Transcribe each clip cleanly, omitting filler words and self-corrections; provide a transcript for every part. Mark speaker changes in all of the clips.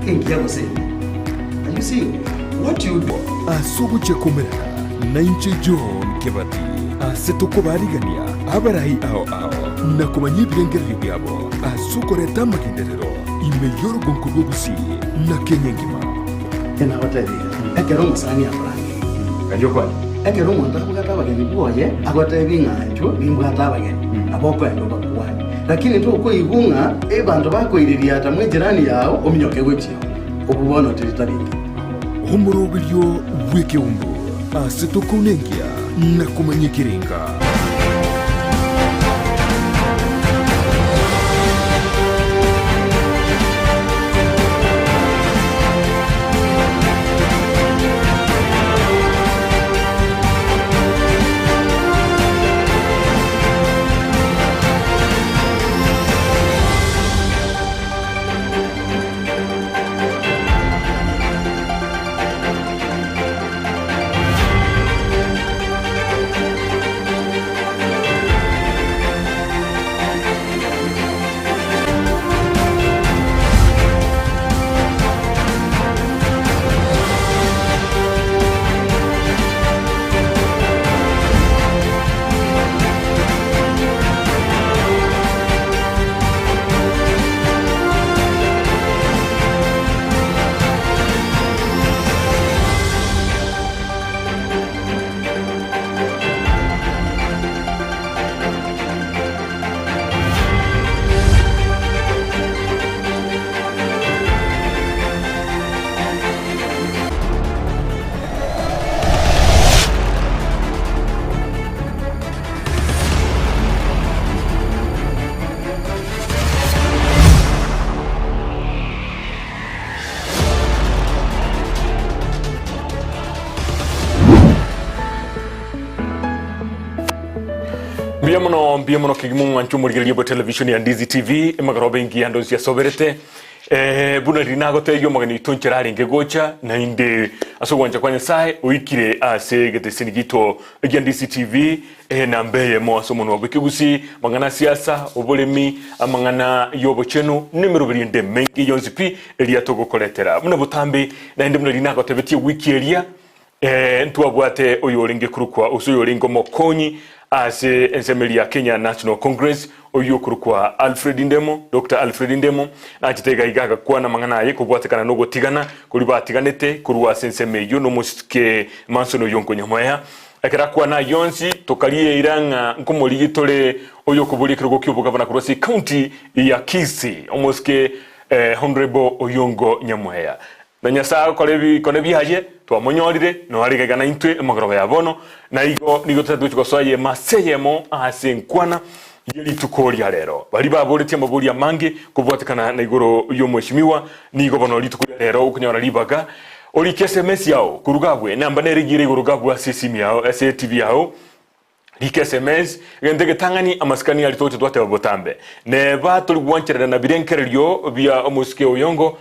Speaker 1: Engiya gose embe. Are you seeing what you do?
Speaker 2: Ase ogochia komerana nainche John Kebati, ase tokobarigania abarai ao ao na komanya ebirengererio biabo ase okoreta amagenderero ime y'orogonko rwa Gusii na Kenya engima.
Speaker 1: Nagotebirie, ekero omosani akorangeirie, ekero omonto abwate abageni bwoye, agotebi ng'a inchuo nimbwate abageni, nabo okoenda obakwane. Lakini tokoigwa ng'a abanto bakoiririata mw'ejirani yao ominyoke gochia oo, obwo bono teri tari engiya.
Speaker 2: Omoroberio bw'ekeumbu ase tokounenkia na komanya ekerenga.
Speaker 3: Mbuya mono mbuya mono kegima omwancho omorigereria bwa television ya Ndizi TV emagoroba engiya ndonsi yasoberete eh, buna riria nagotegia omogeni oito nchera arenge gocha naende ase ogwancha kwa Nyasaye oikire ase egeteseni gito gia Ndizi TV Enamba eyemo ase omonwa bw'ekegusii, amang'ana a siasa, oboremi, amang'ana y'obochenu, na emeroberi ende emenge yonsi pi eria togokoretera. Buna botambe, naende buna riria nagotebetie ewiki eria, eh, ntwabwate oyorenge korokwa gose oyorenge omokonyi ase ensemo eria ya Kenya National Congress, oyio okorokwa Alfred Ndemo, Doctor Alfred Ndemo, nachete iga iga agakwana amang'ana aye kobwatekana nogotigana koria batiganete korwa ase ensemo eyio nomosike Manson Oyongo Nyamweya. Ekero akwana ayio onsi, tokaria eira ng'a nkomorigia tore oyokoboria ekerogo ki'obogavana korwa ase ecounty ya Kisii, omosike Honourable Oyongo Nyamweya. Na Nyasae agokora ebikone biaye, twamonyorire, noyo are iga naintwe emogoroba ya bono, na igo nigo totagete gochia gosoa eyemo ase eyemo ase enkwana ye rituko ria rero. Baria baboretie amaborio amange kobwatekana na igoro y'omweshimiwa, nigo bono rituko ria rero okonyora ribaga orike SMS yao korwa gabwe, enamba nere iga ere igoro gabwe ase esimi yao, ase etibi yao, rika SMS, egento egetang'ani amasikani aria togocha twateba botambe. Neba tori gwancherana na birengererio bia omosike oyongo,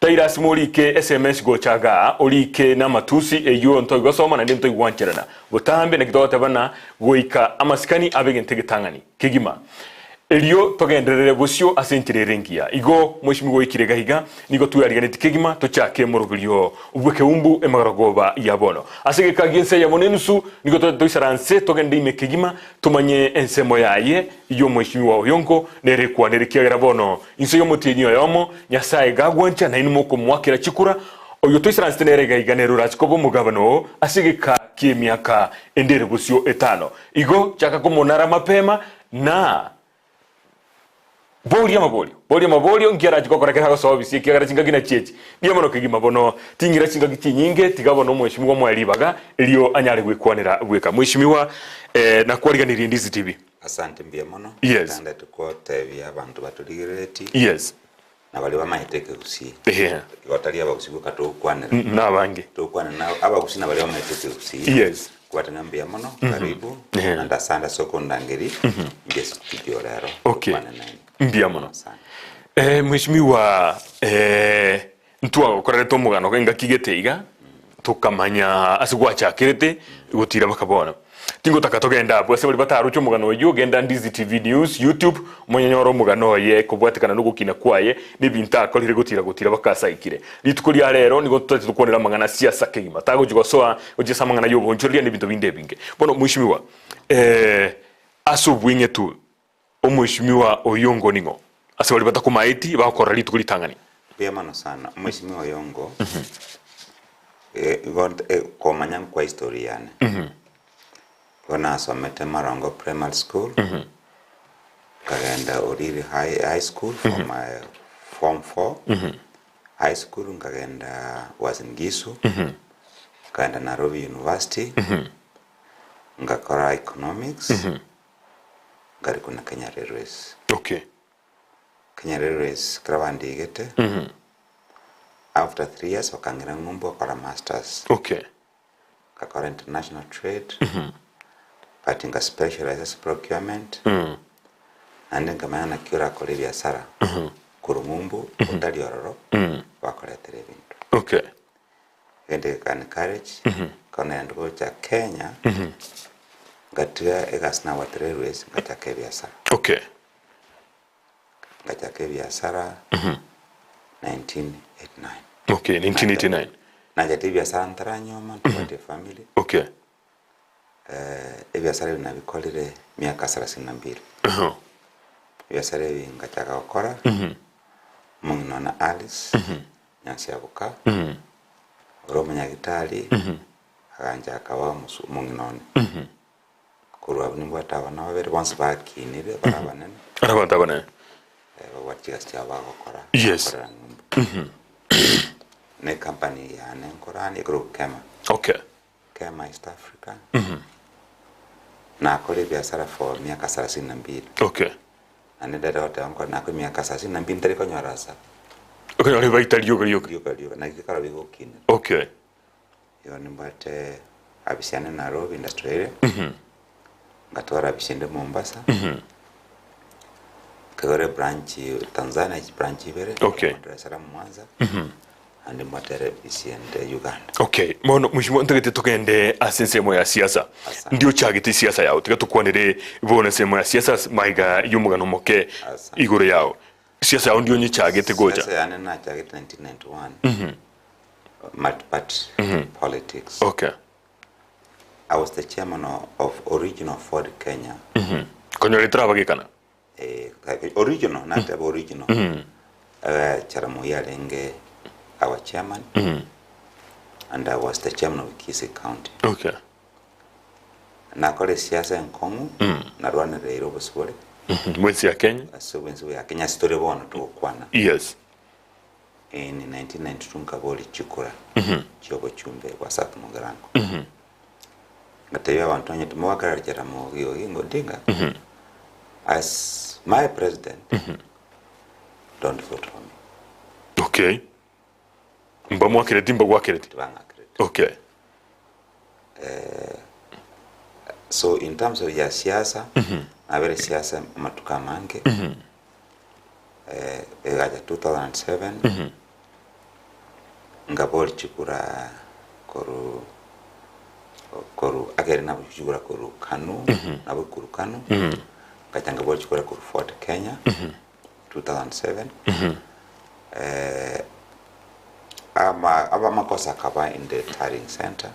Speaker 3: tairasima orike SMS gocha igaa, orike namatusi, eyio ntoigosoma naende ntoigwancherana. Botambe naki togoteba na goika amasikani abe egento egetang'ani. Kegima. Erio togenderere bosio ase enchera ere engiya. Igo mweshimiwa oikire iga iga, nigo tweariganeti kegima tochake omoroberio bw'ekeumbu emagorogoba ya bono. Ase egeka gi'ense eyemo na enusu nigo tote toisaranse togende ime kegima tomanye ensemo yaye y'omweshimiwa oyongo nere ekwanere ekiagera bono inse y'omotienyi oyomo Nyasae gagwancha nainwe mokomoakera chikura oyo toisaransete nere iga iga nere orache koba omogabana oo ase egeka ki'emiaka ende ere bosio etano. Igo chaka komonara mapema, na boria amaborio, boria amaborio, nki arache gokora ekero agosoa obisi, ekiagera chingaki nachio echi. Mbuya mono kegima bono, ting'ira chingaki chinyinge, tiga bono omweshimiwa omoe ribaga, erio anyare gwekwanera bweka. Mweshimiwa, eh, nakwariganirie Ndizi TV.
Speaker 4: Asante mbuya mono.
Speaker 3: Yes.
Speaker 4: Ntandete gotebia abanto batorigerereti.
Speaker 3: Yes.
Speaker 4: Na baria bamaete ekegusii.
Speaker 3: Ehe.
Speaker 4: Igo tari abagusii boka togokwanera.
Speaker 3: Mm, nabange.
Speaker 4: Togokwanera na abagusii na baria bamaete ekegusii.
Speaker 3: Yes.
Speaker 4: Kobwate ng'a mbuya mono, karibu,
Speaker 3: Ehe.
Speaker 4: naende asante ase okondangeria, inche studio rero,
Speaker 3: Okay.
Speaker 4: tokwane nainwe.
Speaker 3: Mbuya mono.
Speaker 4: Asante.
Speaker 3: Eh, mheshimiwa eh, ntwagokorerete omogano engaki gete iga tokamanya ase gwachakerete gotira baka bono. Tingotaka togende abwo ase baria bataroche omogano oyio, genda Ndizi TV News YouTube omonyonyore omogano oye kobwatekana nogokina kwaye na ebinto akorire gotira gotira baka ase aikire. Rituko ria rero nigo totaete tokwanere amang'ana siasa kegima tagochi gosoa gochia ase amang'ana y'oboonchoreria na ebinto binde ebinge. Bono mweshimiwa eh, ase obweng'etu omweshimiwa Oyongo ning'o? Ase baria batakomaeti bagokorora rituko ritang'ani.
Speaker 4: Mbuya mono sana omweshimiwa Oyongo eh, igo eh, komanya nkwa history yane. Igo nasomete Marongo Primary School, nkagenda Oriri High, High School for my form four. High school nkagenda Uasin Gishu, nkagenda Nairobi University, ngakora economics, nkarikwa na Kenya Railways.
Speaker 3: Okay.
Speaker 4: Kenya Railways ekero bandigete, after 3 years bakang'ira ng'umbu gokora masters. Ngakora international trade, but nga specialize ase procurement, naende nkamanya naki orakore ebiasara korwa ng'umbu otari ororo bakoretera ebinto. Egento geka encourage, nkaenda gocha Kenya, ngatiga egasi nabwate railways ngachaka ebiasara. Ngachaka ebiasara 1989.
Speaker 3: Okay, 1989.
Speaker 4: Nachete ebiasara ntaranyoma ntabwati efamily. Ebiasara ebi nabikorire miaka 32. Ebiasara ebi ngachaka gokora, omong'ina one Alice Nyansiaboka, ore omonyagitari, agancha akaba omosu omong'ina one. Korwa abwo nimbwate abana babere, bonsi bakinire bare abanene.
Speaker 3: Are abanto abanene.
Speaker 4: Babwate chigasi chiabo bagokora, bakorera ng'umbu. Ne company yane nkorania ekorokwa Kema. Kema East Africa. Nakora ebiasara for miaka 32. Naende ndere goteba nkore nakora emiaka 32 ntari konyora asa.
Speaker 3: Okonyora ebaita rioka rioka.
Speaker 4: Rioka rioka, naki gekora bigokinera. Igo nimbwate afisi yane Nairobi Industrial Area, ngatwara afisi ende Mombasa, nkaigora ebranch Tanzania chibranch ibere, Dar es Salaam Mwanza, naende mbwate ere afisi ende Uganda.
Speaker 3: Okay, bono mheshimiwa ntagete togende ase ensemo ya siasa.
Speaker 4: Asante.
Speaker 3: Ndi ochagete esiasa yao, tiga tokwanere bono ensemo ya siasa ase maiga y'omogano omoke
Speaker 4: Asante.
Speaker 3: igoro yao. Siasa yao ndi onyechagete gocha.
Speaker 4: Siasa yane nachagete 1991, multi-party politics. I was the chairman of original Ford Kenya.
Speaker 3: Konyora etarabagekana.
Speaker 4: Original, nateba original. Charamogi arenge our chairman. And I was the chairman of Kisii County. Nakora esiasa enkong'u, narwanereire obosibore.
Speaker 3: Bwensi ya Kenya.
Speaker 4: Ase obwensi bwa Kenya ase tore bono togokwana. In 1992 nkaboria chikura chiobochumbe bwa South Mugirango. Ngatebia abanto onye timogoakerera Jaramogi Oginga Odinga as my president, don't vote for me.
Speaker 3: Mbamwakereti mbagwakereti.
Speaker 4: Tibang'akereti. So in terms of ya siasa, nabere siasa amatuko amange. Egacha 2007 ngabori chikura koru koru akere nabo chikura koru Kanu, nabo koru Kanu, ngacha ngabori chikura koru Ford Kenya 2007. Ama aba makosa akaba in the tallying center.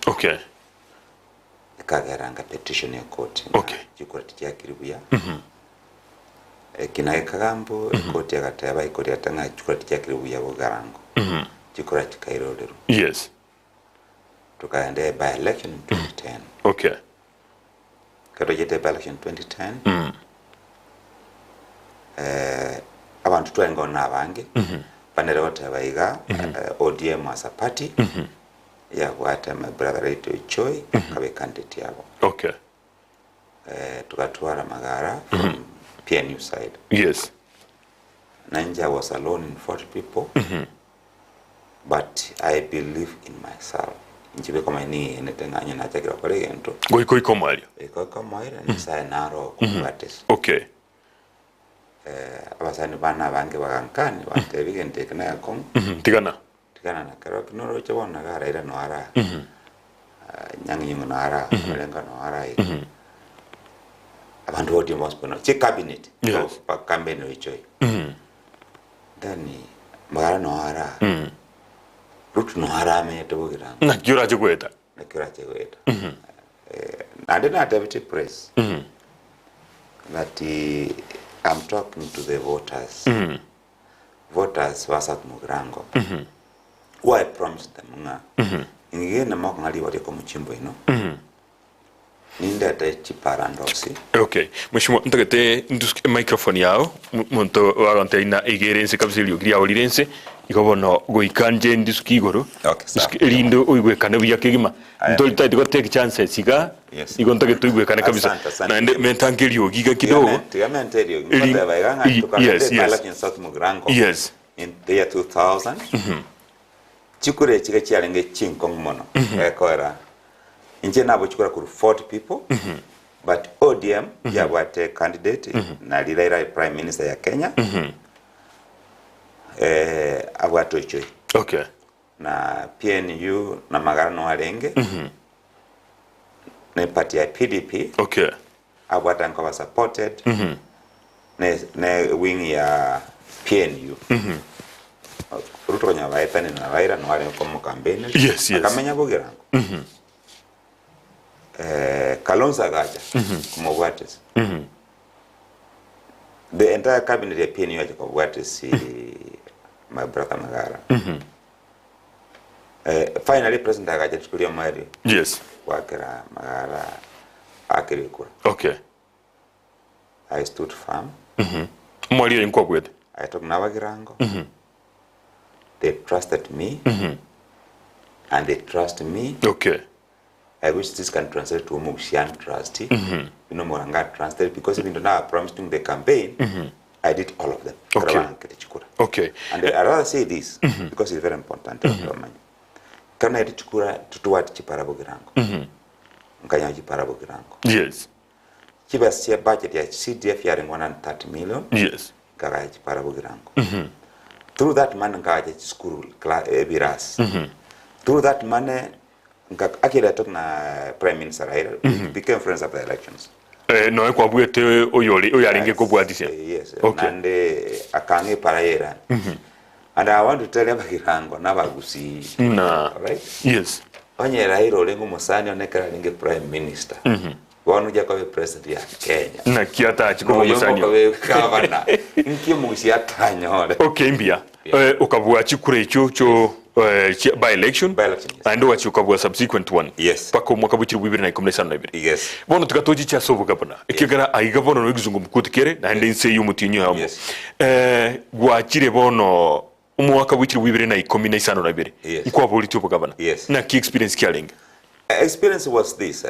Speaker 4: Ekagera nga petition ya court nga chikura tichiakiri buya. Ekina ekagambo ekoti agateba ekoti agateba ng'a chikura tichiakiri buya bogarango. Chikura chikairorerwa. Tukaenda by election in 2010. Ekero tochete by election 2010, abanto twarenge ororo na abange, banere goteba iga, ODM as a party, yabwate my brother late Ochoi, akaba ecandidate yabo. Tugatwara Magara from PNU side. Nainche I was alone in 40 people, but I believe in myself. Inche beka ning'enete ng'a onye nachakire gokora egento,
Speaker 3: Goika oike omoerio.
Speaker 4: Goika oike omoerio, Nyasaye naro okobwatisia. Abasani bane abange bagankania, bantebia egento eke negekong'u.
Speaker 3: Tigana.
Speaker 4: Tigana na kero ki noroche bono iga araire noyo ara. Nyang'i Nyong'o nara, Olenga nara iga. Abanto ba ODM bonsi bono, chi cabinet,
Speaker 3: Yes.
Speaker 4: ba campaign oichoi. Then Magara noara, Ruto noara amenyete bogirango.
Speaker 3: Naki orache goeta?
Speaker 4: Naki orache goeta. Naende natebete press that I'm talking to the voters. Voters ba South Mugirango. Who I promised them ng'a ingigende mokong'a ribaga riokomochimba oino. Nindete chipara ndosi.
Speaker 3: Okay. Mheshimiwa, ntagete ndusuke microphone yao, monto agontebia ng'a iga ere inse kabisa eriogi riao rire inse, igo bono goika nche ndisuke igoro,
Speaker 4: Okay, sawa.
Speaker 3: ndusuke erinde oigwekane buya kegima.
Speaker 4: Aya.
Speaker 3: Ntori totagete go take chances igaa,
Speaker 4: Yes.
Speaker 3: igo ntagete oigwekane kabisa.
Speaker 4: Asante, asante.
Speaker 3: Naende mentange eriogi iga kidogo.
Speaker 4: Tiga mente eriogi.
Speaker 3: Eri-
Speaker 4: Nkoteba iga ng'a
Speaker 3: yes,
Speaker 4: tukagenda
Speaker 3: yes.
Speaker 4: election South Mugirango
Speaker 3: Yes.
Speaker 4: in the year 2000. Chikura echi iga chiarenge chinkong'u mono. Gekoera Inche nabochikora korwa 40 people but ODM yabwate candidate nari Raila prime minister ya Kenya eh, abwate Ochoi
Speaker 3: Okay.
Speaker 4: na PNU na Magara no arenge ne party ya PDP
Speaker 3: Okay.
Speaker 4: abwate nkoba supported ne, ne wing ya PNU Ruto konya baetani na Raila no arenge komo campaign
Speaker 3: Yes, yes.
Speaker 4: akamenya bogirango eh, Kalonzo agacha kumobwatisi the entire cabinet ya PNU acha kobwatisi my brother Magara eh, finally president agacha tukuria mweri
Speaker 3: Yes.
Speaker 4: gwakera Magara akire kura
Speaker 3: Okay.
Speaker 4: I stood firm
Speaker 3: Omwari oyo nkwabwete.
Speaker 4: I took Nabagirango they trusted me and they trust me
Speaker 3: Okay.
Speaker 4: I wish this can translate to Omugshian trust. You know, Moranga translate because even though I promised during the campaign, I did all of them.
Speaker 3: Okay.
Speaker 4: Karawan
Speaker 3: Okay.
Speaker 4: And I rather say this because it's very important. Kana iti chikura tutuwati chipara bogirango. Nkanya chipara bogirango.
Speaker 3: Yes.
Speaker 4: Chibas chia budget ya CDF ya 130 million.
Speaker 3: Yes.
Speaker 4: Nkagaya chipara bogirango. Through that money nkagaya chiskuru biras. Through that money actually I talked na Prime Minister Raila. We became friends after the elections.
Speaker 3: Eh, noe kwabwete oyori oyarenge kobwatisia.
Speaker 4: Yes.
Speaker 3: Okay.
Speaker 4: Nande akange parayera. And I want to tell you abagirango n'abagusi.
Speaker 3: Na.
Speaker 4: Right?
Speaker 3: Yes.
Speaker 4: Onye Raila olengo musani onekera alinge Prime Minister. Bono uja kwabe President ya Kenya.
Speaker 3: Naki atachi
Speaker 4: Noyo
Speaker 3: kobomusani.
Speaker 4: kwabe governor. Nki omugusi atanyore.
Speaker 3: Okay, mbia.
Speaker 4: Yeah.
Speaker 3: Eh, okabua chikura ekyo kyo eh, chia- by election.
Speaker 4: By election, yes.
Speaker 3: Naende ogachi okabua subsequent one.
Speaker 4: Yes.
Speaker 3: Paka omwaka bwa 2012.
Speaker 4: Yes.
Speaker 3: Bono tigatochicha ase obogabana. Ekiagera aiga bono no ekizungumkuti kere naende inse eywo omotienyi oyomo.
Speaker 4: Yes.
Speaker 3: Eh, gwachire bono omwaka bwa 2012
Speaker 4: Yes.
Speaker 3: nkwaboretie obogabana.
Speaker 4: Yes.
Speaker 3: Naki experience kiarenge?
Speaker 4: Experience was this.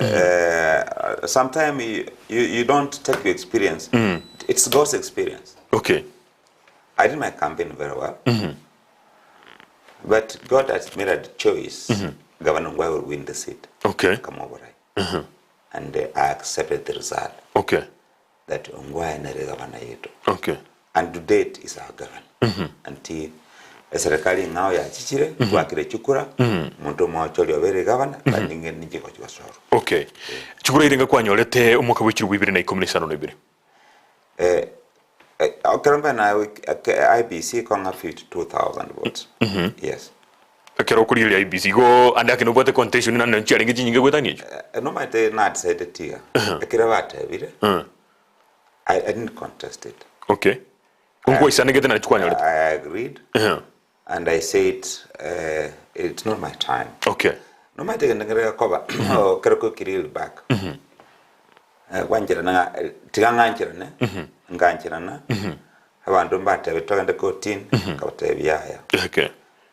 Speaker 4: Sometimes you, you, you don't take your experience. It's God's experience.
Speaker 3: Okay.
Speaker 4: I did my campaign very well. But God has made a choice. Governor Ngwai will win the seat.
Speaker 3: Okay.
Speaker 4: Kamoborai. And I accepted the result
Speaker 3: Okay.
Speaker 4: that Ongwae nere governor yetu.
Speaker 3: Okay.
Speaker 4: And to date is our governor. Until serikali ng'ao yachichire twakire chukura muntu omwe obere governor but ninge ninche gochigosoro.
Speaker 3: Okay. Chikura irenga kwanyorete omwaka bwa 2012.
Speaker 4: Okerombe na IBC konga 52,000 votes. Yes.
Speaker 3: Ekero okorigereria IEBC igo ande ake nobwate contention naende nchiarenge chinyinge goetania echio.
Speaker 4: No maete na decided tiga. Ekero batebire. I didn't contest it.
Speaker 3: Okay. Nkwaisanegete nachi kwanyorete.
Speaker 4: I agreed and I said it's not my time.
Speaker 3: Okay.
Speaker 4: No maete ngerega koba okero ko kiril back. Wanjirana tiga ng'anchirane nganchirana abandu mbatebe twagende kotini kabatebia yaya
Speaker 3: Okay.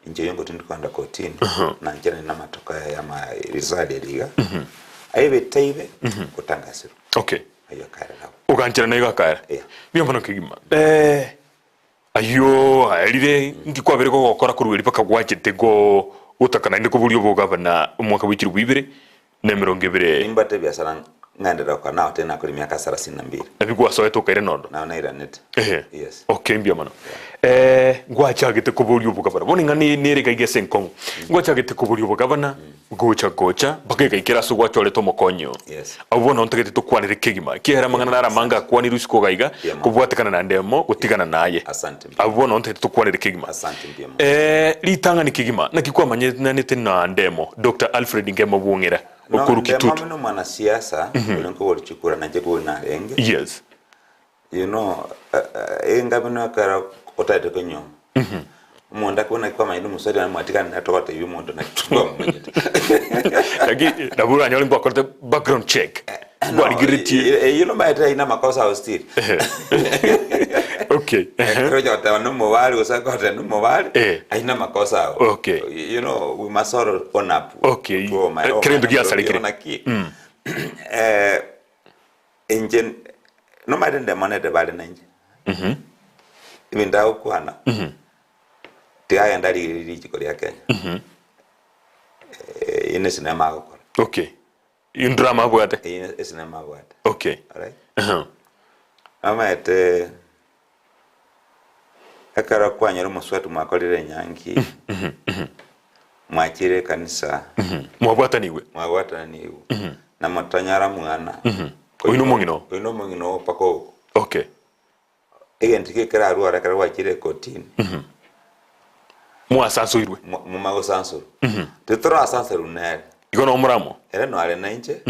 Speaker 4: inche yongo tindi kwenda kotini nanchirane na matoka ya ma result eriga aibe taibe kutangasirwa
Speaker 3: Okay.
Speaker 4: ayo kare nabo
Speaker 3: Oganchirana igo akaera.
Speaker 4: Yeah.
Speaker 3: Mbuya mono kegima. Ayio aerire nki kwabere gogokora korwa eri mpaka gwachete go gotaka naende koboria obogabana omwaka bwa 2022.
Speaker 4: Nimbate biasara Ng'enderere gokora nao tari nakora emiaka sarasini na mbili.
Speaker 3: Naki gwasoete okaira nondo?
Speaker 4: Nao nairanete.
Speaker 3: Ehe.
Speaker 4: Yes.
Speaker 3: Okay, mbuya mono. Eh, ngwachagete koboria obogabana. Bono ing'ana eye nere iga iga ase enkong'u. Ngwachagete koboria obogabana, gocha gocha, mpaka egaikera ase gwachorete omokonyi oo.
Speaker 4: Yes.
Speaker 3: Abwo bono ntagete tokwanere kegima. Ekiagera amang'ana naro amange akwanirwe isiko iga iga,
Speaker 4: Mbuya mono.
Speaker 3: kobwatekana naende emo, gotigana naye.
Speaker 4: Asante mbuya.
Speaker 3: Abwo bono ntagete tokwanere kegima.
Speaker 4: Asante mbuya mono.
Speaker 3: Eh, ritang'ani kegima, naki kwamanyetanete na Ndemo, Doctor Alfred Ngemo Bwong'era?
Speaker 4: No,
Speaker 3: Okorwa
Speaker 4: Ndemo
Speaker 3: Kitutu.
Speaker 4: muna omwanasiasa, oria nkobori chikura nainche kobori narenge.
Speaker 3: Yes.
Speaker 4: You know, enga buna ekero otagete konyuoma, omonto akobuna naki kwamanyete omosubati one mwatigana nere togotebia omonto naki twamomanyete.
Speaker 3: Naki nabo oranyore ngwakorete background check.
Speaker 4: No,
Speaker 3: Kwarigeretie.
Speaker 4: eyio nomanyete aina amakosa ao still.
Speaker 3: Okay.
Speaker 4: Ekero ocha goteba nomobari gose akogotebia nomobari,
Speaker 3: Eh.
Speaker 4: aina amakosa ao.
Speaker 3: Okay.
Speaker 4: You know, we must all own up.
Speaker 3: Okay.
Speaker 4: To my
Speaker 3: Eh, kera egento giasarekire.
Speaker 4: Naki, eh, inche nomanyete ndemonete bare nainche. Ebinto agokwana, tigagenda arigererie richiko ria Kenya. Eyio nesinema agokora.
Speaker 3: Okay. Indrama abwate.
Speaker 4: Eyio esinema abwate.
Speaker 3: Okay.
Speaker 4: Alright?
Speaker 3: Aha.
Speaker 4: Omanyete ekero kwanyora omoswati mwakorire enyangi, mwachire ekanisa,
Speaker 3: Mwabwatanigwe.
Speaker 4: mwabwatanigwe, na motanyora mwana.
Speaker 3: Oyio nomong'ina oo?
Speaker 4: Oyio nomong'ina oo mpaka okwe.
Speaker 3: Okay.
Speaker 4: Egento ki ekerarware ekero gwachire ekotini?
Speaker 3: Mwasansoirwe.
Speaker 4: Momagosansorwa. Titorasansorwa nere.
Speaker 3: Igo nomoramo.
Speaker 4: Ere noare nainche,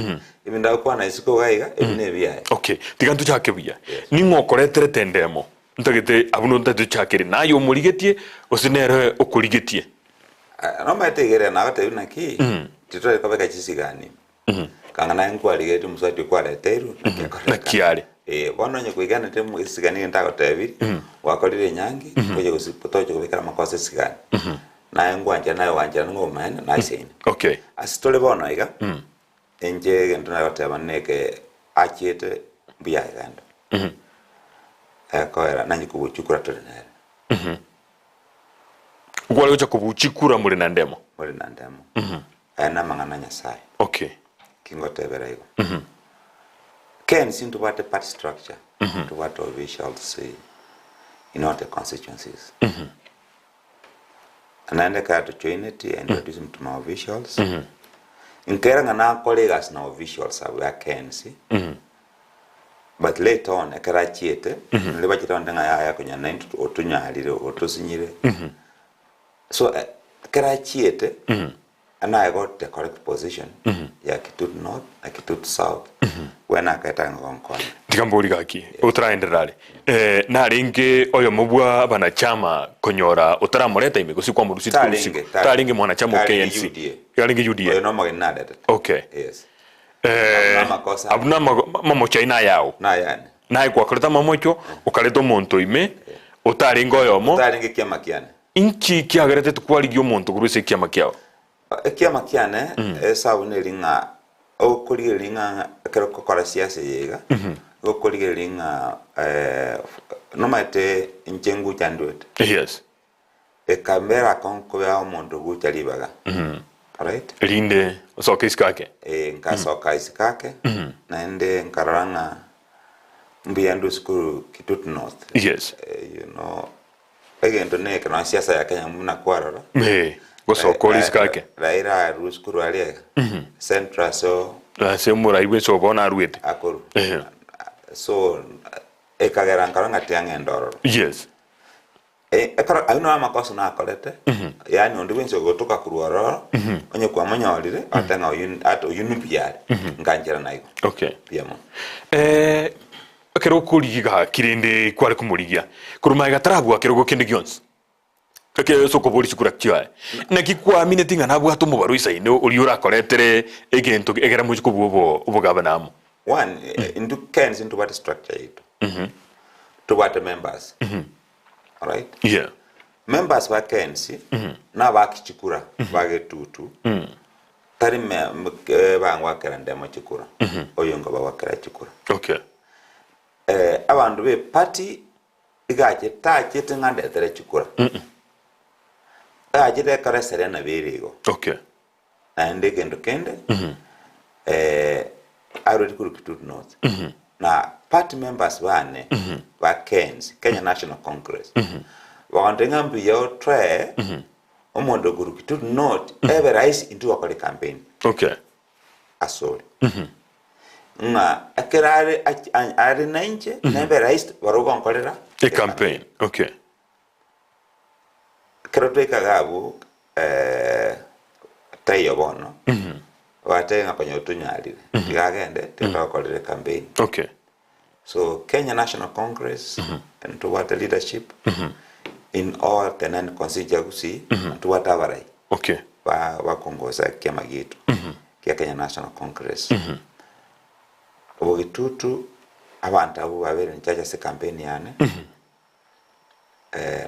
Speaker 4: ebi ndagokwana isiko iga iga, ebi nebiaye.
Speaker 3: Okay, tiga ntochake buya.
Speaker 4: Yes.
Speaker 3: Ning'o okoreterete endemo? Ntagete abwo ntagete tochakere. Naye omorigetie gose nere okorigetie?
Speaker 4: Ah, Nomanyete iga ere nagotebi naki, titori kobeka chisigani. Kanga naye nkwarigeretie omosubati oyio kwareteirwe, naki akorekana.
Speaker 3: Naki are.
Speaker 4: Eh, bono onye koiganete mo esigani egento agotebirie, gwakorire enyangi, toche gosi toche kobekera amakosa esigani. Naye ngwanchera naye gwanchera ng'a obomaene naisaine.
Speaker 3: Okay.
Speaker 4: Ase tore bono iga, inche egento nagoteba neke achiete mbuya agenda. Ekoera nanye kogochukura tore nere.
Speaker 3: Kware gocha kobuchikura more na ndemo.
Speaker 4: More na ndemo. Aya namang'ana a Nyasaye.
Speaker 3: Okay.
Speaker 4: Kingotebera igo. Kensi ntobwate party structure, ntobwate officials in all the constituencies. Naende ekero tojoineti I introduce him to my officials. Nkera ng'a nakore egasi na officials abwo ya KNC. But later on ekero achiete, nari bachete bande ng'a yaya konya naintwe otonyarire otosinyire. So ekero achiete, and I got the correct position ya Kitut North na Kitut South, when akaeta ng'a gonkonya.
Speaker 3: Tiga mbori gaki, otaraenderera are. Eh, narenge oyomo bwa abanachama konyora otaramoreta ime gose kwamorusirie korwa
Speaker 4: Tarenge,
Speaker 3: isiko. Tarenge mwanachama o
Speaker 4: Tarenge
Speaker 3: KNC.
Speaker 4: UDA.
Speaker 3: Arenge UDA.
Speaker 4: Oyo nomogeni naretete.
Speaker 3: Okay.
Speaker 4: Yes.
Speaker 3: Eh,
Speaker 4: Abwo namakosa.
Speaker 3: abwo namago- mamocho aino ayao.
Speaker 4: Nayane.
Speaker 3: Naye gwakorete amamocho, okareta omonto ime, otarenge oyomo.
Speaker 4: Tarenge kiama kiane.
Speaker 3: Inki kiagerete tikwarigia omonto korwa ase ekiama kiao?
Speaker 4: Ekiama kiane esabu neri ng'a okorigereria ng'a ekero okokora siasa eye iga, okorigereria ng'a nomanyete inche ngucha ndwete.
Speaker 3: Yes.
Speaker 4: Ekambera akong'u kobea omonto gocha ribaga. Alright?
Speaker 3: Erinde osoke isiko ake.
Speaker 4: Eh, nkasoka isiko ake, naende nkarora ng'a mbuya ndwe sukuru Kitut North.
Speaker 3: Yes.
Speaker 4: Eh, you know, egento neke nonya siasa ya Kenya buna kwarora.
Speaker 3: Eh, gosoka ore isiko ake.
Speaker 4: Raila arwe sukuru aria iga, Central ase
Speaker 3: Ase omorai bwensi obo bono arwete.
Speaker 4: akorwa.
Speaker 3: Ehe.
Speaker 4: So, ekagera nkarora ng'a tiga ng'ende ororo.
Speaker 3: Yes.
Speaker 4: Ekero ayio naro amakoso nakorete, yaani onde bwensi ogotoka korwa ororo, onye kwamonyorire, agote ng'a oyio ata oyio mbuya are, nkancherana igo.
Speaker 3: Okay.
Speaker 4: Mbuya mono.
Speaker 3: Eh, ekero okorigia gaki rende kware komorigia, korwa magega tarabua kerogo kende gionsi, ekero ase okoboria chikura chiaye, naki kwamineti ng'a nabwate omobaro oisaine oria orakoretere egento egere moche kobua obo obogabana amo?
Speaker 4: One, intwe kensi ntobwate structure yaito, tobwate members, Alright?
Speaker 3: Yeah.
Speaker 4: Members ba KNC na abaki chikura ba getutu tari me, m- eh, bangwakera ndemo chikura oyo ngo bagwakera chikura
Speaker 3: Okay.
Speaker 4: eh, abanto be party igache tachete ng'a ndetere chikura egachete ekero esere nabo ere igo
Speaker 3: Okay.
Speaker 4: Naende egento kende, eh, Arwete korwa Kitutu North. Na party members bane ba KNC, Kenya National Congress, bagontebia ng'a mbuya otoe omonto okorwa Kitutu North ebe rais intwe gokora ecampaign asore. Ng'a ekero are ach- a- are nainche nebe rais barobwo gonkorera
Speaker 3: Ecampaign.
Speaker 4: Ekero twaika iga abwo taiyo bono, batebia ng'a konya otonyarire, tiga agende tiga togokorera ecampaign. So Kenya National Congress ntobwate leadership in all the nine constituency chia Gusii, ntobwate abarai ba bakongosa ekiama giaito kia Kenya National Congress. Bogetutu abanto abwo babere in charge ase ecampaign yane.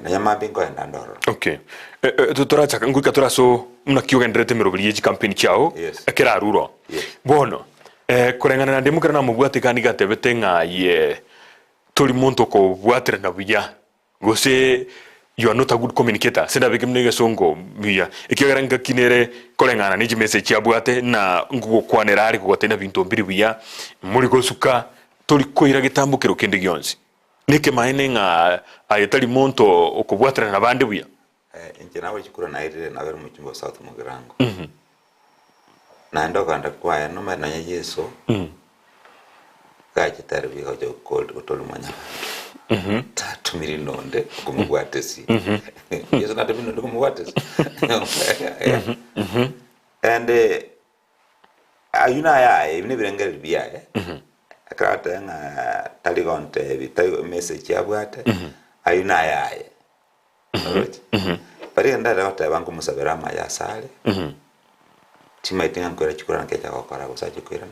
Speaker 4: Nonya mambia nkoenda nde ororo.
Speaker 3: Okay. Eh, eh, torachaka ngoika tore ase naki ogenderete emeroberi ye chikampeni chiao
Speaker 4: Yes.
Speaker 3: ekero arure oo.
Speaker 4: Yes.
Speaker 3: Bono eh, koreng'ana naende mokere namobwate iga nigo atebete ng'a aye tori monto okobwaterana buya gose you are not a good communicator ase ndabeke buna egesongo buya ekiagera ngaki nere koreng'ana ne chimessage chiabwate na ngogokwanera are kogotebia binto mbiri buya mori gosuka tori koira getambokero kende gionsi. Nekemaene ng'a aye tari monto okobwaterana nabande buya.
Speaker 4: Inche nabo chikura nairire nabere omochumba o South Mugirango. Naende okogenda kwaye nomanye nonya Yeso gachete are buya gocha gotoria mwanyabanto. Tatumiri nonde okomobwatesi. Yeso natumiri nonde okomobwatesi. And Ayio nayaye, ebi nebirengererio biaye, ekero agoteba ng'a tari gontebi, tari message abwate, ayio nayaye. Oroche? But egento ndare goteba nkomosabera amaya asare, timaeti ng'a nkoira chikura naki acha gokora gose ache koirana.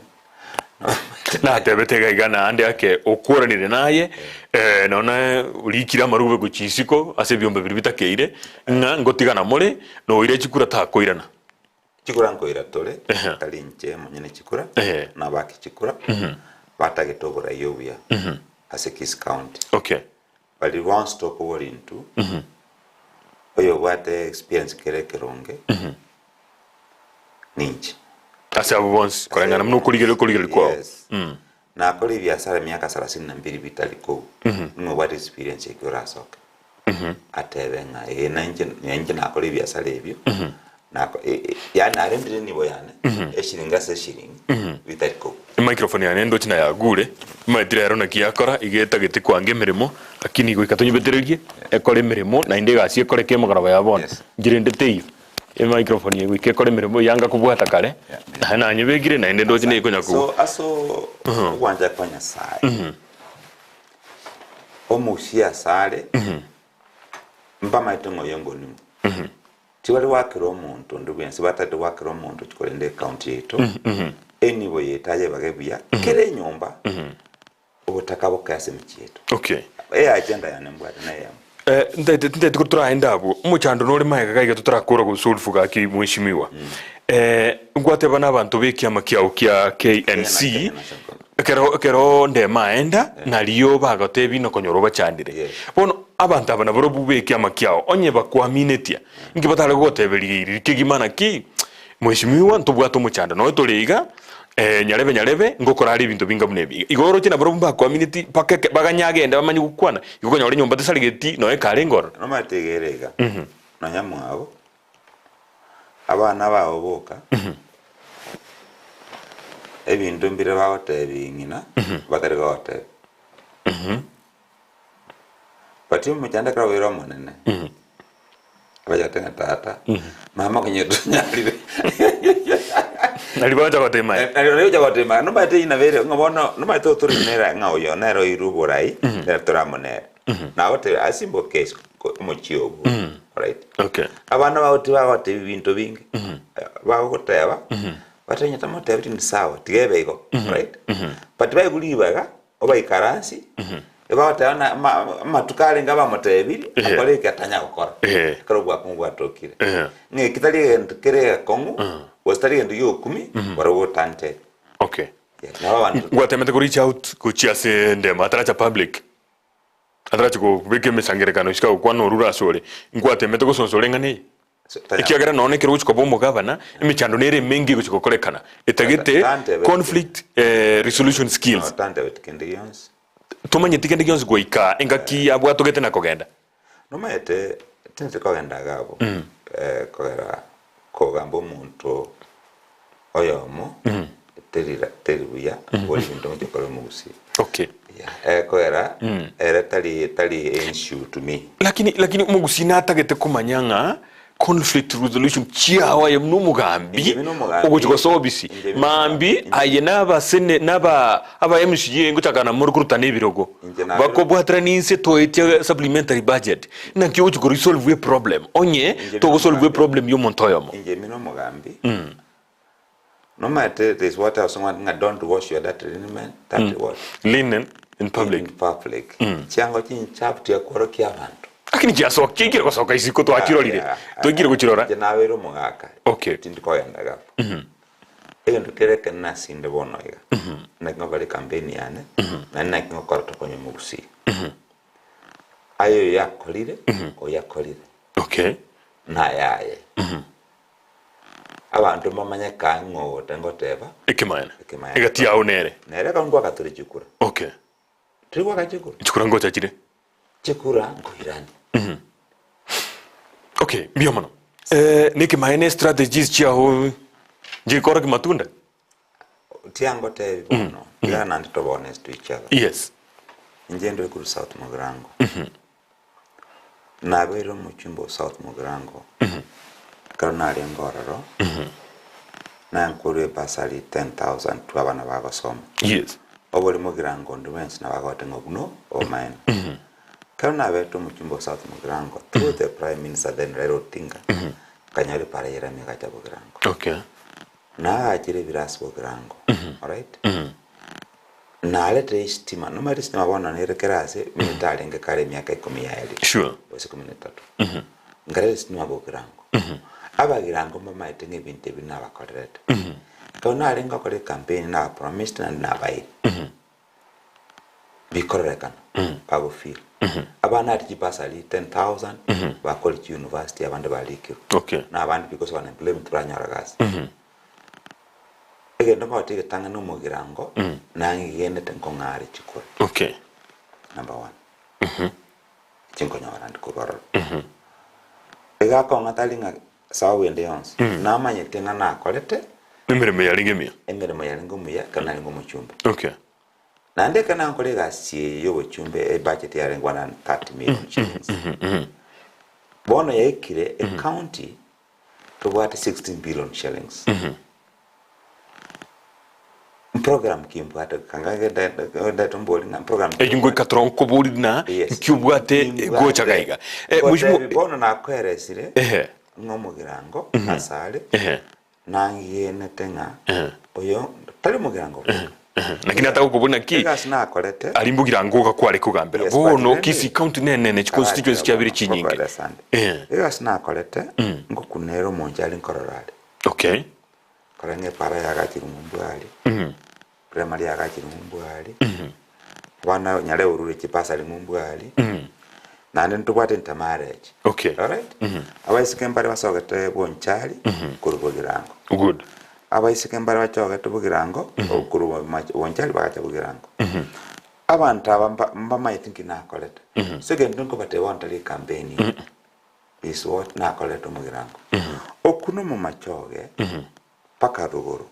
Speaker 3: Natebete iga iga naende ake okworanire naye eh, nonye orikire amarube gochia isiko ase ebiombe biria bitakeire, ng'a ngotigana more, noire chikura takoirana.
Speaker 4: Chikura nkoira tore, tari inche monyene chikura, na abaki chikura, batagete oborai obuya ase Kisii County. Baria bonsi tokobora intwe, oyobwate experience kere ekeronge, ninche.
Speaker 3: Ase abwo bonsi, koreng'ana buna okorigereria okorigereria kwao.
Speaker 4: Yes. Nakora ebiasara emiaka sarasini na mbiri bitari kou, ng'a obwate experience eke orasoke. Atebe ng'a ee nainche nainche nakora ebiasara ebio, nako yaani narendire enibo yane, eshiringi ase eshiringi, bitari kou.
Speaker 3: Emicrophone yane ndoche nayagure, omanyete rero naki yakora, iga etagete kwanga emeremo, lakini goika tonyebetererie, ekore emeremo naende egasi ekoreke emogoroba ya bono.
Speaker 4: Yes.
Speaker 3: Inchera ende teiyo, emicrophone eye goika ekore emeremo yanga kobwata kare, naye nanyebekire naende ndoche nekonya ko
Speaker 4: So ase ogwancha kwa Nyasaye, Omosie asare, mbamaete ng'a oyo ngonimo. Tibari goakera omonto onde bwensi, batagete goakera omonto ochia korenda ecounty yaito, enibo yaito ayebage buya, kera enyomba, obotaka boke ase emechie yaito.
Speaker 3: Okay.
Speaker 4: E agenda yane mbwate neyemo.
Speaker 3: Eh, ntaete ntaete ko toraende abwo, omochando nore magega iga iga totarakora gosolve gaki mweshimiwa. Eh, ngwateba na abanto ba ekiama kiao kia KNC,
Speaker 4: Kenya National Congress.
Speaker 3: ekero ekero ndema aenda, nario bagotebia nokonyora obachandire.
Speaker 4: Yes.
Speaker 3: Bono abanto aba nabarobwo ba ekiama kiao, onye bakwaminetia, inki batare gogoteberia riiri kegima naki, mweshimiwa ntobwate omochando nonya tore iga, nyarebe nyarebe ngokora are ebinto binga buna ebi. Igo oroche nabarobwo mbakwaminetie mpaka eke baganye agende bamanye gokwana, igo okonyora enyomba tesaregeti nonya ekarenge ororo.
Speaker 4: Nomanyete iga ere iga, nonya mwabo, abana bao boka, ebinto mbire bagotebia ng'ina, batari gogotebia. But omochando ekero obeire omonene, abacha ng'a tata, mama konya tonyarire.
Speaker 3: Nari bagocha gotema aye.
Speaker 4: Nari bagocha gotema aye. Nomanyete eyio nabo ere ng'a bono, nomanyete otore nere ng'a oyo nere oirwe oborai, nere toramonere. Nagotebia a simple case, omochie obwo, alright?
Speaker 3: Okay.
Speaker 4: Abana bao tibagotebia ebinto binge, bagogoteba, bateba onye tamotebeti ndi sawa, tiga ebe igo, alright? But baigwe ribaga, Obaikaransie, ebagoteba ng'a ama- amatuko arenge abamotebirie,
Speaker 3: Ehe.
Speaker 4: akore eke atanya gokora,
Speaker 3: Ehe.
Speaker 4: ekero obwakong'u bwatokire.
Speaker 3: Ehe.
Speaker 4: Ng'a eki tari egento kere egekong'u, gose tari egento gi'okumia, barabwo gotantebia.
Speaker 3: Okay.
Speaker 4: Yeah, nabo abanto
Speaker 3: Ngwatemete ko reach out gochia ase endemo ataracha public, atarachi kobeka emesangerekano isiko agokwana orure ase ore, ngwatemete gosonsora eng'ana eye? Ekiagera nonya nekero ogochia koba omogabana, emechando nere emenge egochia gokorekana etagete
Speaker 4: Tantebeti.
Speaker 3: conflict resolution skills.
Speaker 4: No, tantebeti kende gionsi.
Speaker 3: Tomanyeti kende gionsi goika engaki abwatogete na kogenda.
Speaker 4: Nomaete tinse kogenda iga abwo, kogera kogamba omonto oyomo teri teri buya bori ebinto ngochia gokora omogusii.
Speaker 3: Okay.
Speaker 4: Yeah, ekogera ere tari tari issue to me.
Speaker 3: Lakini lakini omogusii natagete komanya ng'a conflict resolution chiao aye buna omogambi
Speaker 4: Inche buna omogambi,
Speaker 3: ogochia gosoa obisi
Speaker 4: inche buna
Speaker 3: mambi
Speaker 4: omogambi,
Speaker 3: aye na abasene na aba aba MCA ngochakana more korutana ebirogo
Speaker 4: Inche nabere-
Speaker 3: bakobwaterania inse toetie supplementary budget naki ogochia ko resolve eproblem onye
Speaker 4: Inche buna
Speaker 3: togosolve
Speaker 4: omogambi.
Speaker 3: eproblem ya omonto oyomo.
Speaker 4: Inche buna omogambi, Nomaete there is what I was saying ng'a don't wash your dirty linen, dirty what?
Speaker 3: Linen in public.
Speaker 4: In public. Chiango chinchafu tiakworokia abanto.
Speaker 3: Lakini chiasoka chiaikire gosoka isiko twachirorire.
Speaker 4: Ah, yeah.
Speaker 3: Twaikire gochirora.
Speaker 4: Inche nabeire omogaka.
Speaker 3: Okay.
Speaker 4: Tindi kogenda gabu. Egento kere ekene nasinde bono iga. Naki ngokora ecampaign yane, naende naki ngokora tokonye omogusii. Aye oyo yakorire, oyo akorire.
Speaker 3: Okay.
Speaker 4: Nayaye. Abanto mbamanye kaa ng'o ote ngoteba.
Speaker 3: Ekemanyererio.
Speaker 4: Ekemanyererio.
Speaker 3: Egati yao nere.
Speaker 4: Nere ekero ngwaka tore chikura.
Speaker 3: Okay.
Speaker 4: Tiri gwaka chikura.
Speaker 3: Chikura ngocha chire.
Speaker 4: Chikura nkoirani.
Speaker 3: Okay, mbuya mono. Eh, nekemaene strategies chiao nchikorokia matunda?
Speaker 4: Tiangotebi bono, tiga naende tobe honest to each other.
Speaker 3: Yes.
Speaker 4: Inche ndore korwa South Mugirango. Nabeire omochumba o South Mugirango, ekero narenge ororo, nankorwa ebursary 10,000 to abana bagosoma.
Speaker 3: Yes.
Speaker 4: Obori Mugirango onde bwensi nabo agote ng'a obwo no obomaene. Ekero nabete omochumba o South Mugirango, through the Prime Minister then Raila Odinga, nkanyora epara yerami egacha Bogirango.
Speaker 3: Okay.
Speaker 4: Naagachire ebirasi Bogirango, alright? Naretire estima, nomanyete estima bono nere kera ase, buna etarenge kare emiaka ikomi yaerire,
Speaker 3: Sure.
Speaker 4: gose ikomi na etato. Nkareta estima Bogirango. Abagirango mbamaete ng'a ebinto ebi nabakorerete. Ekero narenge gokora ecampaign nabapromised naende nabaeire. Bikororekana, bagofeel. Abana ase chibasari 10,000, bakore chiuniversity abande barikirwe.
Speaker 3: Okay.
Speaker 4: Na abande because of unemployment tibaranyora gasi. Egento nkogotebi egetang'ani omogirango, nang'igenete nkong'are chikura.
Speaker 3: Okay.
Speaker 4: Number one. Chinkonyora ndi korwa ororo. Egakong'a tari ng'a sababu ende yonsi, namanyete ng'a nakorete.
Speaker 3: Emeremo yarenge emiya.
Speaker 4: Emeremo yarenge omuya ekero narenge omochumbe.
Speaker 3: Okay.
Speaker 4: Naende ekero nankora egasi eye y'obochumbe ebudget yarenge 130 million shillings. Bono yaikire ecounty tobwate 16 billion shillings. Mprogram ki mbwate kanga ndete mbori ng'a mprogram ki
Speaker 3: Eyio ngoika toro nkobori na
Speaker 4: Yes.
Speaker 3: nki obwate
Speaker 4: Nimbwate.
Speaker 3: gocha gaiga. Eh, mheshimiwa-
Speaker 4: Ngotebi bono nakoeresire
Speaker 3: Ehe.
Speaker 4: ng'a omogirango asare
Speaker 3: Ehe.
Speaker 4: Nangenete ng'a oyo tari omogirango bweka.
Speaker 3: Lakini atagokobua naki
Speaker 4: Egasi nakorete.
Speaker 3: ari mbogirango iga kware kogambera.
Speaker 4: Yes,
Speaker 3: Bono
Speaker 4: but rende-
Speaker 3: Kisii County nenene chiconstituency chiabere chinyinge.
Speaker 4: Ngokoeresa nde.
Speaker 3: Eh.
Speaker 4: Egasi nakorete ngokunera omonto are nkorora are.
Speaker 3: Okay.
Speaker 4: Korora ng'a epara yagachirwe ng'umbu aria. Primary yagachirwe ng'umbu aria. Abana nyare orure chibasari ng'umbu aria. Naende ntobwate intermarriage.
Speaker 3: Okay.
Speaker 4: Alright? Abaiseke mbare basogete bonchari korwa bogirango.
Speaker 3: Good.
Speaker 4: Abaiseke mbare bachogete bogirango korwa bonchari bagacha bogirango. Abanto aba mbamaete nki nakorete. So egento nkobatebia bono tari ecampaign is what nakorete omogirango. Okwo nomomachoge mpaka rogoro.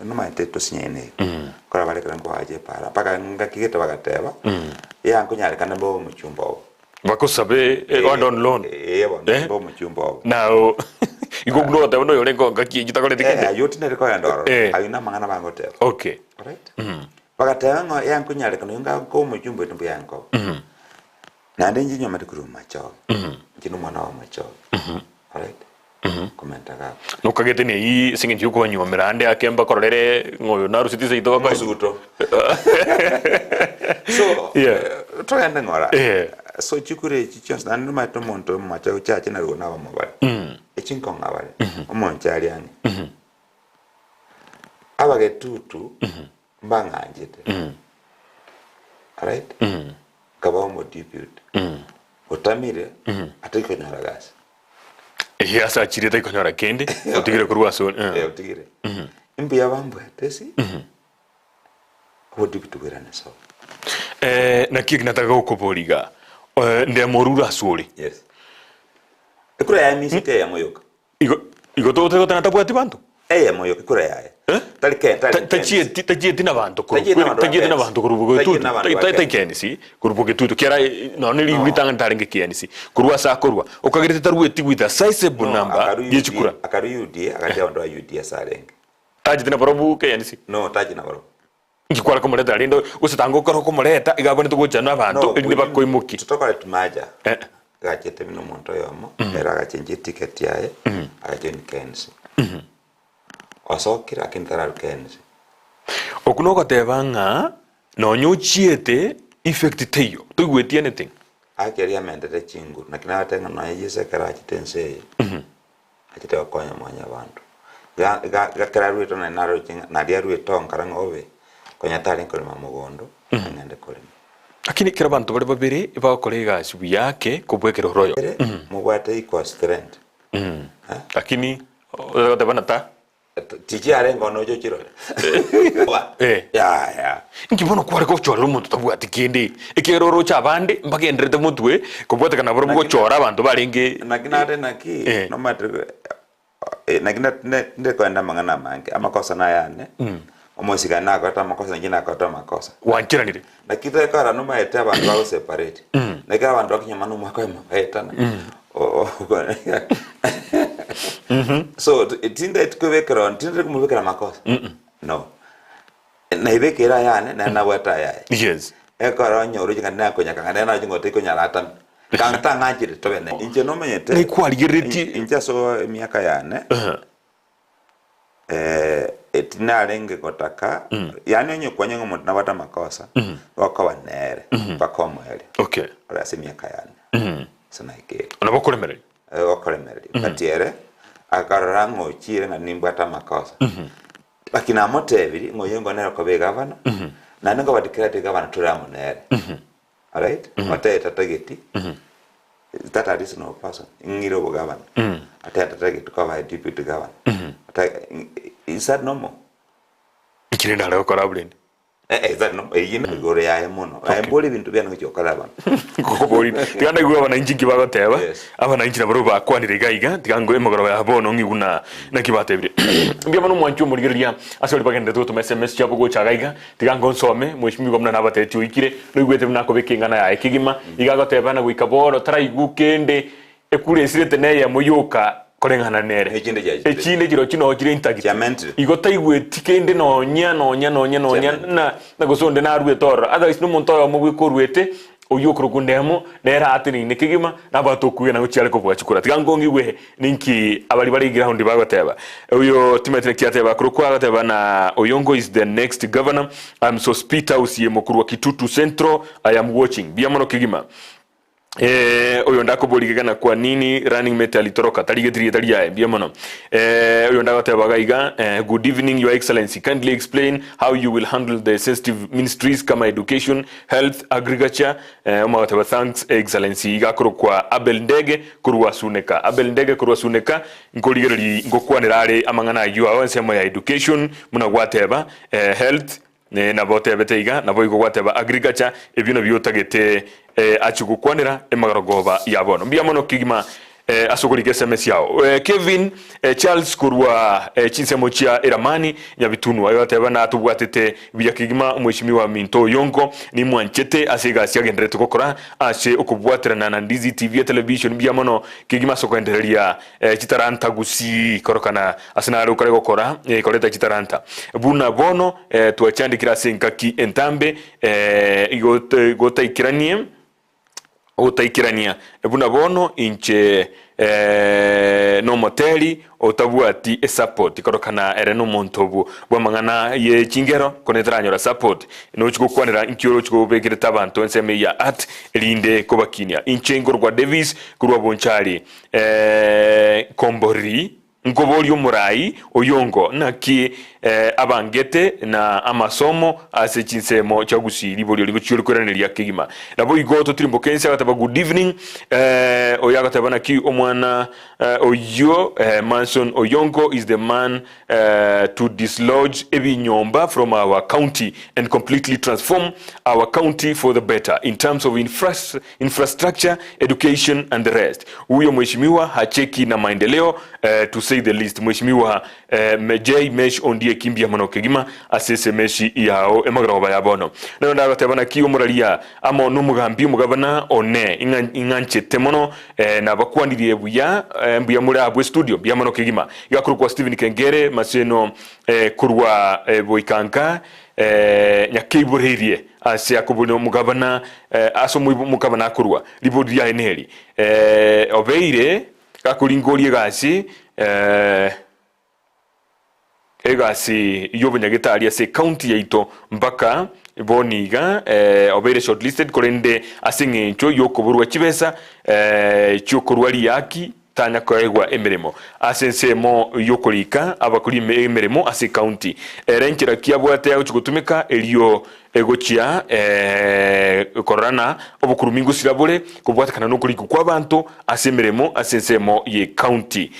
Speaker 4: Nomaete tosinyaine iga. Kora bare ekero nkoacha epara mpaka ngaki gete bagateba, yea nkonyarekana mbe omochumba obo.
Speaker 3: Bakosabe eh,
Speaker 4: Eh,
Speaker 3: on loan.
Speaker 4: eh, bono
Speaker 3: Eh?
Speaker 4: mbe omochumba obo.
Speaker 3: Nao igo buna ogoteba buna oyore nko ngaki eyio takoreti
Speaker 4: Eh,
Speaker 3: kende.
Speaker 4: ayio tindari kogenda ororo.
Speaker 3: Eh.
Speaker 4: Ayio namang'ana bagoteba.
Speaker 3: Okay.
Speaker 4: Alright? Bagateba ng'a yea nkonyarekana oyo nga omochumba oito mbuya nkoba. Naende inche nyomete korwa Machoge. Inche nomwana wa Machoge. Alright? Komenta gako.
Speaker 3: Nokagete neyii ase eng'encho yokobanyuomera ande ake mbakororere ng'a oyo naruseti seito bakoe.
Speaker 4: Omosuto. So,
Speaker 3: Yeah.
Speaker 4: togende ng'ora.
Speaker 3: Eh.
Speaker 4: So chikura echi chionsi naende nomanyete omonto omomache ochache narwo nabamo bare. Echi nkong'a bare. Omonche aria ang'e. Abagetutu mbang'anchete. Alright? Nkaba omodepute. Otamire, atari konyora gasi.
Speaker 3: Ehe ase achire taikonyora kende, otigire korwa ase ore.
Speaker 4: Eh, otigire. Imbuya bambwate ase, obodebute bwairane sobo.
Speaker 3: Eh, naki eki nataka gokoboria iga, eh, ndemo orure ase ore.
Speaker 4: Yes. Ekura yaye emisete eyemo yoka.
Speaker 3: Igo igo togoteba goteba tabwati banto?
Speaker 4: Eyemo yoka ekura yaye.
Speaker 3: Eh?
Speaker 4: Tari ke, tari
Speaker 3: Ta-
Speaker 4: kensi.
Speaker 3: Tachieti tachieti na banto korwa
Speaker 4: Tachieti na banto ba
Speaker 3: tachieti na
Speaker 4: kensi.
Speaker 3: banto korwa
Speaker 4: Tachieti
Speaker 3: bogetutu.
Speaker 4: na banto
Speaker 3: Tai-
Speaker 4: ba
Speaker 3: tai- tai
Speaker 4: kensi.
Speaker 3: kensi korwa bogetutu kiara eh, nonya ne
Speaker 4: No.
Speaker 3: ritang'ani tarenge kiensi korwa ase akorwa okagerete tarueti with a sizable
Speaker 4: No,
Speaker 3: number
Speaker 4: akaru
Speaker 3: ye
Speaker 4: UDA,
Speaker 3: chikura.
Speaker 4: akaru UDA, agacha abanto ba UDA ase arenge.
Speaker 3: Tacheti na barobwo KNC.
Speaker 4: No, tachi na barobwo.
Speaker 3: Inki kware komoreta rende gose tanga okore okomoreta iga abwenerete gocha na abanto
Speaker 4: No,
Speaker 3: erinde bakoimokie.
Speaker 4: Totokoreti maja.
Speaker 3: Eh.
Speaker 4: Gachete buna omonto oyomo, ere agachenchia eticket yaye, agajoin KNC. Osokire lakini tararwa KNC.
Speaker 3: Okwo nogoteba ng'a nonya ochiete effect teiyo, toigweti anything.
Speaker 4: Haki eria yamentete chinguru, naki nabatebia ng'a nonya Yeso ekero achete ense eye, achete gokonya mwanyabanto. Iga iga iga ekero aruete nonye naroche ng'a naria aruete oo nkara ng'a obe, konya tarenge korema mogondo, ang'ende korema.
Speaker 3: Lakini ekero abanto bare babere bagokora egasi buya ake kobua ekero ore oyomo.
Speaker 4: Ere mobwate equal strength, eh.
Speaker 3: Lakini otagoteba na ta.
Speaker 4: Tichiarenge ono oche ochirore.
Speaker 3: Eh.
Speaker 4: Yaya.
Speaker 3: Inki bono kware gochorera omonto tabwati kende, ekiagera oroche abande mbagendererete motwe kobwatekana nabarobwo
Speaker 4: Naki-
Speaker 3: gochora abanto barenge
Speaker 4: Naki nare naki
Speaker 3: Eh.
Speaker 4: nomanyete eh, naki na- ne- ndekoenda amang'ana amange amakosa nayane omosigani nakorete amakosa inche nakorete amakosa
Speaker 3: gwancheranire.
Speaker 4: Naki tekora nomaete abanto bago separate naki abanto bakinyomana omwaka oyomo baetana so tindeti kobekera onde tindeti komobekera makosa no naibekere ayane naye nabwate ayaye
Speaker 3: Yes.
Speaker 4: ekero onye oroche ng'a nakonyaka ng'a nere naroche ng'a otekonyara atame kanga tang'anchire tobe nere inche nomanyete
Speaker 3: Ng'ai kwarigereretie-
Speaker 4: inche ase emiaka yane Tinarenge gotaka, yaani onye kwanyora ng'a omonto nabwate amakosa, gokoba nere mpaka omoerio.
Speaker 3: Okay.
Speaker 4: Ore ase emiaka yane, ase naikire.
Speaker 3: Nabo okoremereria.
Speaker 4: Okoremereria. But ere, akarora ng'a ochire ng'a nimbwate amakosa. Lakini namotebirie ng'a oyo nigo nere okoba egavana, naende nkoba declared egavana tore amo nere. Alright? Otebe tatageti, that a reasonable person, ng'ire obogavana. Otebe tatageti koba a deputy governor. Otebe, is that normal?
Speaker 3: Inki rende are gokora abwo rende?
Speaker 4: Eh, eh, is that normal? Eyio na igoro yaye mono. Aye mbore ebinto biane gochia gokora abana.
Speaker 3: Ngokobori tiga ndaigwe abananchi nki bagoteba
Speaker 4: Yes.
Speaker 3: abananchi nabarobwo bakwanire iga iga tiga ngo emegoroba ya bono ng'igwe na naki batebire mbuya mono omwanchi omorigereria ase baria bagenderete gotoma sms chiabo gocha iga iga Tiga ngonsome, Mweshimiwa buna nabatebetie oikire, noigwete buna akobeka eng'ana yaye kegima, iga agoteba na goika bono taraigwa kende, ekura esirete neyemo yoka koreng'ana nere.
Speaker 4: Echinde chiachire.
Speaker 3: Echinde chirochio noo chire intagete.
Speaker 4: Chiamentire.
Speaker 3: Igo taigweti kende nonya nonya nonya nonya
Speaker 4: Chiamentire.
Speaker 3: na na gose onde naruete ororo. Otherwise nomonto oyomo bweka oruete, oyio okorokwa ndemo, nere aateneine kegima, nabwate okwegena gochia are kobua chikura. Tiga nkong'igwe ninki abaria bare eground bagoteba. Oyo timanyeti naki ateba korokwa agoteba na Oyongo is the next governor. I'm Sospeter Osiemo korwa Kitutu Central. I am watching. Mbuya mono kegima. Eh, oyo ndakoboria gana kwa nini running mate alitoroka tarigeti rieta riaye mbuya mono eh, oyo ndagoteba iga iga eh, good evening your excellency kindly explain how you will handle the sensitive ministries kama education health agriculture eh, omagoteba thanks excellency iga akorokwa Abel Ndege korwa Suneka Abel Ndege korwa Suneka nkorigereria ngokwanera are amang'ana ayio ao ensemo ya education buna gwateba eh, health eh, nabo otebete iga naboigo gwateba agriculture ebio nabio otagete eh, achie gokwanera emagarogoba ya bono mbuya mono kegima eh, ase okorika sms yao eh, Kevin eh, Charles korwa eh, chinsemo chia Eramani Nyabitunwa igo ateba natobwatete buya kegima omweshimiwa minto Oyongo nimwanchete ase egasi agendererete gokora ase okobwaterana na Ndizi TV etelevision mbuya mono kegima ase okoendereria eh, chitaranta gusii korokana ase nare okare gokora eh, koreta chitaranta buna bono eh, twachandekire ase engaki entambe eh, igo gotaikeranie Ogotaikerania, buna bono inche nomoteri otabwati esupport korokana ere nomonto bw'amang'ana ye chingero kone taranyora support nochi gokwanera inki orochi kobekerete abanto ensemo eye ya art erinde kobakinia inche nkorokwa Davis korwa Bonchari Kombori Nkoboria omorai oyongo, naki abangete na amasomo ase chinsemo chia gusii riborio rigochia rikoiraneria kegima. Naboigo totirimboke inse agateba good evening, oyo agateba naki omwana Oyio Manson Oyongo is the man to dislodge ebinyomba from our county and completely transform our county for the better in terms of infrastructure, education and the rest. Huyo mheshimiwa hacheki na maendeleo to say the least. Mheshimiwa J Mesh Ondieki mbuya mono kegima ase esemeshi yao emarogoba ya bono. Nero ndagoteba naki omoraria amo nomogambi omogabana one ing'anchete mono Nabakwanirie buya, mbuya more abwo estudio, mbuya mono kegima. Iga korokwa Stephen Kengere Maseno korwa Boikanka Nyakeiboreirie ase akoboria omogabana ase omogabana akorwa ribori riaye neri obeire gakoringoria egasi Egasi y'obonyagetari ase ecounty yaito mpaka bono iga obeire shortlisted korende ase eng'encho y'okoborwa chibesa chiokorwa riaki tanya koegwa emeremo ase ensemo y'okorika abakori emeremo ase ecounty. Ere nchera ki abwate agochia gotumeka erio egochia kororana obokurumi ngosira bore kobwatekana nokorikwa kw'abanto ase emeremo ase ensemo y'ecounty.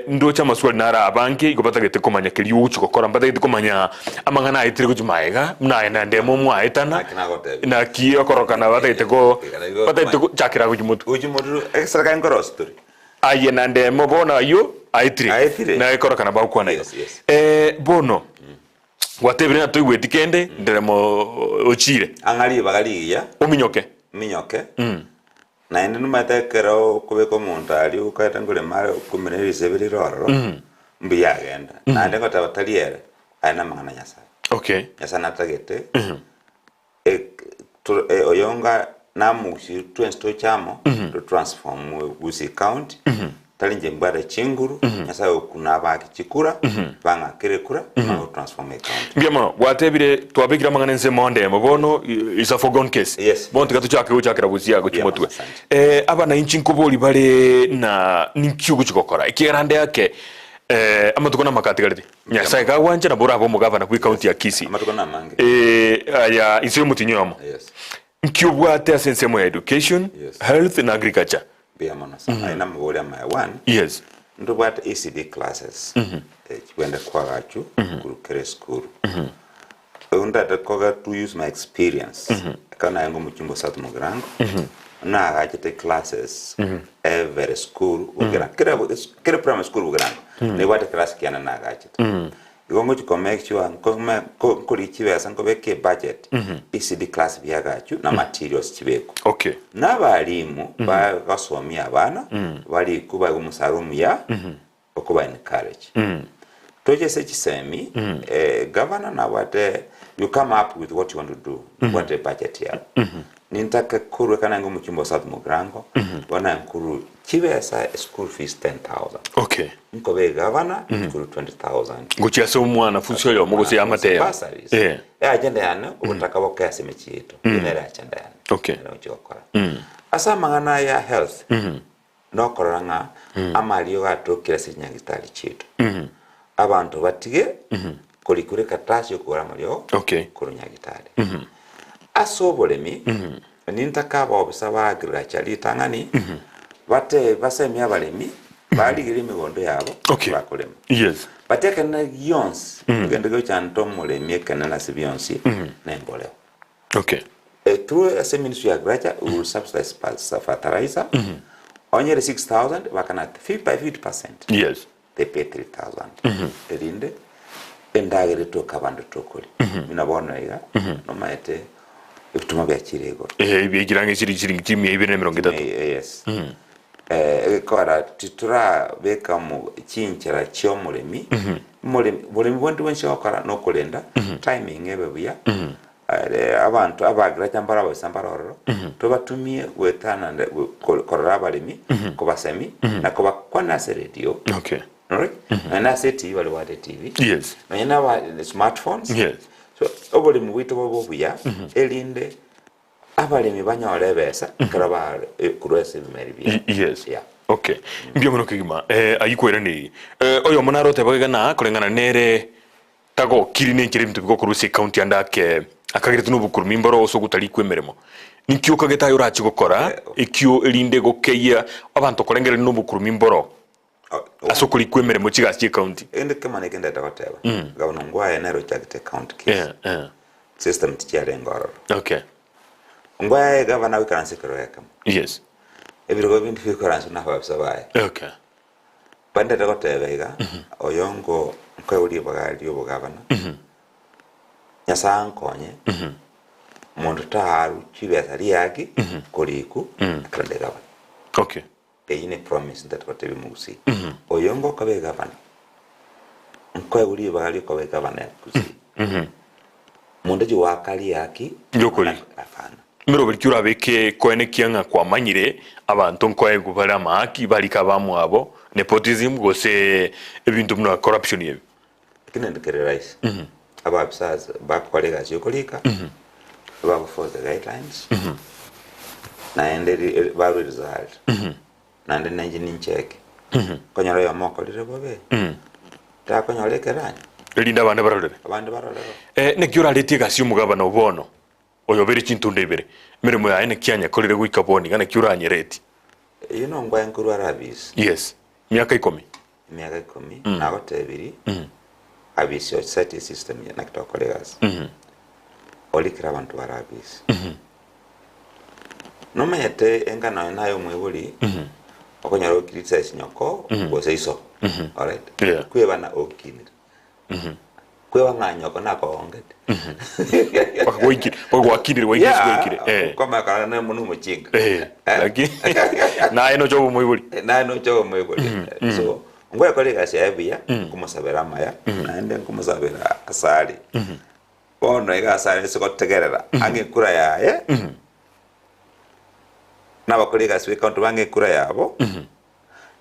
Speaker 3: Ndoche amaswali naro abange igo batagete komanya keria ogochia gokora, mbatagete komanya amang'ana aetire gochia magega buna aye naende emo mwaetana
Speaker 4: Naki nagotebia.
Speaker 3: naki okorokana batagete ko batagete gochakera gochia motwe.
Speaker 4: Gochia motwe eserikari nkorosia tore.
Speaker 3: Aye naende emo bono ayio aetire
Speaker 4: Aetire.
Speaker 3: naye korokana bagokwana igo.
Speaker 4: Yes, yes.
Speaker 3: Bono Gwatebire ng'a toigweti kende, nderemo ochiire.
Speaker 4: Ang'a ribaga rigiya.
Speaker 3: Ominyoke.
Speaker 4: Ominyoke. Naende nomanyete ekero okobeka omonto aria okaete nkorema are okumire risebe rire ororo, mbuya agenda. Naende ngoteba tari ere, aye namang'ana a Nyasaye.
Speaker 3: Okay.
Speaker 4: Nyasaye natagete Oyonga namogusie twensi toche amo to transform Gusii county tari inche mbwate chinguru Nyasaye okwo nabake chikura bang'akere ekura manye go transform ecounty.
Speaker 3: Mbuya mono, gwatebire twabekire amang'ana ensemo onde emo bono is a forgone case.
Speaker 4: Yes.
Speaker 3: Bono tiga tochake gochakera busia gochia
Speaker 4: Mbuya mono,
Speaker 3: motwe.
Speaker 4: asante.
Speaker 3: Eh, abanainchi nkobori bare na ninki ogochia gokora ekiagera ande ake eh, amatuko namake atigarete. Nyasae gagwancha nabo orabe omogavana bw'ecounty ya Kisii.
Speaker 4: Amatuko namange.
Speaker 3: Eh, aya inse y'omotinyi oyomo.
Speaker 4: Yes.
Speaker 3: Nki obwate ase ensemo ya education,
Speaker 4: Yes.
Speaker 3: health na agriculture?
Speaker 4: Mbuya mono sana. Aye namabori amaya. One,
Speaker 3: Yes.
Speaker 4: ntobwate ECD classes eh, chibwende kwagachu korwa kera esukuru. Oyo ndate koga to use my experience ekero naye omochumba o South Mugirango nagachete classes every school Bogirango kera kera primary school Bogirango nebwate class kiane nagachete igo ngochi ko make sure nkome nkorigia chibesa nkobeka ebudget ECD class biagachu na materials chibekwe.
Speaker 3: Okay.
Speaker 4: Na abalimu bagosomia abana barikwe baegwe omusara omuya okoba encourage. Toche ase chisemi, eh, governor nabwate you come up with what you want to do, obwate budget yao. Nintake korwa ekero naenge omochumba o South Mugirango, bono nkoru chibesa school fees 10,000.
Speaker 3: Okay.
Speaker 4: Nkobe egavana nkoru 20,000.
Speaker 3: Gochia ase omwanafunsi oyomo gose eamate eyemo.
Speaker 4: Bursaries.
Speaker 3: Eh.
Speaker 4: E agenda yane obotaka boke ase emechie yaito. Eyio nere agenda yane.
Speaker 3: Okay.
Speaker 4: Nere ngochia gokora. Ase amang'ana ya health, Nokorora ng'a amariogo atokire ase chinyagitari chiaito. Abanto batige korikura ekaratasi y'okogora amariogo
Speaker 3: Okay.
Speaker 4: korwa nyagitari. Ase oboremi, nintake abaofisa ba agriculture ritang'ani bate basemie abaremi barigerie emegondo yabo
Speaker 3: Okay.
Speaker 4: bakorema.
Speaker 3: Yes.
Speaker 4: But ekenene gionsi, egento gegochanda omoremi ekenene ase bionsi, nemboreo.
Speaker 3: Okay.
Speaker 4: Through ase ministry ya agriculture we will subsidize fertilizer onye ere 6000 bakana by 50%
Speaker 3: Yes.
Speaker 4: they pay 3000 erinde endagera etoke abanto tokoria buna bono iga nomaete ebituma biachire igoro
Speaker 3: Eh, ebiekire ang'e chiri chiringi chimia ibere na emerongo etato.
Speaker 4: Yes. Egekora titorabeka omo chinchera chi'omoremi, omoremi boremi bonde bwensi ogokora nokorenda timing ebe buya, are abanto abageracha mbare ababisa mbare ororo, tobatumie goetanana go korora abaremi, kobasemi, na kobakwana ase radio,
Speaker 3: Okay.
Speaker 4: nore nonya na ase etibi baria babwate etibi,
Speaker 3: Yes.
Speaker 4: nonya na aba smartphones,
Speaker 3: Yes.
Speaker 4: so oboremi bwaito bobe obuya, erinde Abaremi banyore ebesa ekero bare korwa ase ebimeri biabo.
Speaker 3: Yes.
Speaker 4: Yeah.
Speaker 3: Okay. Mbuya mono kegima. Eh, ayio kweraneirie. Eh, oyomo nare oteba iga na koreng'ana nere tagokiri nenchera ebinto bigokorwa ase ecounty ande ake akagerete nobokurumi mboro ase ogotarikwa emeremo. Ninki okagete aye orache gokora ekio erinde gokeyia abanto korengereria nobokurumi mboro? Ase okorikwa emeremo chigasi chi'ecounty.
Speaker 4: Egento ekemo neke ndete goteba, gavana Ongwae nere ochagete ecounty case. System tichiarenge ororo. Ongwae gavana agoikaransa ekerogo ekemo. Ebirogo binde bigoikaransa na ababisa baye. Bandete goteba iga, oyo ngo nkoegwa ribaga ri'obogavana, Nyasae ankonye, monto taarwa chibesa riaki koriku ekero nde gavana. Eyio ne promise ntete gotebia omogusii, oyo ngokoba egavana, nkoegwa ribaga riokoba egavana ya Gusii, monto ochia goaka riaki
Speaker 3: Riokorika.
Speaker 4: hapana.
Speaker 3: Emeroberi ki orabeke koenekia ng'a kwamanyire abanto nkoegwa bare amaaki barike abamwabo, nepotism gose ebinto buna corruption ebi?
Speaker 4: Eki nende kere rahisi, abaafisas bakora egasi yokorika, bago follow the guidelines, naende ri- barwe result, naende nainche nincheke, nkonyora oyomo okorire bobe, takonyora ekeranya,
Speaker 3: Erinde abande barorere.
Speaker 4: abande barorere.
Speaker 3: Eh, naki oraretie egasi y'omogabana o bono, oyobere chintunda ibere, emeremo yaye naki anyekorire goika bono iga naki oranyereti?
Speaker 4: Eyio nongwae nkorwa Arabisi.
Speaker 3: Yes, miaka ikomi.
Speaker 4: Emiaka ikomi nagotebirie abisi o set system ye naki togokora egasi orikere abanto bare abisi nomanyete engano eye naye omoibori okonyora o criticize nyoko gose iso alright kwebana okinire kweba ng'a nyoko nakogongete
Speaker 3: Mpaka gwaikire mpaka gwakinire gwaikire ase gwaikire eh.
Speaker 4: Komekana na omochinga
Speaker 3: Eh, lakini naye nocha obe omoibori.
Speaker 4: Naye nocha obe omoibori so ngoekora egasi yaye buya nkomosabera amaya naende nkomosabera asare bono iga asare ase gotegerera ang'e ekura yaye nabakori egasi be county bang'e ekura yabo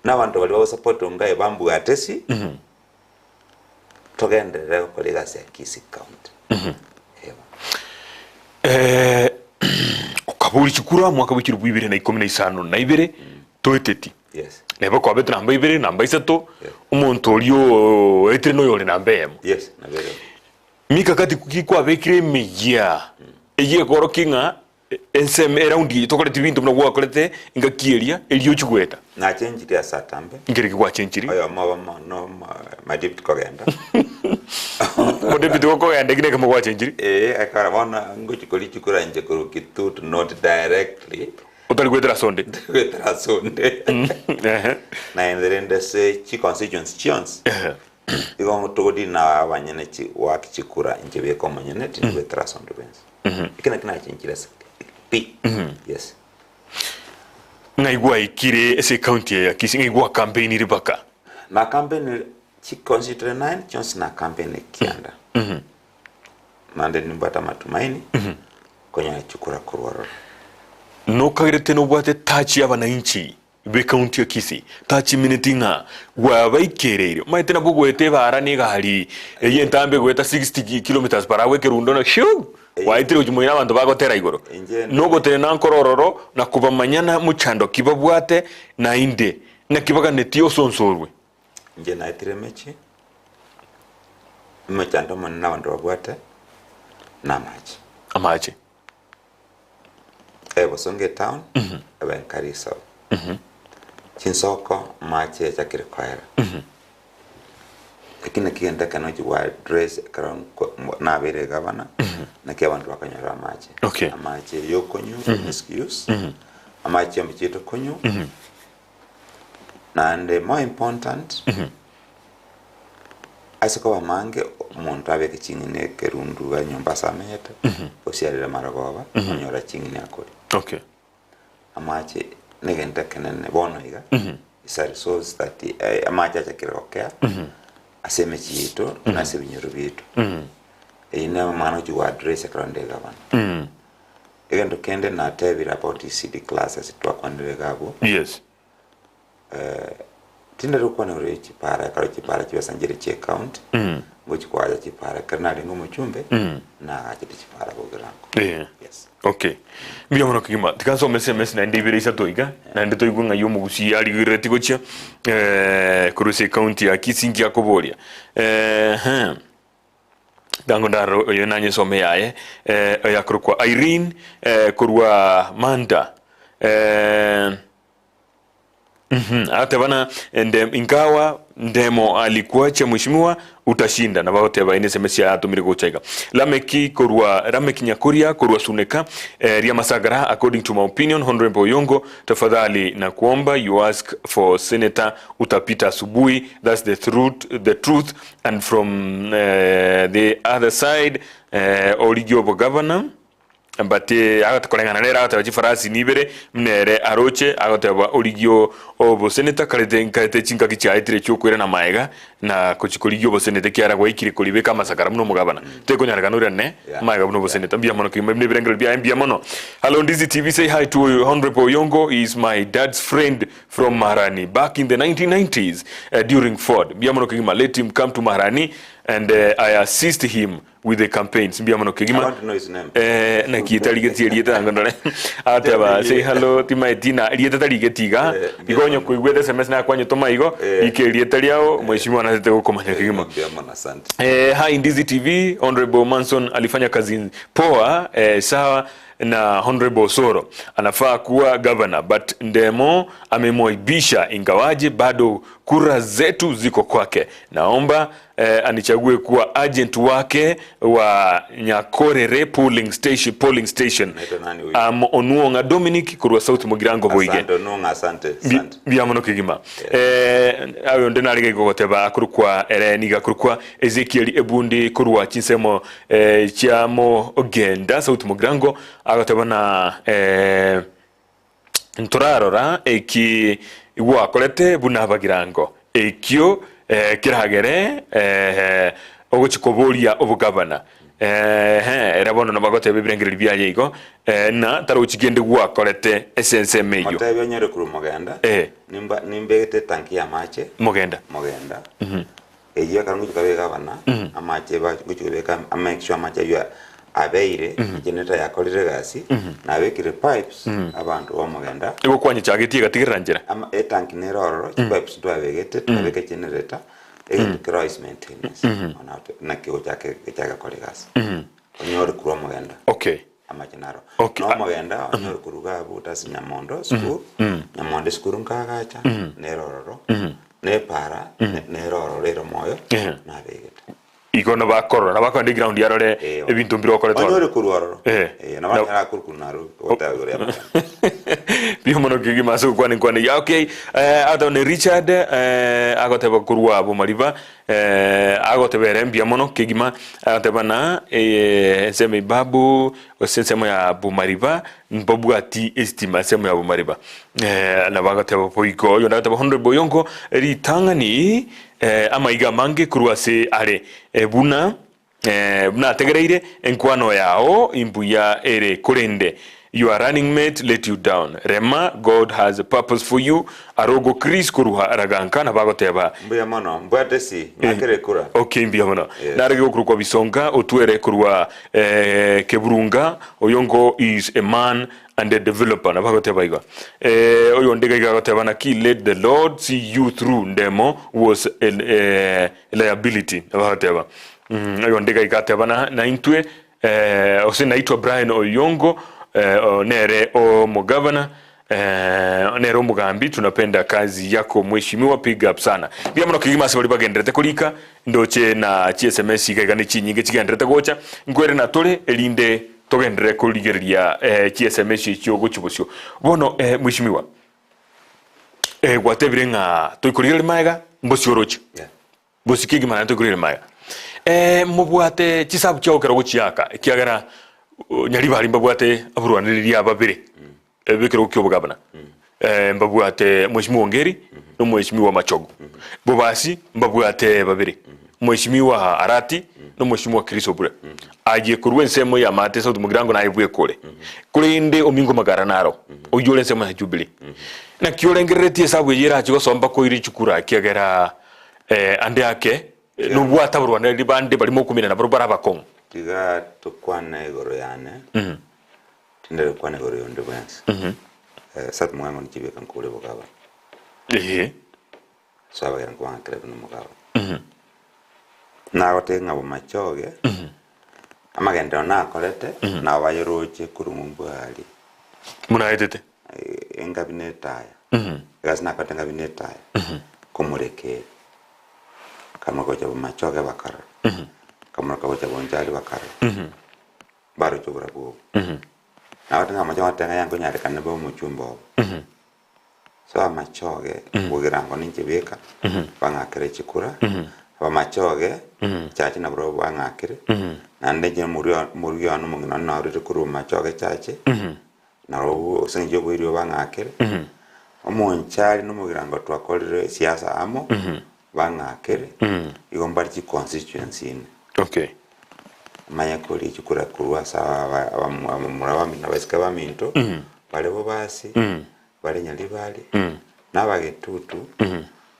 Speaker 4: na abanto baria bagosupport ongaye bambwatesi togenderere gokora egasi ya Kisii County. Eba.
Speaker 3: Eh, okabori chikura mwaka bwa chilifu ibere na ikomi na isano na ibere toeteti
Speaker 4: Yes.
Speaker 3: neba kwabete namba ibere namba isato
Speaker 4: Yeah.
Speaker 3: omonto oria oetire noyo ore namba eyemo
Speaker 4: Yes, nabere.
Speaker 3: mikakati ki kwabekire emeyia eyio ekorokia ng'a Ensemo eraundi eye tokorete ebinto buna gwakorete engaki eria, eria ochia goeta.
Speaker 4: Nachenchirie ase atambe.
Speaker 3: Nkere ki gwachenchirie?
Speaker 4: Oyomo obo mono my deputy kogenda.
Speaker 3: Omodepute gokogenda eki nekemo gwachenchirie?
Speaker 4: Ee, ekero bono ngochia koria chikura inche korwa Kitutu not directly.
Speaker 3: Otari goetera ase onde.
Speaker 4: Ntari goetera ase onde.
Speaker 3: Ehe.
Speaker 4: Naende rende ase chiconstituency chionsi.
Speaker 3: Ehe.
Speaker 4: Igo togodina na abanyene chi goaka chikura inche beka omonyene tindi goetera ase onde bwensi. Eki nakio nachenchire ase pi. Yes.
Speaker 3: Ng'ai gwaikire ase ecounty eye ya Kisii? Ng'ai gwacampaignire mpaka?
Speaker 4: Nacampaignire chi constituency nine chionsi nacampaignire kianda. Naende nimbwate amatumaini konyora chikura korwa ororo.
Speaker 3: Nokagerete nobwate touch y'abanainchi b'ecounty ya Kisii tachimineti ng'a gwabaikereire. Omanyete nabo ogoeta ebaara na egari eye entambe egoeta 60 kilometres per hour ekerundo na shuu! Gwaetire gochia moino abanto bagotera igoro. Nogotenena nkore ororo na kobamanya na mochando ki babwate naende naki baganetie osonsorwe.
Speaker 4: Inche naetire emechie, emechando omonene abanto babwate namache.
Speaker 3: Amache.
Speaker 4: Bosongo etown, ebe nka risabu. Chinsoko amache achakire koera. Eki nakio egento ekero nochi gwa address ekero nko- mbo- nabeire egavana, naki abanto bakonyora amache. Amache ya okonywa, domestic use, amache chiombe chiaito konywa, naende more important, ase koba amange omonto abeke ching'eni ekerundu iga nyomba ase amenyete, osiarere marogoba, onyora ching'eni akoria. Amache negento ekenene bono iga, is a resource that amache achakire gokea ase emechie yaito na ase ebinyoro biaito. Eyio nere omwana ochia go address ekero nde egavana. Egento kende natebire about ECD classes twakwanire iga abwo. Tindari gokwana igoro ye chipara ekero chipara chibesa nchire chie county, ngochi koacha chipara ekero narenge omochumbe, nagachete chipara bogirango. Yes.
Speaker 3: Okay. Mbuya mono kegima. Tiga nsome SMS naende ibere isato iga, naende toigwe ng'ai omogusii arigerereti gochia korwa ase ecounty ya Kisii nki akoboria. Ehe. Tango ndaro oyo nanyesome yaye oyo akorokwa Irene korwa Manda. Agateba na nde ingawa ndemo alikuacha mheshimiwa utashinda nabo agoteba ine sms yaye atomire gocha iga Lameki korwa Lameki Nyakuria korwa Suneka eh, Riamasagara according to my opinion Honorable Oyongo tafadhali nakuomba you ask for senator utapita asubuhi that's the truth, the truth and from eh, the other side eh, origie obogavana But agotkoreng'ana nere agoteba chifarasi nibere buna ere aroche, agoteba origie oboseneta karete nkarete chingaki chiaetire chiokoirana maega na gochia korigia oboseneta ekiagera gwaikire koribeka amasakara buna omogabana. Tekonyarekana oirane maega buna oboseneta. Mbuya mono kegima buna ebirengererio biaye mbuya mono. Hello Ndizi TV say hi to Honorable Oyongo he is my dad's friend from Maharani back in the 1990s during Ford. Mbuya mono kegima let him come to Maharani and I assist him with the campaigns mbuya mono
Speaker 4: I
Speaker 3: kegima
Speaker 4: want to know his name.
Speaker 3: Eh, naki tarigetie erieta ango ndore ateba say hello timaeti na erieta tarigeti iga
Speaker 4: Eh,
Speaker 3: igo onye koigwete sms nakwanyetoma igo
Speaker 4: Eh.
Speaker 3: ika erieta riao mheshimiwa nasete gokomanya kegima
Speaker 4: Mbuya mono, asante.
Speaker 3: Eh, hi Ndizi TV, Honorable Manson alifanya kazi poa eh, sawa na Honorable Osoro anafaa kuwa governor but Ndemo amemwaibisha, ingawaje bado kura zetu ziko kwake. Naomba eh, anichague kuwa agent wake wa Nyakorere polling station, polling station.
Speaker 4: Anaitwa nani huyu?
Speaker 3: Um, Onuonga Dominic korwa South Mugirango Boige
Speaker 4: Asante, Onuonga, asante, asante.
Speaker 3: mbuya mono kegima eh, ayo onde narege gogoteba akorokwa ere niga akorokwa Ezekiel ebundi korwa chinsemo eh, chia Mogenda South Mugirango agoteba na eh, Ntorarora eki gwakorete buna abagirango, ekio keragere ogochia koboria obogavana. Ehe, ere bono nabagoteba ebirengererio biaye igo, ng'a tarochi kende gwakorete ase ensemo eyio.
Speaker 4: Motebie onyore korwa mogenda, nimba nimbegete etanki y'amache
Speaker 3: Mogenda.
Speaker 4: mogenda, Eyio ekero ngochia kobeka abana, amache ba ngochia kobeka amake sure amache aywo abeire, egenerator yakorire egasi, nabekire pipes, abanto bamogenda.
Speaker 3: Igo kwanyechagetie egatigerera nchera.
Speaker 4: Ama etanki nere ororo, chipipes ntwabegete, twabeka egenerator, egento kero is maintenance, bono naki gochaka gochaka gokora egasi. Onyore korwa omogenda.
Speaker 3: Okay.
Speaker 4: Amache naro.
Speaker 3: Okay.
Speaker 4: Na omogenda onyore koruga abwo ase Nyamondo school, Nyamondo esukuru nkagacha, nere ororo, na epara nere ororo ere omoyo, nabegete.
Speaker 3: Igo nabakorora, nabakorora eground yarore
Speaker 4: Eh,
Speaker 3: ebinto mbire okorete ororo.
Speaker 4: Onyore korwa ororo.
Speaker 3: Eh.
Speaker 4: Eh, nabo
Speaker 3: Na-
Speaker 4: anyare akorwa Nairobi, goteba igoro ya amagena.
Speaker 3: Mbuya mono kegima ase gokwana enkwana eyio. Okay, eh, agoteba ne Richard eh, agoteba korwa Bomariba Eh, agoteba ere mbuya mono kegima, agoteba na eh, ensemo ya Ibabu gose ensemo ya Bomariba mbabwati esitima ensemo ya Bomariba. Eh, nabo agoteba boigo oyonde agoteba Honorable Oyongo ritang'ani eh, amaiga amange korwa ase are eh, buna eh, buna ategereire enkwano yao imbuya ere korende Your running mate let you down rema God has a purpose for you arogo Chris korwa Raganka nabo agoteba
Speaker 4: Mbuya mono, mbwate si, ng'akere ekura.
Speaker 3: Okay mbuya mono.
Speaker 4: Yes.
Speaker 3: Narege gokorokwa Bisonga otwere korwa eh, Keburunga oyongo is a man and a developer nabo agoteba igo. Eh, oyonde iga iga agoteba naki let the Lord see you through Ndemo was a, eh, liability nabo agoteba. Mm, oyonde iga iga ateba na, na intwe Eh, ose naitwa Brian Oyongo eh, nere omogavana eh, nere omogambi tunapenda kazi yako mheshimiwa big up sana mbuya mono kegima ase baria bagenderete korika ndoche na chi sms iga iga ne chinyinge chigenderete gocha nkwere na tore erinde togenderere korigereria eh, chi sms echio gochia bosio bono eh, mheshimiwa eh, gwatebire ng'a toikorigereria maega mbosio oroche
Speaker 4: Yeah.
Speaker 3: Bosike ekima naende toikorire maya. Eh, mobwate chisabu chiao ekero ogochiaka, ekiagera Nyaribari mbabwate aborwanereria babere b'ekerogo ki'obogabana. Eh, mbabwate Mheshimiwa Ongeri na Mheshimiwa Machogu. Bobasi mbabwate babere, Mheshimiwa Arati na Mheshimiwa Chris Obure. Aye korwa ensemo y'amaate South Mugirango naye bwekore. Korende Omingo Magara naro, oyio ore ensemo ya Jubilee. Naki orengereretie esabu eye erache gosomba koira chikura ekiagera Eh, ande ake, nobwate abarwanereri bande baria mokumina nabarobwo bare abakong'u.
Speaker 4: Tiga tokwane igoro yane, tindari gokwana igoro y'onde bwensi. Eh, South Mugirango nichibeka nkore bogaba.
Speaker 3: Ehe.
Speaker 4: So abagera nkobang'akera buna omogaba. Nagotebia ng'a bomachoge, amagenderero nakorete, nabo bayeroche korwa ng'umbu aria.
Speaker 3: Buna aetete.
Speaker 4: Engabi netaya. Egasi nakorete ng'a buna etaya, nkomoreka ere. Nkamoroka gocha bomachoge bakarora, nkamoroka gocha bonchari bakarora, mbaroche oborabu obwo. Nagote ng'a amache goteba ng'a yankonyarekana nabe omochumba obo. So amachoge bogirango ninche beka, bang'akere chikura, abamachoge chache nabarobwo bang'akere, naende inche omorwio omorugi one omong'ina one narure korwa machoge chache, Narobwo ase engencho y'oboiri obang'akere, omonchari na omogirango twakorire siasa amo, bang'akere, igo mbare chiconstituency ime.
Speaker 3: Okay.
Speaker 4: Manye koria chikura korwa ase aba abamu abamura baminto abaiseke baminto, bare bobasi, bare nyaribari, na abagetutu,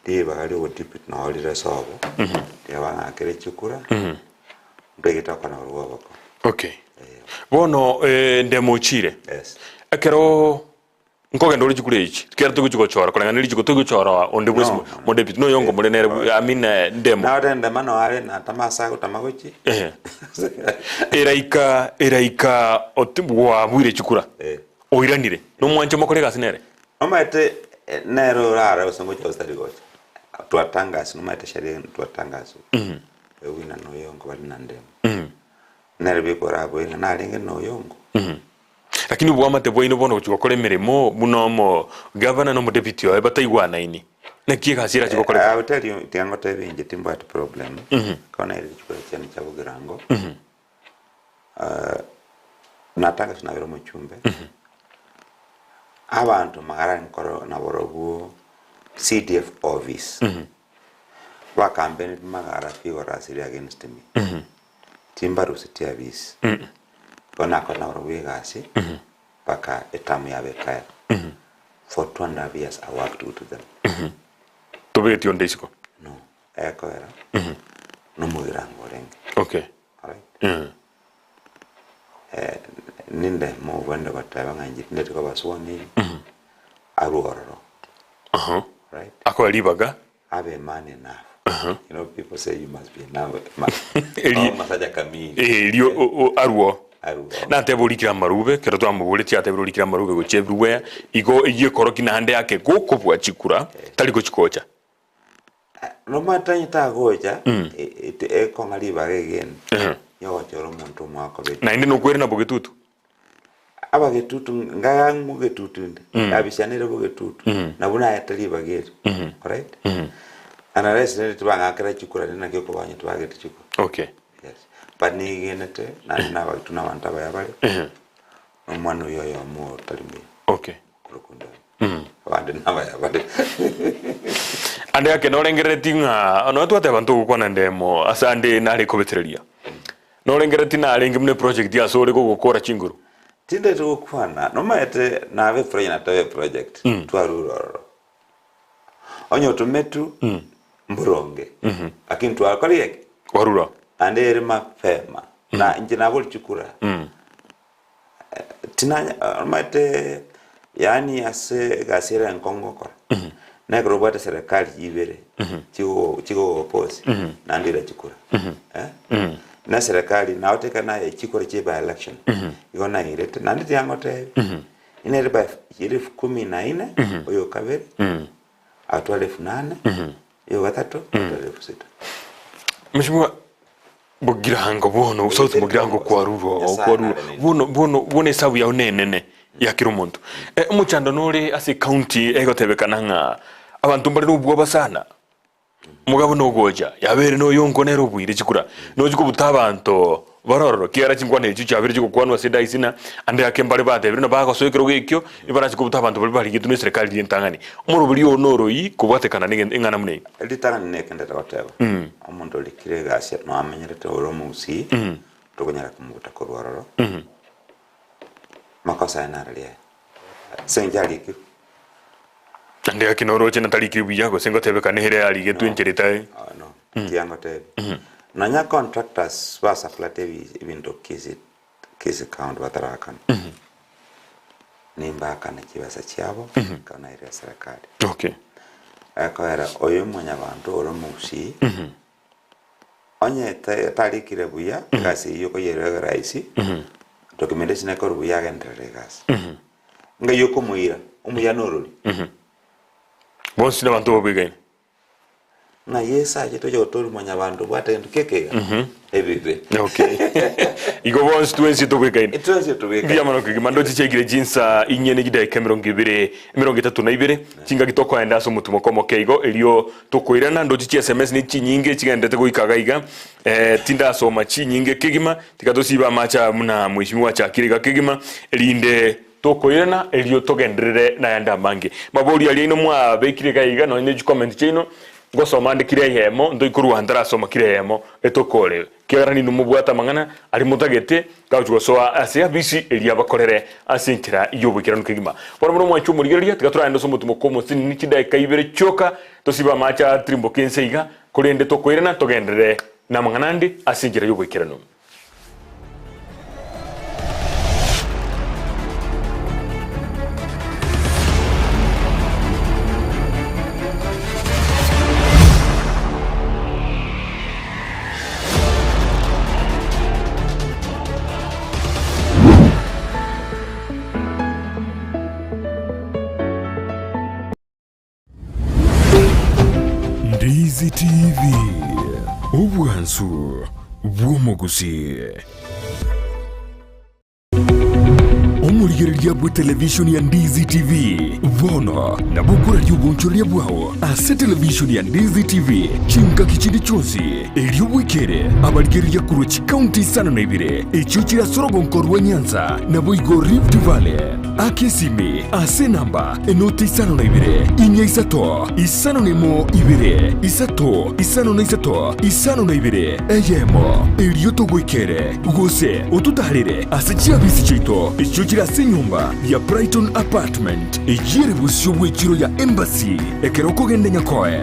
Speaker 4: ribaga ri'obodeputy noo rire sobo, riria bang'akere chikura, mbegete okona korwa oboko.
Speaker 3: Okay. Bono eh, ndemochire.
Speaker 4: Yes.
Speaker 3: Ekero nkogenda ore chikura echi, kera togochi gochora koreng'ana ne richiko togochora onde bwensi
Speaker 4: No.
Speaker 3: modeputy noyongo more nere bu- I mean eh, ndemo.
Speaker 4: Nagote ndema noare natama ase agotama gochia.
Speaker 3: Ehe. Eraika eraika oti gwabuire chikura.
Speaker 4: Eh.
Speaker 3: Oiranire. Nomwanche mokore egasi nere.
Speaker 4: Omanyete eh, nere orare gose ngocha gose tari gocha. Twatangasi nomanyete sheria twatangasi. Ewina noyongo bari na ndemo. Nere beka oraboe ng'a narenge noyongo.
Speaker 3: Lakini obwamate bwaino bono gochia gokora emeremo buna omo gavana na omodeputy oye bataigwanaini, naki egasi erache gokoreka?
Speaker 4: I will tell you, tiga ngotebie inche timbwati problem, ekero nairire chikura chiane chia bogirango, natanga ase nabere omochumbe, abanto magara nkoro naborobwo CDF office, bakampeneti magara vigorously against me. Timbaruseti abisi, igo nakora nabarabwo egasi mpaka eterm yabo ekaera. For two and a half years I worked with them.
Speaker 3: Tobegeti onde isiko?
Speaker 4: No, ekoera nomogirango orenge.
Speaker 3: Okay.
Speaker 4: Alright? Ninde mobwende goteba ng'a inche tindeti koba sworn in, arwe ororo. Right?
Speaker 3: Akoe ribaga.
Speaker 4: Abe man enough. You know people say you must be enough. Ma,
Speaker 3: Eri-
Speaker 4: oh, masaja kamili.
Speaker 3: Eh, erio o- o- arwo
Speaker 4: Arwo.
Speaker 3: nateba orikire amarube kero twamoboretie atebire orikire amarube gochia everywhere igo eyio ekoroki naende ake gokobua chikura tari gochikocha
Speaker 4: Nomanyete tagocha ekong'a ribaga egeni yogochora omonto omwaka obete.
Speaker 3: Naende nokwere na bogetutu.
Speaker 4: Abagetutu ngaga mogetutu inde abishanire bogetutu nabwo naete ribaga eri alright and unless rende tibang'akera chikura rende naki okobanya tibagete chikura
Speaker 3: Okay.
Speaker 4: yes but nigenete naende na abagetutu na abanto abaya bare na omwana oyio oyomo otari muya
Speaker 3: Okay.
Speaker 4: korokwa Ndongo abande nabaya bare.
Speaker 3: Ande ake norengerereti ng'a nonya twateba ntogokwana ndemo ase ande nare kobetereria. Norengerereti narenge buna eproject ase ore gogokora chinguru.
Speaker 4: Tindeti gokwana, nomaete nabe eproject na tabe eproject, twarure ororo. Onye otometwe, mboronge, lakini twakorire ki?
Speaker 3: Kwarure.
Speaker 4: Naende ere mapema, na inche nabori chikura, Tinanya omanyete yaani ase egasi ere enkong'u gokora, na ekero obwate serikali ibere chigo chigogoposi naende ira chikura eh, na eserekari nagotekana naye chikura chia by election, igo nairete naende tiga ngotebie, inere by elfu kumi na nne oyo kabere, agatwara elfu nane, oyo gatato agatwara elfu sita.
Speaker 3: Mheshimiwa Bogirango bono South Bogirango kwarurwa oo kwarurwa bono bono bono esabu yao nenene ya kera omonto. Eh, omochando nore ase ecounty egotebekana ng'a abanto mbare nobwoba sana, omogabo nogocha yabeire noyonko nere obuire chikura, nochi kobuta abanto bare ororo ekiagera chinkwana echio chiabeire chigokwanwa ase edaisi na ande ake mbare batebire ng'a bagosoa ekerogo ekio ebarache kobuta abanto baria barigetwe na eserekari riria entang'ani. Omoroberi oo noroi kobwatekana na egento eng'ana buna eye.
Speaker 4: Ritang'ani nekendete goteba, omonto orikire egasi noamenyerete ore omogusii, tokonyara komobuta korwa ororo, makosa aye naro riaye, ase eng'encho arikirwe.
Speaker 3: Naende gaki noroche natarikiri buya, gose ngotebekana ere arigetwe enchera etari.
Speaker 4: Ah, no, tiga ngotebie. Nonya contractors basupplete ebi- ebinto Kisii Kisii county batarakana, nimbakane chibesa chiabo, ekero nairire eserekari.
Speaker 3: Okay.
Speaker 4: Ekoera oyo mwanyabanto ore omogusii, onye ta- tarikire buya, egasi eyio okoyerwa rahisi, documentation ekorwa buya agenderere egasi. Ngai okomoira, omuya norori.
Speaker 3: Bonsi nabanto babwegaine.
Speaker 4: Ng'a Yeso achete ocha gotoria mwanyabanto obwate gento ki ekeiga? Ebibe.
Speaker 3: Okay. Igo bonsi twensi tobwekaine.
Speaker 4: Twensi tobwekaine.
Speaker 3: Mbuya mono kegima ndoche chiaikire chinsa inye ne chidaeka emerongo ebere emerongo etato na ibere chingaki tokoenda ase omotimoko omoke igo erio tokoirana ndoche chi sms ne chinyinge chigenderete goika iga iga eh, tindasoma chinyinge kegima tiga tosibe amache aya buna mheshimiwa achakire iga kegima erinde tokoirana erio togenderere nayande amange. Maborio aria aino mwabekire iga iga nonye ne chicomment chiaino ngosoma nde kira eyemo ntoikorwa ntarasoma kira eyemo etokore Ekiagera ninwe mobwate amang'ana aria motagete, tagochia gosoa ase abisi eria abakorere ase enchera y'oboikeranu kegima. Bono buna omwanchi omorigereria, tiga toragende ase omotimoko omosinini chidaeka ibere chioka, tosibe amache atirimboke inse iga, korende tokoirana togenderere namang'ana ande ase enchera y'oboikeranu.
Speaker 2: Ndizi TV, obwansu bw'omogusii. Omorigereria bwe televishoni ya Ndizi TV bono nabo okoraria obonchoreria bwao ase televishoni ya Ndizi TV chingaki chinde chionsi, erio bwekere abarigereria korwa chikaunti isano na ibere echio chire ase orogonko rwa Nyanza naboigo Rift Valley. Aka esimi ase enamba enoti isano na ibere, inya isato, isano na emo ibere, isato, isano na isato, isano na ibere, eyemo, erio togoikere, gose ototaarere ase chiabisi chiaito echio chire ase enyomba ya Brighton Apartment, eyio ere bosio bw'echiro ya Embassy, ekero okogenda Nyakoe.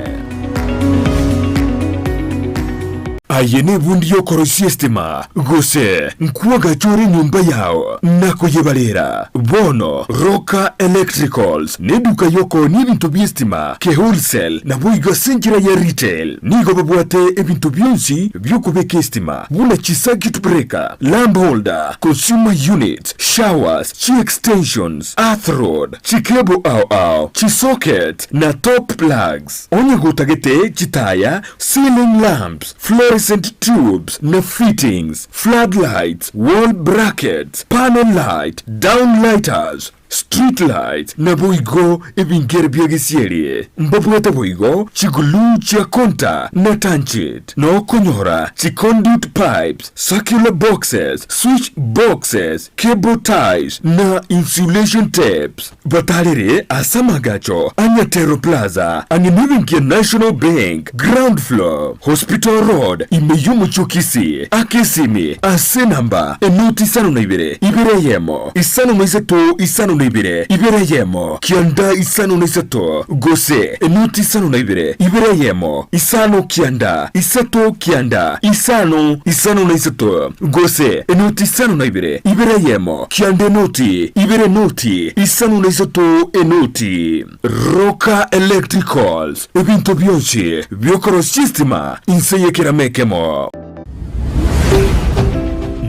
Speaker 2: Aye nebundi y'okoroisia esitima, gose nkwagacha ore enyomba yao na koyebarera. Bono Roka Electricals neduka y'okoonia ebinto bi'esitima ke wholesale naboigo ase enchera ya retail. Nigo babwate ebinto bionsi bi'okobeka esitima buna chi circuit breaker, lamp holder, consumer units, showers, chi extensions, earth rod, chi cable ao ao, chi socket na top plugs. Onye gotagete chitaya, ceiling lamps, fluorescent tubes na fittings, flood lights, wall brackets, panel light, down lighters, street lights, naboigo ebingere bia gesieri. Mbabwate boigo chiglue chia konta na tanchit, na okonyora chiconduit pipes, circular boxes, switch boxes, cable ties, na insulation tapes. Batarere ase amagacho a Nyatero Plaza, ang'e nebenki ya National Bank, ground floor, Hospital Road, ime y'omochie o Kisii. Aka esimi ase enamba enoti isano na ibere, ibere eyemo, isano na isato, isano na ibere, ibere eyemo, kianda isano na isato, gose enoti isano na ibere, ibere eyemo, isano kianda, isato kianda, isano, isano na isato, gose enoti isano na ibere, ibere eyemo, Kianda enoti, ibere enoti, isano na isato enoti. Roka Electricals, ebinto bionsi biokorosia chistima inse y'ekerama ekemo.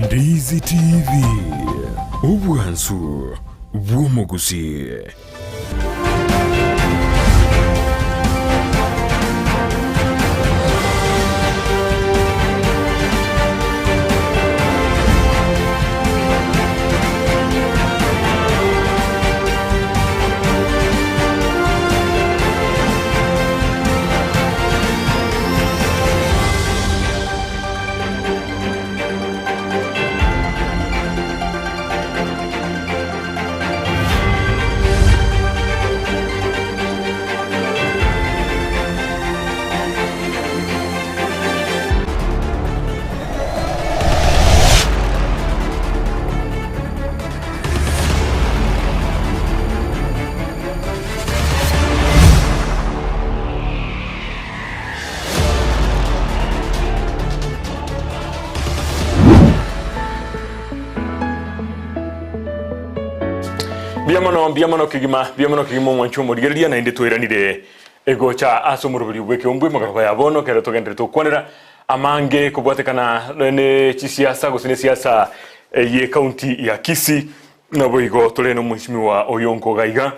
Speaker 2: Ndizi TV, obwansu bw'omogusii.
Speaker 3: Mbuya mono, mbuya mono kegima, mbuya mono kegima omwanchi omorigereria naende twairanire egocha ase omoroberi bw'ekeumbu emegoroba ya bono kero togenderete gokwanera amange kobwatekana ne chisiasa gose ne siasa ye county ya Kisii naboigo tore na omweshimiwa oyo nkoga iga.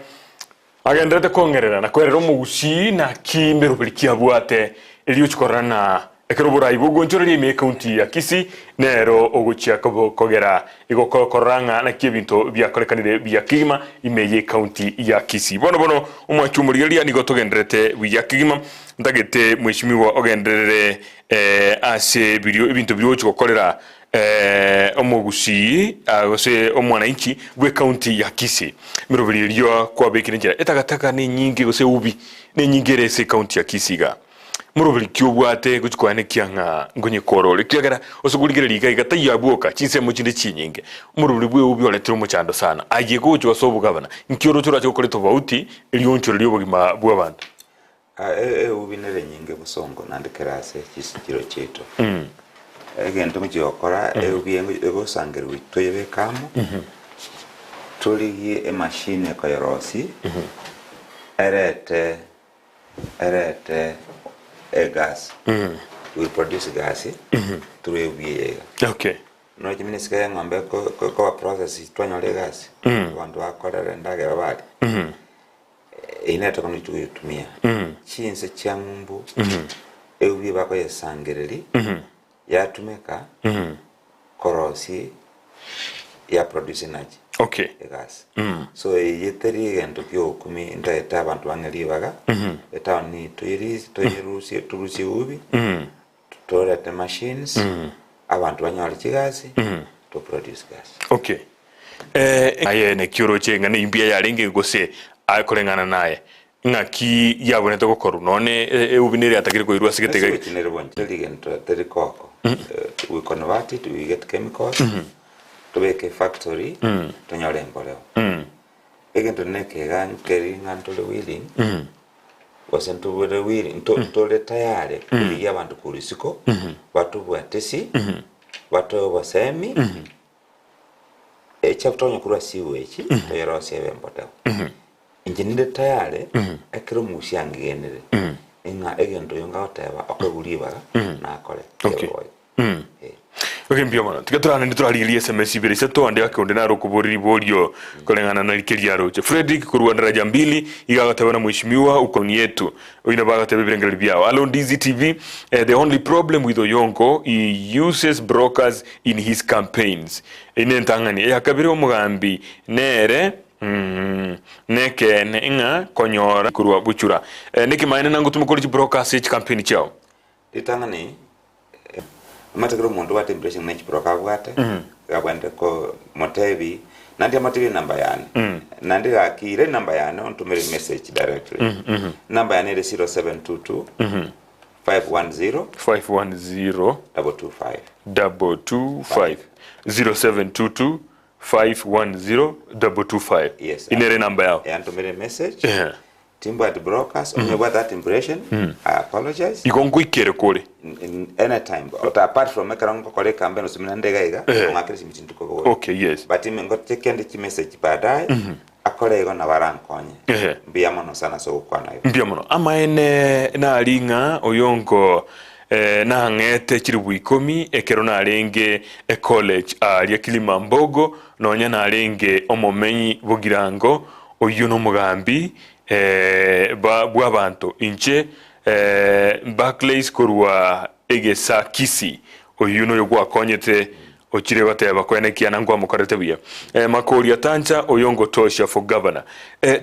Speaker 3: Agendererete kong'erera na kwerera omogusii naki meroberi ki abwate erio ochia korora na ekero oborai bogonchoreria ime ekaunti ya Kisii nero ogochia kogera igo korora ng'a naki ebinto biakorekanire buya kegima ime y'ekaunti ya Kisii. Bono bono omwanchi omorigereria nigo togendererete buya kegima ntagete mweshimiwa ogenderere ase birio ebinto biria ogochia gokorera Omogusii gose omwananchi bw'ecounty ya Kisii. Emeroberi eria kwabekire enchera etagataka nenyinge gose eubi nenyinge ere ase ecounty ya Kisii igaa. Moroberi ki obwate gochia koenekia ng'a nkonyekora ore ekiagera ase okorigereria iga iga taiyo abwo oka chinsemo chinde chinyinge. Omoroberi bw'eubi oretire omochando sana aye gocha ase obogabana nki oroche orache gokora etofauti erionchoreria obogima bw'abanto.
Speaker 4: Eubi nere enyinge bosongo naende kera ase chichiro chiaito. Egento ngochia gokora, eubi egosangererwa toyebeke amo, torigie emachine ekoyerosia, erete erete egas, we produce gas through eubi eye iga.
Speaker 3: Okay.
Speaker 4: Nonya chimene isiko ya eng'ombe ekoba process twanyora egas, abanto bakorera endagera baria. Eyio nere tokonya togoyetumia. Chinse chia ng'umbu eubi bakoyesangereria yatumeka korosia ya produce energy
Speaker 3: Okay.
Speaker 4: egasi. So eye teri egento kia ogokumia ntagete abanto bang'e ribaga etown niyi toyeri toyerusie torusie eubi torete machines abanto banyore chigasi to produce gas.
Speaker 3: Okay. Eh, aye naki oroche ng'a neimbia yarenge gose aye koreng'ana naye ng'aki yabwenerete gokorwa nonye eubi nere yatagire koirwa ase gete
Speaker 4: Ase nere bonsi teri gento teri koko we convert it we get chemicals tobeke factory tonyore emboreo egento nekega nkeri ng'a ntore willing Gose ntobore willing, nto- ntore tayari korigia abanto korwa isiko, batobwatesi, batoe obosemi, echafu tokonya korwa ase igwe echi, toyerosie ebe emboteo. Inche ninde tayari, ekero omogusia angegenire, ng'a egento oyo ngagoteba okoegwa ribaga, nakore,
Speaker 3: Okay.
Speaker 4: kebe boigo. Eh.
Speaker 3: Okay, mbuya mono. Tiga torande torarigereria SMS ibere isato ande ake onde nare okoboria riborio koreng'ana na rike riaroche. Fredrick korwa Daraja Mbili iga agateba na mheshimiwa ukoni yetu. Oyio nabo agateba ebirengererio biao. Allo Ndizi TV, eh, the only problem with Oyongo he uses brokers in his campaigns. Eyio nentang'ani. Eya kabere omogambi nere mm, nekeene ng'a konyora korwa bochura. Eh, nekimaene nangotuma kore chibroker ase chikampeni chiao.
Speaker 4: Ritang'ani, omanyete kera omonto obwate impression ne chiproka abwate, iga abwenerete ko motebi, naende amotebi enamba yane, naende gaki ira enamba yane ontomere emessage directly. Enamba yane ere 0722 510
Speaker 3: 510
Speaker 4: 225.
Speaker 3: 225 0722 510 225
Speaker 4: Yes.
Speaker 3: Inere enamba yao.
Speaker 4: Antomere emessage.
Speaker 3: Ehe.
Speaker 4: Timbwati brokers, onye obwate that impression, I apologize.
Speaker 3: Igo ngoikere kore.
Speaker 4: In, in any time, but apart from ekero ngokora ecampaign gose buna nde iga iga,
Speaker 3: Eh.
Speaker 4: ong'akere chimi chintuko kobori.
Speaker 3: Okay, yes.
Speaker 4: But ime ngocheke ande chimessage baadaye, akore igo nabo arankonye.
Speaker 3: Ehe.
Speaker 4: Mbuya mono sana ase ogokwana igo.
Speaker 3: Mbuya mono. Amaene nari ng'a oyongo eh, nang'ete chilifu ikomi ekero narenge ecollege aaria Kilimambogo, nonya narenge omomenyi Bogirango, Oyio nomogambi bw'abanto, inche Barclays korwa egesa Kisii, oyio noyo gwakonyete ochire goteba kwene ekiana nkwamokorete buya. Makoria tancha oyo ngotosha for governor.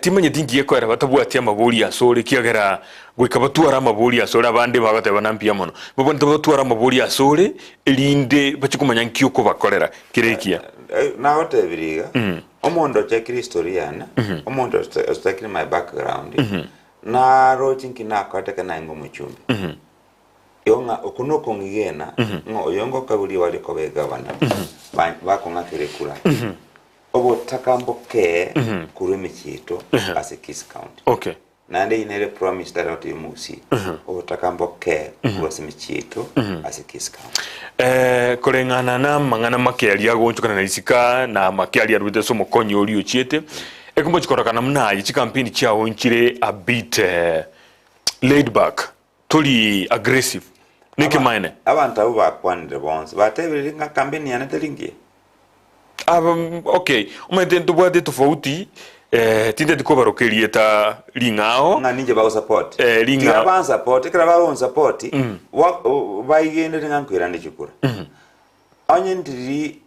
Speaker 3: Timanyeti nki gekoera batabwati amabori asore ekiagera goika batware amabori asore abande bagoteba na mbuya mono. Babwenerete batware amabori asore erinde bachie komanya nki okobakorera kere ekiya.
Speaker 4: Nagotebirie iga, Omonto ochakire history yane, omonto ochakire my background, naroche nki nakorete ekero narenge omochumbi. Igo ng'a oko nokong'igena ng'a oyo ngokaburia bare koba egavana, ba- bakong'akera ekura. Obotaka mbokee korwa emechie yaito ase Kisii County.
Speaker 3: Okay.
Speaker 4: Naende eyio nere promise tari gotebia omogusii, obotaka mboke korwa ase emechie yaito ase Kisii County.
Speaker 3: Eh, koreng'ana namang'ana make aria agoonchokana na isika, na amake aria arwete ase omokonyi oria ochiete, ekombochi korokana buna aye chikampeni chiao nchire a bit eh, laid back, tori aggressive. Nekemaene.
Speaker 4: Abanto abwo bakwanire bonsi, batebirie ng'a kampeni yane teri ngiya.
Speaker 3: Aba okay, omanyete ntobwate etofauti. Eh, tinteti kobaroka erieta ring'ao.
Speaker 4: Ng'a ninche bagosupport.
Speaker 3: Eh, ring'ao.
Speaker 4: Tiga bansupport, ekero bagonsupport, wa- o- baigenderere ng'a nkoirane chikura. Onye ndiri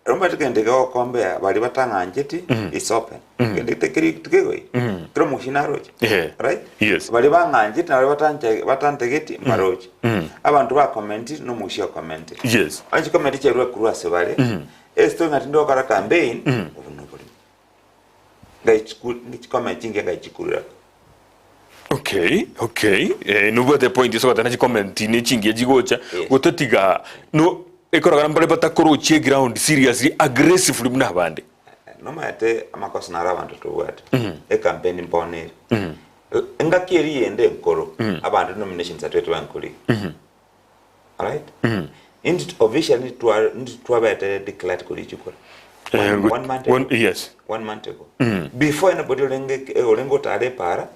Speaker 4: omanyete kende kegokombea baria batang'ancheti, it's open. Kende tekeri tikegoi. Kera omogusi naroche.
Speaker 3: Eh,
Speaker 4: Right?
Speaker 3: yes.
Speaker 4: Baria bang'ancheti na baria batanche batantegeti mbaroche. Abanto bakomenti na omogusi okomentire.
Speaker 3: Yes.
Speaker 4: Onye chikomenti chiarure korwa ase bare, esito ng'a tindi gokora campaign, obo noborimo. Ngaichiku- chinge ngaichikurera.
Speaker 3: Okay, okay. Eh, nobwate point ase ogoteba chicomment ne chingiya chigocha
Speaker 4: Yes.
Speaker 3: gotatiga no ekorogana mbare batakorochia eground seriously aggressively buna abande.
Speaker 4: Nomanyete amakosa naro abanto tobwate ecampaign mbono ere engaki eria yende enkoro abanto nominations atwete bankorigia alright Inti officially ntitwa ntitwabete declared kori chikura
Speaker 3: Eh,
Speaker 4: one,
Speaker 3: good-
Speaker 4: one month ago.
Speaker 3: one- yes.
Speaker 4: One month ago before anybody orenge orenge otare epara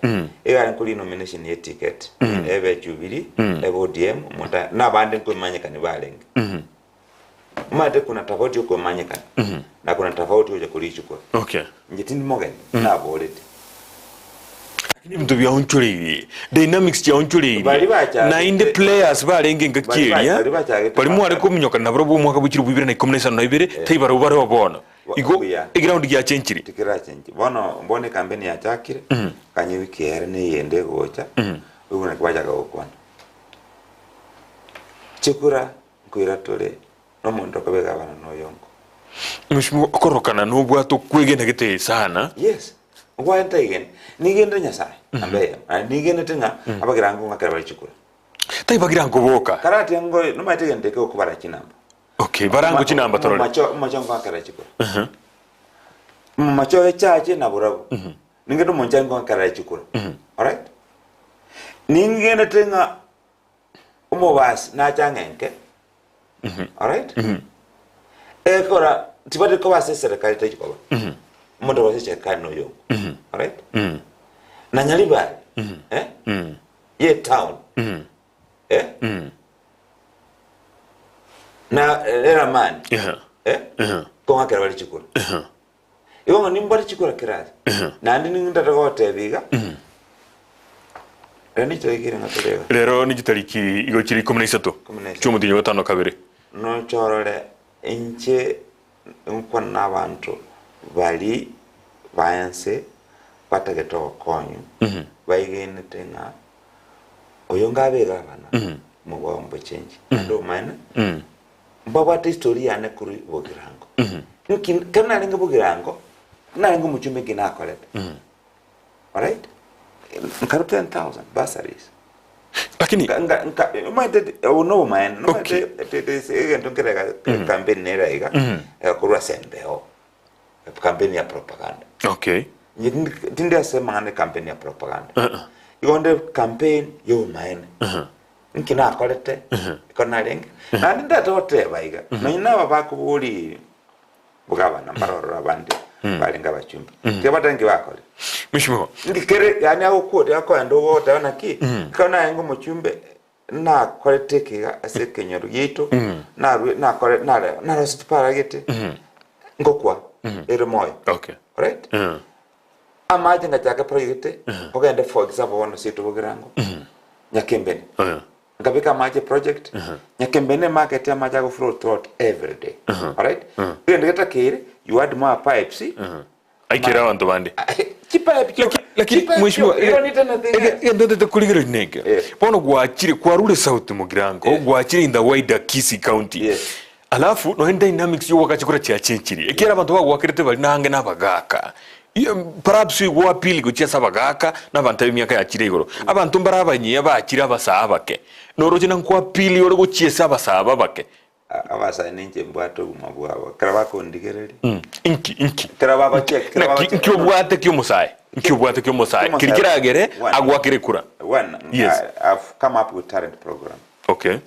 Speaker 4: egare nkori nomination ye ticket ebe Jubilee ebe ODM omonto na abande nkoimanyekani barenge omanyete kuna tofauti yokoimanyekana na kuna tofauti yogocha kori chikura
Speaker 3: Okay.
Speaker 4: inche tindi mogeni naborete
Speaker 3: Lakini ebinto biaonchoreirie, dynamics chiaonchoreirie,
Speaker 4: Baria bachagete-
Speaker 3: naende players barenge engaki
Speaker 4: Baria ba-
Speaker 3: eria,
Speaker 4: baria bachagete
Speaker 3: baria mware
Speaker 4: baka-
Speaker 3: kominyokana nabarabwo omwaka bwa chilifu ibere na ikomi na isano na ibere, tari barabwo bareo bono.
Speaker 4: Bo-
Speaker 3: Igo
Speaker 4: buya.
Speaker 3: eground giachenchire.
Speaker 4: Tikerachenchi bono bono ecampaign yachakire kanya ewiki ere na eyende egocha oigwe naki bachaka gokwana chikura nkoira tore na omonto okobeka abana na oyongo.
Speaker 3: Mheshimiwa, okorokana nobwate okwegena gete sana.
Speaker 4: Yes, okwaye ntaigene, nigenete Nyasaye namba eyemo, naende nigenete ng'a abagirango ng'akere bare chikura.
Speaker 3: Tari bagirango boka.
Speaker 4: Karati ngo nomaete egento eke okobara chinamba.
Speaker 3: Okay, barango chinamba torore.
Speaker 4: Momacho momacho ngoakera chikura. Momacho echache na borabu. Ningende omonche ngoakera chikura. Alright? Ningenete ng'a omobasi nache ang'enke. Alright? Ekora tibari koba ase eserekari tari koba. Omonto okoba ase eserekari noyongo. Alright? Na Nyaribari, eh? Ye town. Eh? Na Eramani.
Speaker 3: Yeah.
Speaker 4: Eh? Kong'akera bari chikura. Igo ng'a nimbwate chikura kera ase. Naende nintete gogotebia iga, rero nichitariki irenga tore iga?
Speaker 3: Rero ni chitariki igo chire ikomi na isato
Speaker 4: Ikomi na isato.
Speaker 3: chi'omotienyi o gatano kabere.
Speaker 4: Noche orore inche nkwane nabanto baria ba ense batagete ogokonywa, baigenete ng'a oyo ngabe egavana, omobao mbochenche. Naende omanyene, Mbabwate history yane korwa bogirango. Nki kero narenge bogirango, narenge omochumba nki nakorete. Alright? Nkarwa 10,000 bursaries.
Speaker 3: Lakini
Speaker 4: Nka- nka- nka- omanyete obo nobomaene
Speaker 3: Okay.
Speaker 4: nomanyete te- te- se- egento nkere iga campaign nere iga egakorwa ase embeo campaign ya propaganda
Speaker 3: okay.
Speaker 4: Inche tindi- tindi ase amang'ana campaign ya propaganda igo nde campaign yobomaene Inki nakorete ekero narenge? Naende ndete goteba iga, nonya naba bakoboria bogabana mbare ororo abande barenge abachumbi, tiga batebe nki bakorire.
Speaker 3: Mheshimiwa.
Speaker 4: Nki kere yaani agoquote akoenda ogoteba naki, ekero narenge omochumbe nakorete eke iga ase ekenyoro giaito, narue nakore nare naroseti para gete, ngokwa ere moyo.
Speaker 3: Okay.
Speaker 4: Alright? Amache ngachaka project ogende for example bono seito bogirango Nyakembene nkabeka amache project Nyakembene market amache ago flow throughout every day alright egento getakeire you add more pipes
Speaker 3: Aikere abanto bande.
Speaker 4: chipipe chio
Speaker 3: Lakini
Speaker 4: chipipe
Speaker 3: mheshimiwa,
Speaker 4: chio, you don't need anything else.
Speaker 3: egento ntete korigereria neke.
Speaker 4: Yes.
Speaker 3: Bono gwachire kwarure South Mugirango,
Speaker 4: Yes.
Speaker 3: gwachire in the wider Kisii County.
Speaker 4: Yes.
Speaker 3: Alafu nonya dynamics y'ogoaka chikura chiachenchirie, ekiagera abanto bagoakerete baria nange nabagaaka. Perhaps igo appeal gochia ase abagaaka na abanto ab'emiaka yachire igoro. Abanto mbare abanyia bachire abasaa abake. Noroche na nko appeal ore gochia ase abasaa aba abake.
Speaker 4: Abasae ninche mbwate obogima bwabo, ekero bakondigereria.
Speaker 3: Inki, inki?
Speaker 4: Ekero bagochia, ekero
Speaker 3: Naki,
Speaker 4: bagochia.
Speaker 3: inki obwate ki'omosae? Inki obwate ki'omosae? Keria keragere agoakere ekura.
Speaker 4: One,
Speaker 3: Yes.
Speaker 4: I, I've come up with talent program.
Speaker 3: Okay.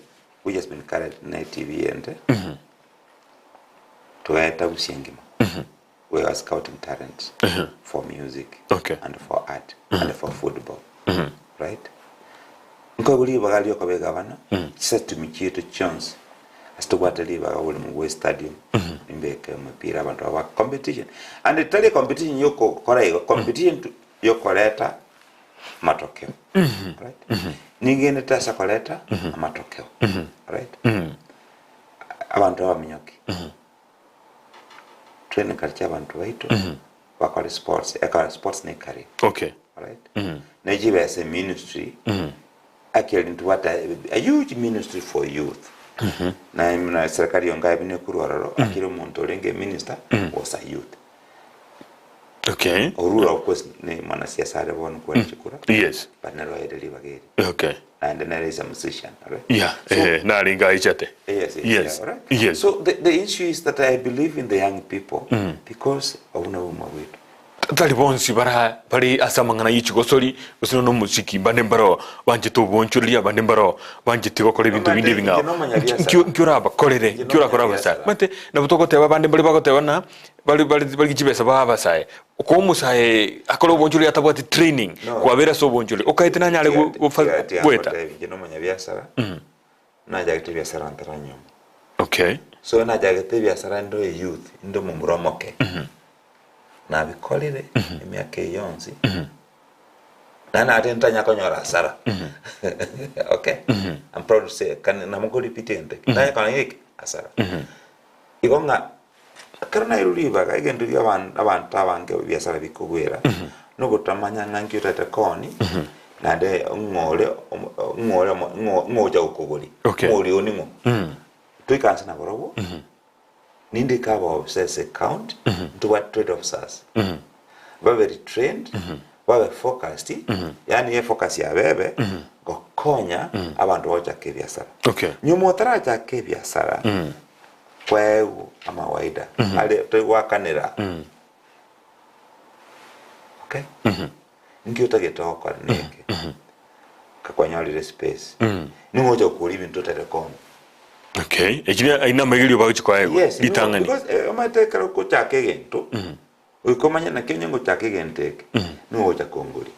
Speaker 4: Which has been carried na TV ende togaeta Gusii engima we are scouting talent for music
Speaker 3: Okay.
Speaker 4: and for art and for football right nkoigwa ribaga riokoba egavana chisatumi chiaito chionsi ase tobwate ribaga bori mobwe stadium Nimbeke omopira abanto aba competition and tari competition yokokora igo, competition to yokoreta amatokeo right ningendete ase koreta amatokeo right abanto abaminyoki train kare abanto baito bakore sports ekare sports ne career right ne chibesa ministry actually ntobwate a huge ministry for youth na na serikali yonka yabi nekorwa ororo akire omonto orenge minister was a youth Orure of course ne mwanasiasa are bono kwera chikura but nere oeire ribaga eri naende nere is a musician alright
Speaker 3: Yeah,
Speaker 4: so
Speaker 3: eh, narenge aichete.
Speaker 4: yes, yes,
Speaker 3: Yes,
Speaker 4: yeah, alright
Speaker 3: yes.
Speaker 4: so the, the issue is that I believe in the young people because obwo nabwo obogima bwaito.
Speaker 3: Tari bonsi bara bare ase amang'ana ye chigosori, gose nonya nomosiki, mbande mbaro banchete obonchoreria, abande mbaro banchete gokora ebinto binde
Speaker 4: Omanyete,
Speaker 3: ebing'ao.
Speaker 4: inche nomonyabiasara.
Speaker 3: Nki nki orabakorere?
Speaker 4: Inche
Speaker 3: Nki orakore abasae?
Speaker 4: nomonyabiasara.
Speaker 3: Omanyete nabo togoteba abande mbare bagoteba ng'a bare bare barigie chibesa bae abasae. Okoa omosae akore obonchoreria atabwati training,
Speaker 4: No.
Speaker 3: kwabera ase obonchoreria, okaete nanyare
Speaker 4: Tiga-
Speaker 3: go gofa
Speaker 4: tiga- tiga
Speaker 3: goeta.
Speaker 4: ngotebi, inche nomonyabiasara, nachagete ebiasara ntaranyoma. So nachagete ebiasara inde oye youth, inde omomura omoke. Nabikorire emiaka eye yonsi, naende nagoteba ntanya konyora hasara. Okay, I'm proud to say, kane nabo nko repeat egento eke, ntanya konyora geki? Hasara. Igo ng'a ekero nairwe ribaga egento kia aban abanto abange ebiasara bikogwera, nogotamanya ng'a nki otagete kooni, naende ng'o ore omo ng'o ore omo ng'o ng'o ocha gokogoria, ng'o oria one ng'o. Toikaranse nabarobwo. Ninde ikabe officer ase county, ntobwate trade officers babe retrained, babe focused, yaani efocus yabo ebe gokonya abanto bagochaka ebiasara. Nyuma otarachaka ebiasara, kwaegwa amawaida are toigwakanera, okay, nki otagete gokora neke, kakwanyorire space, ning'o ocha gokoria ebinto otari konya.
Speaker 3: Okay, eki na ayio namaigerio bagochia koegwa
Speaker 4: Yes, no,
Speaker 3: ritang'ani.
Speaker 4: because eh, omanyete ekero ogochaka egento, goika omanye naki onye ngochaka egento eke, nigo ogocha kongoria.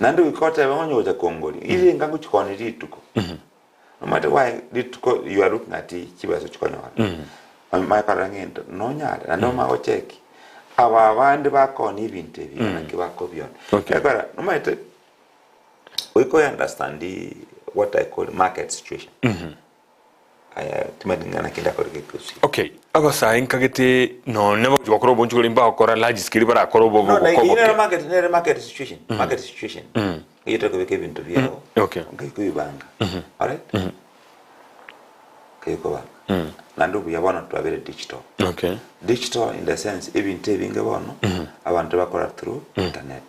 Speaker 4: Naende goika otebe ng'a onye ogocha kongoria, irenga ngochia koonia rituko. Omanyete why rituko you are looking at chibesa ochikonyora. Omanye korora ng'a egento nonyare, naende omanye gocheki, aba abande bakoonia ebinto ebi iga naki bakobiona. Ekero omanyete. Goika oye understand what I call market situation. Aya timanyeti ng'a naki ndakore gekusi.
Speaker 3: Okay, abasae nkagete nonya bagochia gokora obonchukore mbagokora large scale barakore obo
Speaker 4: No, like,
Speaker 3: oboke
Speaker 4: eyio nere
Speaker 3: oboke.
Speaker 4: market, nere market situation, market situation. Eyio tari kobeka ebinto biao, nkai koibanga. Alright? Nkai kobanga. Naende obuya bono twabere digital. Digital in the sense ebinto ebinge bono, abanto bakora through internet.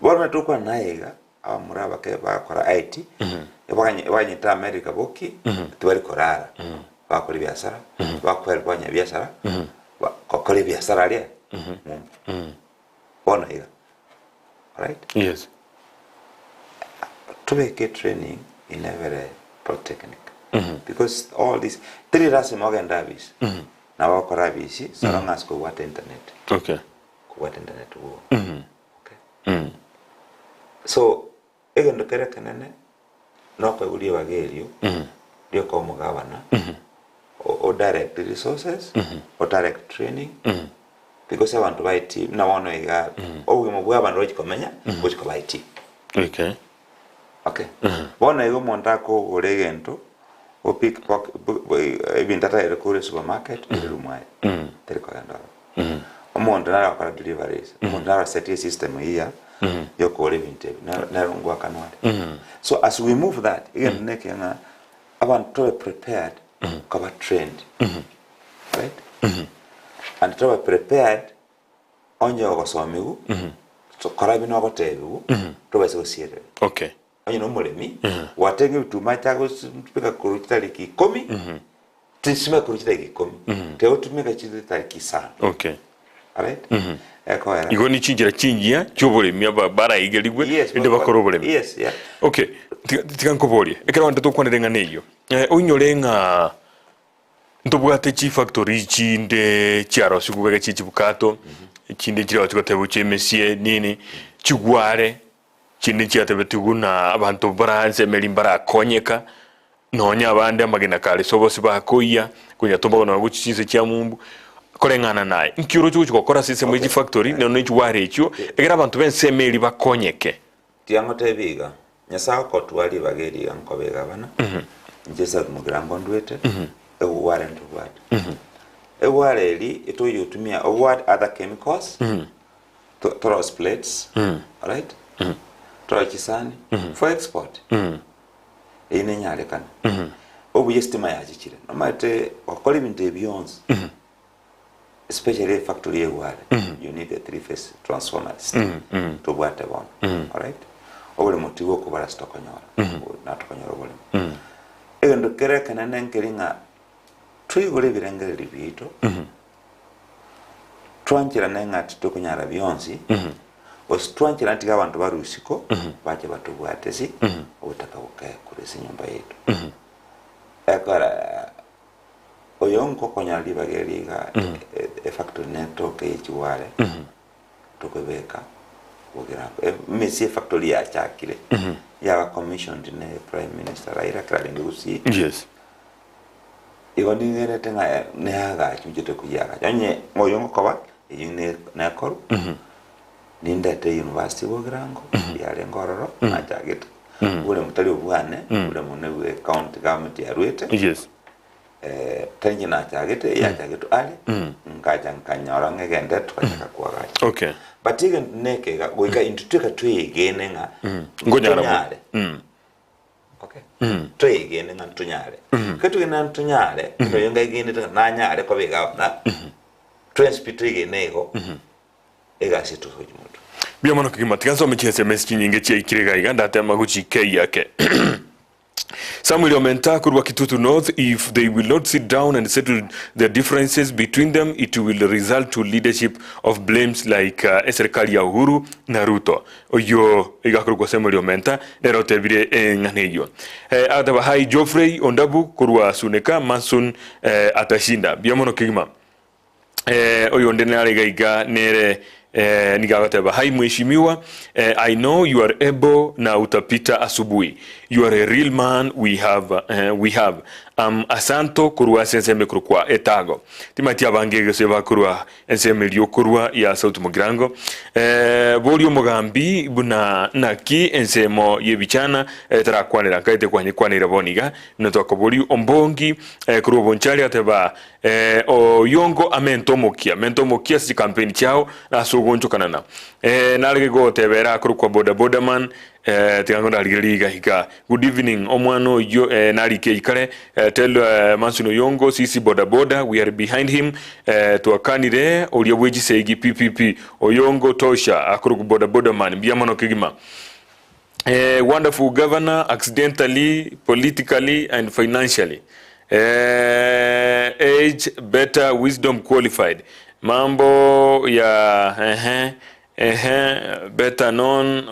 Speaker 4: Bono buna tokwana naye iga, abamura abake bagakora IT, ebaganyete America boki, tibari korara, bagakora ebiasara, bakohelp abanyabiasara, ba- gokora ebiasara aria mumbu. Bono iga, alright? Tobeke training in every polytechnic because all this, teri lasima ogende abisi, nabo ogokora abisi so long as kobwate internet. Kobwate internet bwogo. Okay. So egento kere ekenene nokoigwa ribaga erio riokoba omogabana o- o direct resources, o direct training because abanto ba IT buna bono iga obogima bwa abanto bagochi komenya gochi koba IT. Okay. Bono iga omonto akogora egento o pick pock ebinto atagete kogora esupermarket ere room aye tari kogenda ororo. Omonto nare ogokora deliveries, omonto nare osetie esystem eyio ya yokogora ebinto ebi nero nero ngoakanwa are. So as we move that, egento neke ng'a abanto tobe prepared koba trained, right? And tobe prepared Onye ogosomigwa, kora buna ogotebiwa, tobaisa gosierera. Onye nomoremi, gwatebia ebituma acha gosibeka korwa chitariki ikomi, tisimeka korwa chitariki ikomi, tiga gotumeka chitariki isano. Alright? Ekoera.
Speaker 3: Igo ni chinchera chingiya chi'oboremi aba baraigerigwe
Speaker 4: Yes,
Speaker 3: erinde bakore oboremi.
Speaker 4: Yes, yeah.
Speaker 3: Okay, tiga tiga nkoborie, ekero abanto tokwanera eng'ana eyio, oinyore ng'a Ntobwate chifactory chinde chiarosigwe iga chie chibukato, chinde chiria chigotebwa chiemesie nini, chigware, chinde chiatebetigwe buna abanto bara ensemo eria mbarakonyeka. Nonya abande amagena kare sobosi bakoyia, konya tomba nonya gochia chinse chia mumbu, koreng'ana naye. Nki oroche gochia gokora ase ensemo ye chifactory, nonya ne chiware echio, ekero abanto b'ensemo eria bakonyeke.
Speaker 4: Tiga ngotebie iga, Nyasae okotua ribaga eri iga nkobe egavana, inche South Mugirango ndwete, egware ntobwate. Egware eri etoyotumia obwate other chemicals, torosie plates, alright, torosie chisani for export. Eyio nenyarekane. Obuya estima yachichire, nomanyete gokora ebinto ebi bionsi, especially efactory ya egware, you need a 3 phase transformer system tobwate bono, alright. Oboremo tigokobara ase tokonyora, natokonyora oboremo. Egento kere ekenene nkeri ng'a toigore ebirengererio biaito, twancherane ng'a titokonyara bionsi, gose twancherane tiga abanto barwe isiko bache batobwate ase obotaka bokae korwa ase enyomba yaito. Ekora oyo nkokonyora ribaga eri iga efactory netoke ye chigware tokobeka bogirango. Emesi efactory yachakire yaba commissioned ne prime minister Raila ekero arenge gusii. Igo ningenete ng'a neagache nchete koyiagacha, onye oyo ngokoba eyio ne nekorwa, nindete university bogirango yarenge ororo nachagete, oboremo tari obwane, oboremo ne bwe county government yarwete, tari inche nachagete, eyachagetwe are, nkacha nkanyora ng'a egende togachaka koagacha. But egento neke iga, goika intwe tweka twegene ng'a
Speaker 3: Nkonyara bo.
Speaker 4: ntonyare. Okay. Twegene ng'a ntonyare. Ekero twegene ng'a ntonyare, oyo ngaegenete ng'a nanyare koba egavana, twensi pi twegene igo, egasi etosochi motwe.
Speaker 3: Mbuya mono kegima, tiga nsome chiSMS chinyinge chiaikire iga iga, ndatema gochikeyia ake. Samuel Omenta korwa Kitutu North, if they will not sit down and settle their differences between them, it will result to leadership of blames like eserikali ya Uhuru na Ruto. Oyio iga akorokwa Samuel Omenta, nere otebire eng'ana eyio. Agateba, Hi Geoffrey Ondabu korwa Suneka, Manson atashinda. Mbuya mono kegima. Oyonde nare iga iga nere nigo agoteba, Hi mheshimiwa, I know you are able na utapita asubuhi. You are a real man we have, we have. Am Asanto korwa ase ensemo ekorokwa Etago. Timati abange gose bakorwa Ensemo eria okorua ya South Mugirango, boria omogambi buna naki ensemo y'ebichana etarakwanera nkaete kwanyekwaneire bono iga, buna twakoboria ombongi korwa obonchari ateba oyongo amente omokia, mente omokia ase chikampeni chiao na ase ogonchokanana. Narege goteba ere akorokwa boda boda man Tiga ngondarigererie iga iga. Good evening omwana oyio eh, narike ikare eh, tell eh, Manson Oyongo sisi boda boda we are behind him eh, twakanire oria bwe chisegi PPP Oyongo tosha akoroku boda boda man mbuya mono kegima eh, wonderful governor accidentally politically and financially eh, age better wisdom qualified mambo ya ehe Ehe, better known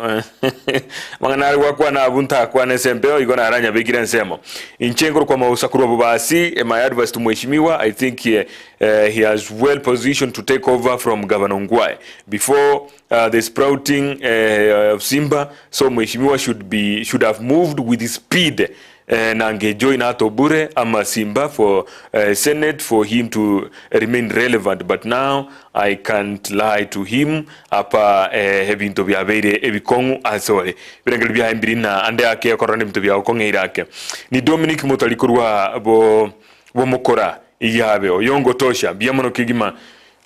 Speaker 3: Amang'ana are gwakwana abwo ntakwane ase empeo igo naranyabekire ensemo. Inche nkorokwa Mausa korwa Bobasi, my advice to Mheshimiwa, I think he, he has well positioned to take over from Governor Ongwae before the sprouting of Simba, so Mheshimiwa should be should have moved with speed na angejoin ata Obure ama Simba for senate for him to remain relevant but now I can't lie to him apa ebinto biabeire ebikong'u ase ore ebirengererio biaye mbiri na ande ake okorora nebinto biagokong'eire ake ni Dominic Motari korwa bo bomokora iyabe oyongotosha mbuya mono kegima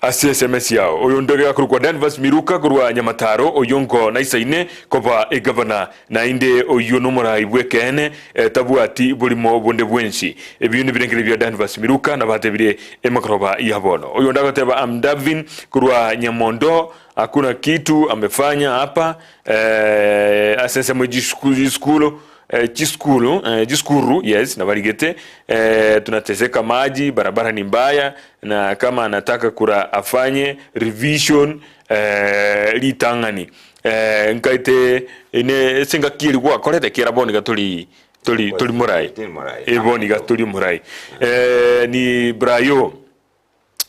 Speaker 3: Ase SMS yao, oyonde gakorokwa Danvas Miruka korwa Nyamataro, oyio nko naisaine koba egavana, naende oyio nomorai bw'ekeene, tabwati borimo bonde bwensi. Ebio nebirengererio bia Danvas Miruka nabatebire emegoroba ya bono. Oyonde agoteba am Davin korwa Nyamondo, hakuna kitu amefanya hapa ase ensemo ye chisukulu chisukuru yes nabarigete tunateseka maji barabara ni mbaya na kama anataka kura afanye revision ritang'ani nkaete ine ase engaki eria gwakorete ekiagera bono iga tori tori tori morai bono iga tori omorai ni Brayo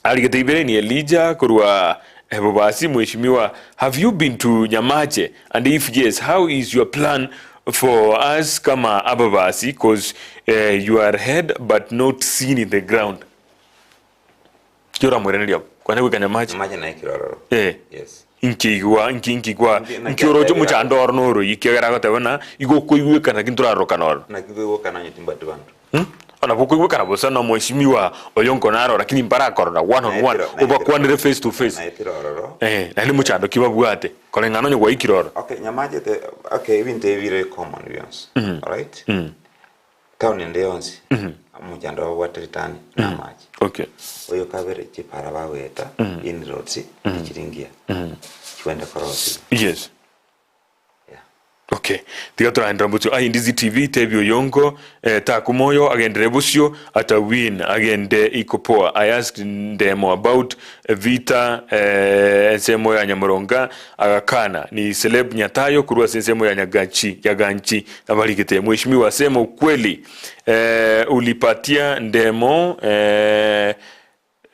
Speaker 3: arigete ibere ni Elijah korwa Bobasi, Mheshimiwa have you been to Nyamache and if yes how is your plan for us kama ababasi coz you are heard but not seen in the ground. Ki oramoiranerie abwo? Kwane goika Nyamache?
Speaker 4: Nyamache naye kirororo.
Speaker 3: Eh.
Speaker 4: Yes.
Speaker 3: Inki igwa inki inki kwa
Speaker 4: Inki- naki
Speaker 3: inki oroche
Speaker 4: atebire
Speaker 3: omochando oro noro ii ekiagera agoteba ng'a igo okoigwekana lakini torarorokana ororo.
Speaker 4: Naki nkoigwekana onye timbwati banto.
Speaker 3: Hmm? Nabo okoigwekana bosa na omweshimiwa oyo nko narora lakini mbarakorora one on one
Speaker 4: Naetire- naetire-
Speaker 3: obakwanere face to face.
Speaker 4: Naetire ororo.
Speaker 3: Eh, naende mochando ki babwate koreng'ana onye gwaikire ororo.
Speaker 4: Okay, Nyamache te okay ebinto ebi bire common bionsi. Alright? Town ende yonsi omochando babwate ritani na amache.
Speaker 3: Okay.
Speaker 4: Oyo kabere chipara bagoeta inroads tichiri ngiya. Chikwenda korosiwa.
Speaker 3: Yes.
Speaker 4: Yeah.
Speaker 3: Okay. Tiga toraenderera bosio. Aye Ndizi TV tebia oyongo eh, taku moyo agenderere bosio ata win agende iko poa. I asked Ndemo about vita eh, ensemo ya Nyamoronga agakana ni celeb Nyatayo korwa ase ensemo ya Nyagachi Yaganchi abarigete. Mheshimiwa sema ukweli eh, ulipatia Ndemo eh,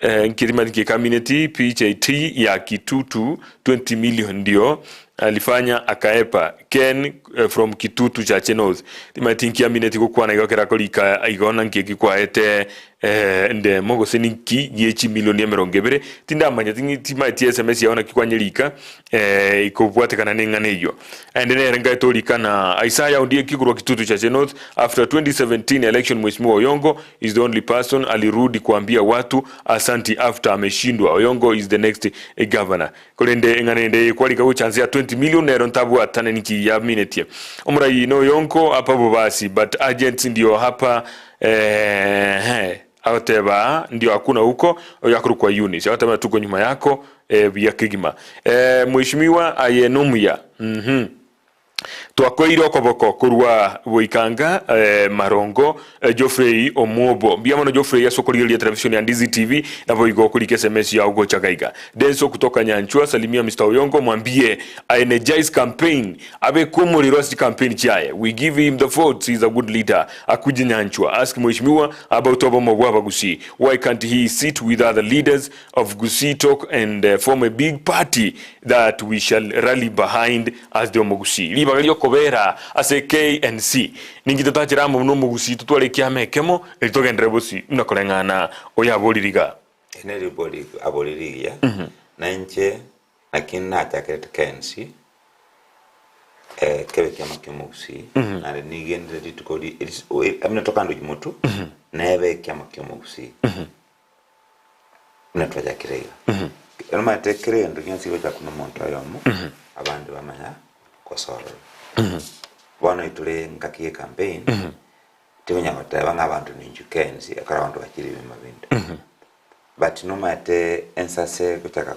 Speaker 3: Eh, nkirima nkikamineti PJT ya Kitutu 20 million ndio alifanya akaepa Ken eh, from Kitutu Chache North timati nkiamineti gokwana igo kera korika igo na nki kikwaete eh, ndemo gose ninki gie chimilioni emerongo ebere tindamanya timaeti SMS yao naki kwanyerika eh, ikobwatekana neng'ana eyio Aende nere ngaete orika na Isaiah Ondieki korwa Kitutu Chache North after 2017 election Mheshimiwa Oyongo is the only person alirudi kuambia watu asanti after ameshindwa Oyongo is the next governor Korende eng'ana ende eye kwarika gocha nse ya 20 million nero ntabwatane ninki yaminetie Omorai na Oyongo hapa bobasi but agents ndio hapa eeh Agoteba ndio hakuna huko oyo akorokwa Eunice agoteba tuko nyuma yako eh, buya kegima eh, Mheshimiwa aye nomuya mhm Twakoeire okoboko korwa Boikanga eh, Marongo eh, Geoffrey Omwobo mbuya mono Geoffrey ase okorigereria televishoni ya Ndizi TV naboigo okorika SMS yao gocha gaiga Denso kutoka Nyanchwa salimia Mr Oyongo mwambie a energize campaign Abeke omorero ase chicampaign chiaye, we give him the votes, he is a good leader, akuje Nyanchwa, ask Mheshimiwa about obomo bwa abagusii, why can't he sit with other leaders of Gusii talk and form a big party that we shall rally behind as the Omogusii. Ribaga riokobera ase KNC ninki totachere amo buna Omogusii totware ekiama ekemo erio togenderere bosio buna koreng'ana oyaborire igaa.
Speaker 4: Eri neribori abori rigiya, na inche Naki nachakerete kensi, kebe ekiama ki'omogusii, naende nigenderere rituko ri ris buna tokanda oyio motwe, nebe ekiama ki'omogusii, buna twachakire iga. Nomanyete kera egento gionsi gegochakwa na omonto oyomo, abande bamanya kosorora. Bono intore ngaki ye campaign, tikonya goteba ng'a abanto ninchu kensi, ekero abanto bachire ebioma binde. But nomanyete ensase gochaka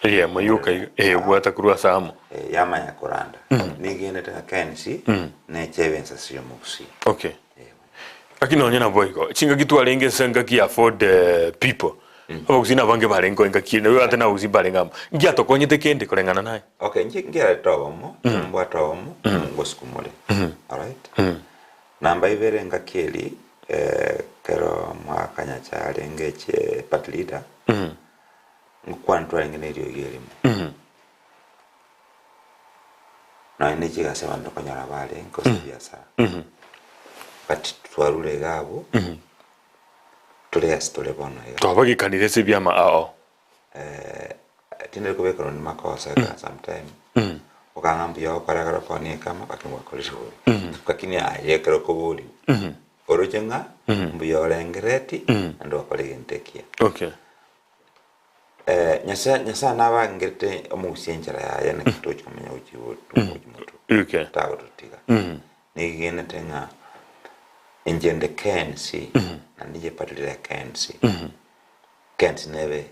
Speaker 3: Eyemo yoka iga ebwata korwa ase amo.
Speaker 4: Eh, yamanya koranda. Nigenete ng'a kensi nechebe ensase y'omogusii.
Speaker 3: Okay. Lakini nonye nabo igo, chingaki twarenge ase engaki ya Ford people, abagusii nabange barenge engaki eye, nabo ate nabagusii mbarenge amo. Ngiatokonyete kende koreng'ana naye?
Speaker 4: Okay, inche nkiarete obomo, mbwate obomo, ngosukumore. Alright? Namba ibere engaki eri, ekero mwakanyacha arenge echie party leader, ngokwana twarenge na eriogi erimo. Nonya ne chigasi abanto konyora barenge gose ebiasara. But twarure iga abwo, tore ase tore bono iga.
Speaker 3: Twabagekanire ase ebiama ao.
Speaker 4: Tindari kobeka nonye makosa ekero sometime okang'a mbuya ogokora ekero okoonia ekama lakini gwakorire bobe lakini aye ekero okoboriwa oroche ng'a mbuya orengereti naende gwakora egento ekiya.
Speaker 3: Okay.
Speaker 4: Nyasaye Nyasaye nabangerete omogusia enchera yaye naki tochi komenya gochia gochia motwe
Speaker 3: Okay.
Speaker 4: tagototiga nigenete ng'a inche nde KNC naende inche party leader ya KNC. Kensi nebe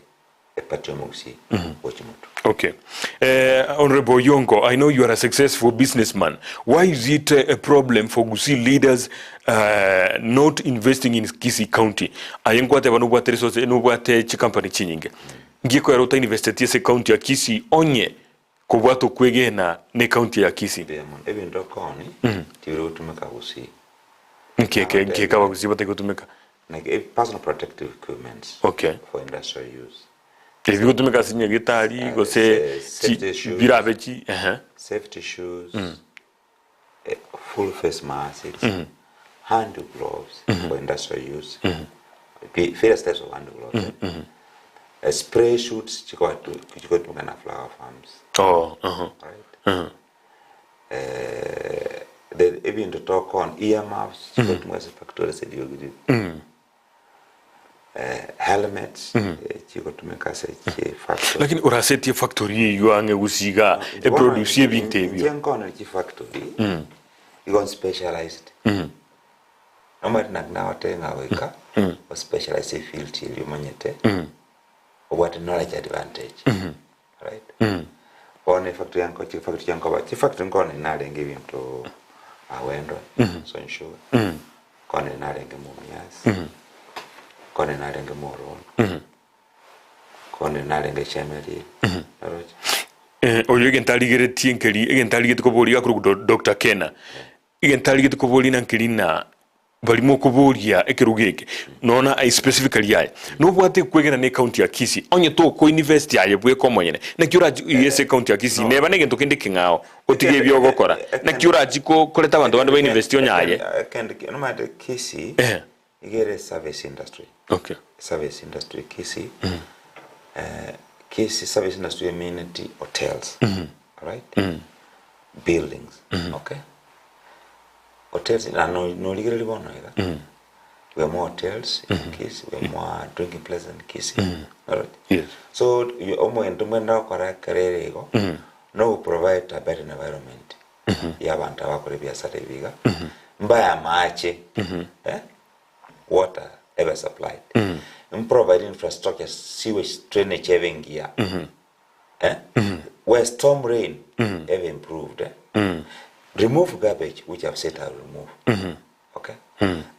Speaker 4: eparty y'omogusii gochia motwe.
Speaker 3: Okay. Eh, Honorable Oyongo, I know you are a successful businessman. Why is it a problem for Gusii leaders uh, not investing in Kisii County? Aye nkwateba nobwate resources, nobwate chicompany chinyinge. Nki ekoera otainvesteti ase county ya Kisii onye kobwata okwegena ne county ya Kisii?
Speaker 4: Mbuya mono. Ebinto okoni tibiri gotumeka Gusii.
Speaker 3: Nki eke nki eke Gusii batari gotumeka?
Speaker 4: Like eh, personal protective equipments
Speaker 3: Okay.
Speaker 4: for industrial use.
Speaker 3: Ebi bigotumeka ase nyagetari gose
Speaker 4: safety
Speaker 3: chi
Speaker 4: shoes.
Speaker 3: birabe chi ehe.
Speaker 4: Safety shoes, eh, Full face masks, hand gloves for industrial use, various types of hand gloves, eh, spray suits chikotumika na flower farms.
Speaker 3: Oh, uh-huh.
Speaker 4: Right? Eh, the ebinto tokon ear muffs chigotumika ase factory ase eriogi eh, helmets chigotumika ase chifactory.
Speaker 3: Lakini orasetie factory eywo ang'e gose iga eproduce ebinto ebio.
Speaker 4: Inche nkonora chifactory igo specialized. Nomanyete naki nagotebia ng'a goika o specialize efield eria omanyete obwate knowledge advantage. Right? Bono efactory yanko chifactory chiankoba chifactory nkoona narenge ebinto Awendo, Sony Sugar, nkoona narenge Mumias, nkoona narenge Muhoroni, nkoona narenge Chemelil, oroche?
Speaker 3: Eh, oyo egento arigeretie nkeri, egento arigetie koboria iga akorokwa Doctor Kena. Egento arigetie koboria na nkeri na Baria mokoboria ekerogo eke, nonya aye specifically aye, nobwate ekwegena ne county ya Kisii, onye toko invest aye bweka omonyene, naki orachi iga ase ecounty ya Kisii, neba negento kende ekeng'ao, otige ebi ogokora, naki orachi ko koreta abanto bande ba invest onye aye.
Speaker 4: Ekende ki, nomanyete Kisii,
Speaker 3: Ehe.
Speaker 4: iga ere service industry.
Speaker 3: Okay.
Speaker 4: Service industry Kisii, Kisii service industry emineti hotels, alright, buildings, okay. Hotels na no- norigereria bono iga we have more hotels in Kisii, we have more drinking places in Kisii. Alright?
Speaker 3: Yes.
Speaker 4: So omogento mbwene gokora ekero ere igo no provide a better environment ya abanto abakora ebiasara ebi iga mbae amache eh, water ebe supplied mprovide infrastructure sewage drainage ebe engiya eh? Where storm rain ebe improved eh? Remove garbage which I've said I'll remove okay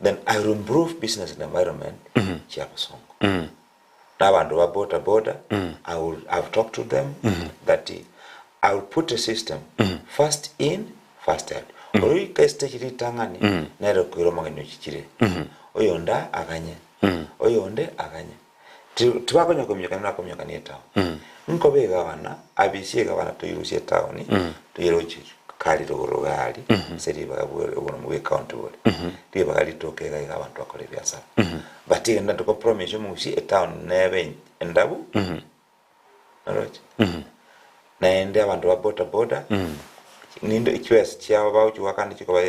Speaker 4: then I will improve business and environment chia Bosongo na abanto ba boda boda I will I've talked to them that I will put a system first in first out oika estage ritang'ani nere okoira omogeni ochichire oyonde aganye oyonde aganye Tibakonya kominyoka naende bakominyokania etaoni. Nkobe egavana, abisie egavana toirusie etaoni, toyeroche kari rogoro gari, ase ribaga oboremo bwa ecounty bore. Ribaga ritoke iga iga abanto bakore ebiasara. But egento nto promise omogusii etaoni nebe endabu, oroche? Naende abanto ba boda boda, ninde chibesa chiabo bagochi goakana chikoba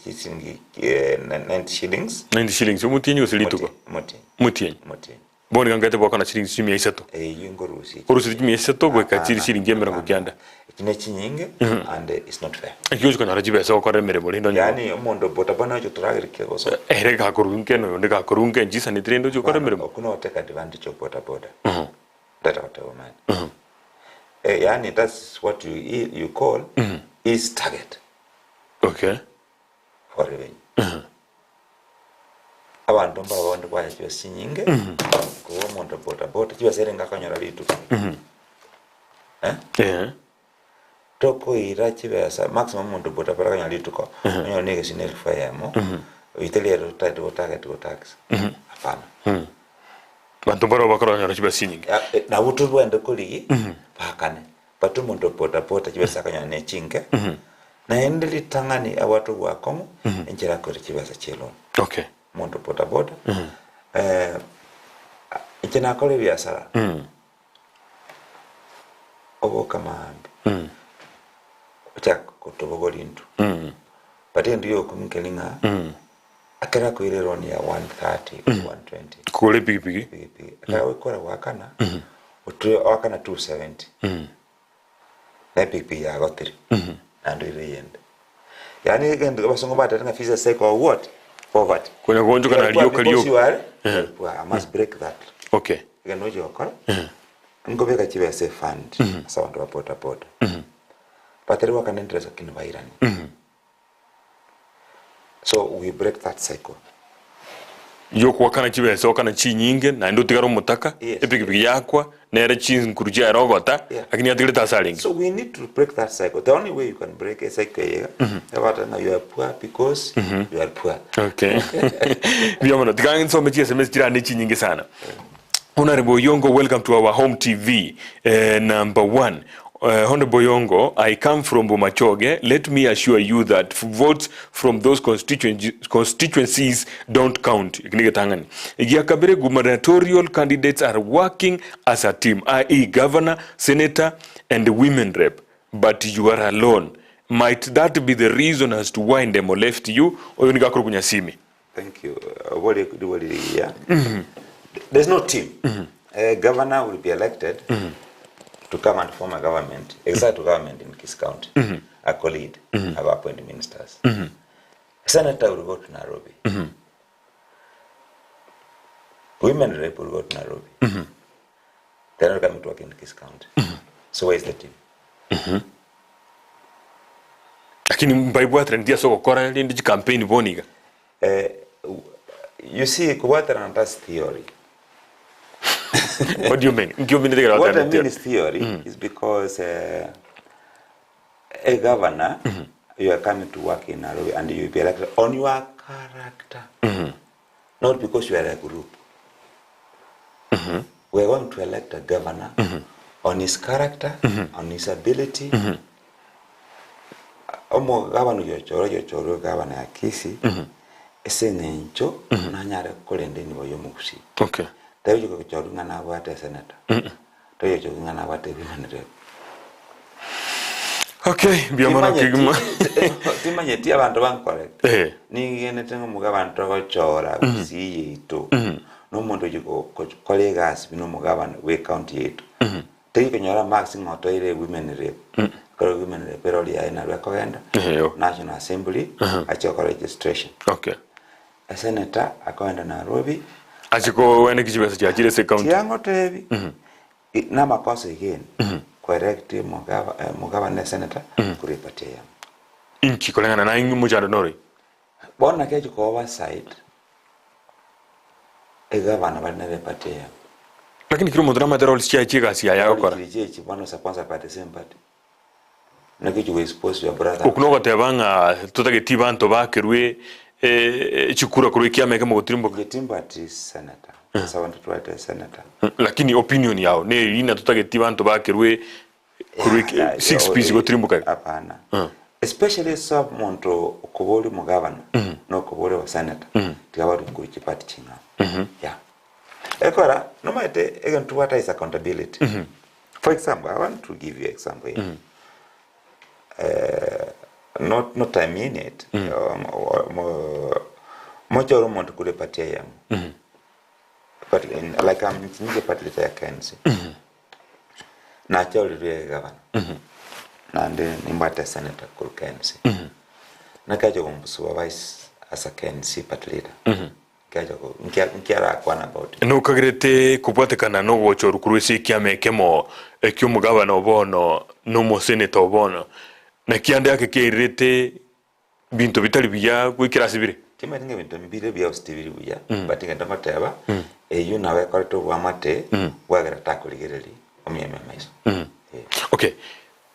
Speaker 4: chisiringi 90 shillings.
Speaker 3: 90 shillings omotienyi gose rituko?
Speaker 4: Omotienyi.
Speaker 3: Omotienyi.
Speaker 4: Omotienyi.
Speaker 3: Bono iga nkaete goakana chiringi chimia isato.
Speaker 4: Eyio nkorusia.
Speaker 3: Orusirie chimia isato goika chiri chiringi emerongo kianda.
Speaker 4: Echi ne chinyinge and it's not fair.
Speaker 3: Naki ochi konyora chibesa gokora emeremo rende onye.
Speaker 4: Yaani omonto boda boda ochi gotorageria ki gosoa.
Speaker 3: Ere gakorunka eno oyonde gakorunka enchisaneti rende ochi gokora emeremo.
Speaker 4: Okwo no take advantage of boda boda. Ndeta goteba omanyete. Yaani that's what you you call is target.
Speaker 3: Okay.
Speaker 4: For revenue. Abanto mbabonde kwaya chibesa chinyinge, korwa omonto boda boda, chibesa erenge akonyora rituko. Eh?
Speaker 3: Eh.
Speaker 4: Tokoira chibesa, maximum omonto boda boda akonyora rituko, onyore na egesina elfu eyemo, oiteri ere otagete gotageti gotax. Hapana.
Speaker 3: Abanto mbarabwo bakoronyora chibesa chinyinge.
Speaker 4: Ya, eh, nabwo tobwenerete korigi, baakane. But omonto boda boda chibesa akonyora ne chinke, naende ritang'ani abwate obwakong'u, enchera akoira chibesa chia eloan.
Speaker 3: Okay.
Speaker 4: Omonto boda boda, inche nakora ebiasara, oboka maambia, ochaka kotobogoria intwe, but egento giokokumia nkeri ng'a, ekero akoira eloan ya 130 gose 120,
Speaker 3: Kogora epikipiki.
Speaker 4: pikipiki, ekero agoikora goakana, otwe oakana 270, na epikipiki yagotire, naende oire eyende. Yaani egento abasongo batebete ng'a visa cycle of what? Poverty.
Speaker 3: Konya goonchoka na rioka
Speaker 4: Because you
Speaker 3: rioka.
Speaker 4: are very poor, I must break that.
Speaker 3: Okay.
Speaker 4: Egento ngochia gokora, nkobeka chibesa efund ase abanto ba boda boda. Batari goakana interest lakini bairane. So we break that cycle.
Speaker 3: Yogoakana chibesa oakana chinyinge naende otigare omotaka,
Speaker 4: Yes.
Speaker 3: epikipiki yakwa, nere chinkuru chiaye rogota,
Speaker 4: Yeah.
Speaker 3: lakini yatigarete ase arenge.
Speaker 4: So we need to break that cycle. The only way you can break a cycle eye iga, ebata ng'a you are poor because you are poor.
Speaker 3: Okay. Mbuya mono. Tiga nsome chi SMS chirande chinyinge sana. Honorable Oyongo, welcome to our home TV. Eh, number one. Hon Boyongo, I come from Bomachoge, let me assure you that votes from those constituencies don't count. Eki negetang'ani. Egiakabere, gubernatorial candidates are working as a team, i.e. governor, senator and women rep, but you are alone. Might that be the reason as to why Ndemo left you? Oyo nigo akorokwa Nyasimi.
Speaker 4: Thank you. Obori ribori rigiya. There's no team. A governor will be elected to come and form a government, executive government in Kisii County, a co-lead, have appoint ministers. Senator will go to Nairobi. Women rep will go to Nairobi. They're not coming to work in Kisii County. So where is the team?
Speaker 3: Lakini mbaibwatire ndi ase ogokora rende chicampaign bono iga.
Speaker 4: Eh, you see, kubwaterana that's theory.
Speaker 3: What do you mean? Nki ominete ekero
Speaker 4: What I
Speaker 3: gwatebire
Speaker 4: mean
Speaker 3: theory?
Speaker 4: is theory is because a governor, you are coming to work in Nairobi and you will be elected on your character, not because you are a group. We are going to elect a governor on his character, on his ability. Omogabana oyochorwa oyochorwe gavana ya Kisii ase eng'encho nanyare korenda enibo ya omogusii.
Speaker 3: Okay.
Speaker 4: Tari oyochia gochorwa ng'a nabwate esenator, tari oyochia ng'a nabwate women rep.
Speaker 3: Okay, mbuya mono kegima.
Speaker 4: Timanyeti abanto bankorete.
Speaker 3: Eh.
Speaker 4: Nigenete ng'a omogabana togochora Gusii yaito na omonto oyochia gokora egasi buna omogabana bwa ecounty yaito. Teri konyora marks ng'a otoire women rep. Ekero women rep erori yaye naro ekogenda
Speaker 3: Eyo.
Speaker 4: National Assembly achie gokora registration.
Speaker 3: Okay.
Speaker 4: Esenator akogenda Nairobi
Speaker 3: Ache koeneki chibesa chiachire ase ecounty.
Speaker 4: Tiangotebi namakosa again koelect omogabana esenator korwa eparty eyemo.
Speaker 3: Inki koreng'ana naye omochando nore?
Speaker 4: Bono naki achia ko oversight egavana bare nere eparty eyemo.
Speaker 3: Lakini kera omonto namanyete roles chiaye chia egasi yaye agokora.
Speaker 4: Chiri chiaye bono sponsored by the same party. Naki ochia go expose your brother.
Speaker 3: Okwo nogoteba ng'a totageti banto bakerwe chikura korwa ekiama ekemo gotirimboka.
Speaker 4: Inche timbwati senator, ase abanto tobwate senator.
Speaker 3: Lakini opinion yao neri ng'a totageti banto bakerwe korwa six piece gotirimboka iga.
Speaker 4: Hapana. Especially ase omonto okoba ore omogavana na okoba ore osenator, tiga bare korwa chiparty ching'ao. Yeah. Ekora, nomanyete egento tobwate is accountability. For example, I want to give you example here. Not, not I mean it. Mochoro omonto korwa eparty eyemo. Party in, like I'm ninche party leader ya KNC. Nachorirwe egavana. Naende nimbwate senator korwa KNC. Nakacha gomusupervise as a KNC party leader.
Speaker 3: Nokagerete kobwatekana nogochorwa korwa ase ekiama ekemo eki'omogabana o bono na omoseneta o bono, naki ande ake keirerete binto bitari buya goikera ase bire?
Speaker 4: Timanyeti ng'a ebinto mbire buya gose tibiri buya, but egento ngoteba, eyio nabo ekorete oboamate bwagera takorigereria omieme amaiso. Eh.
Speaker 3: Okay,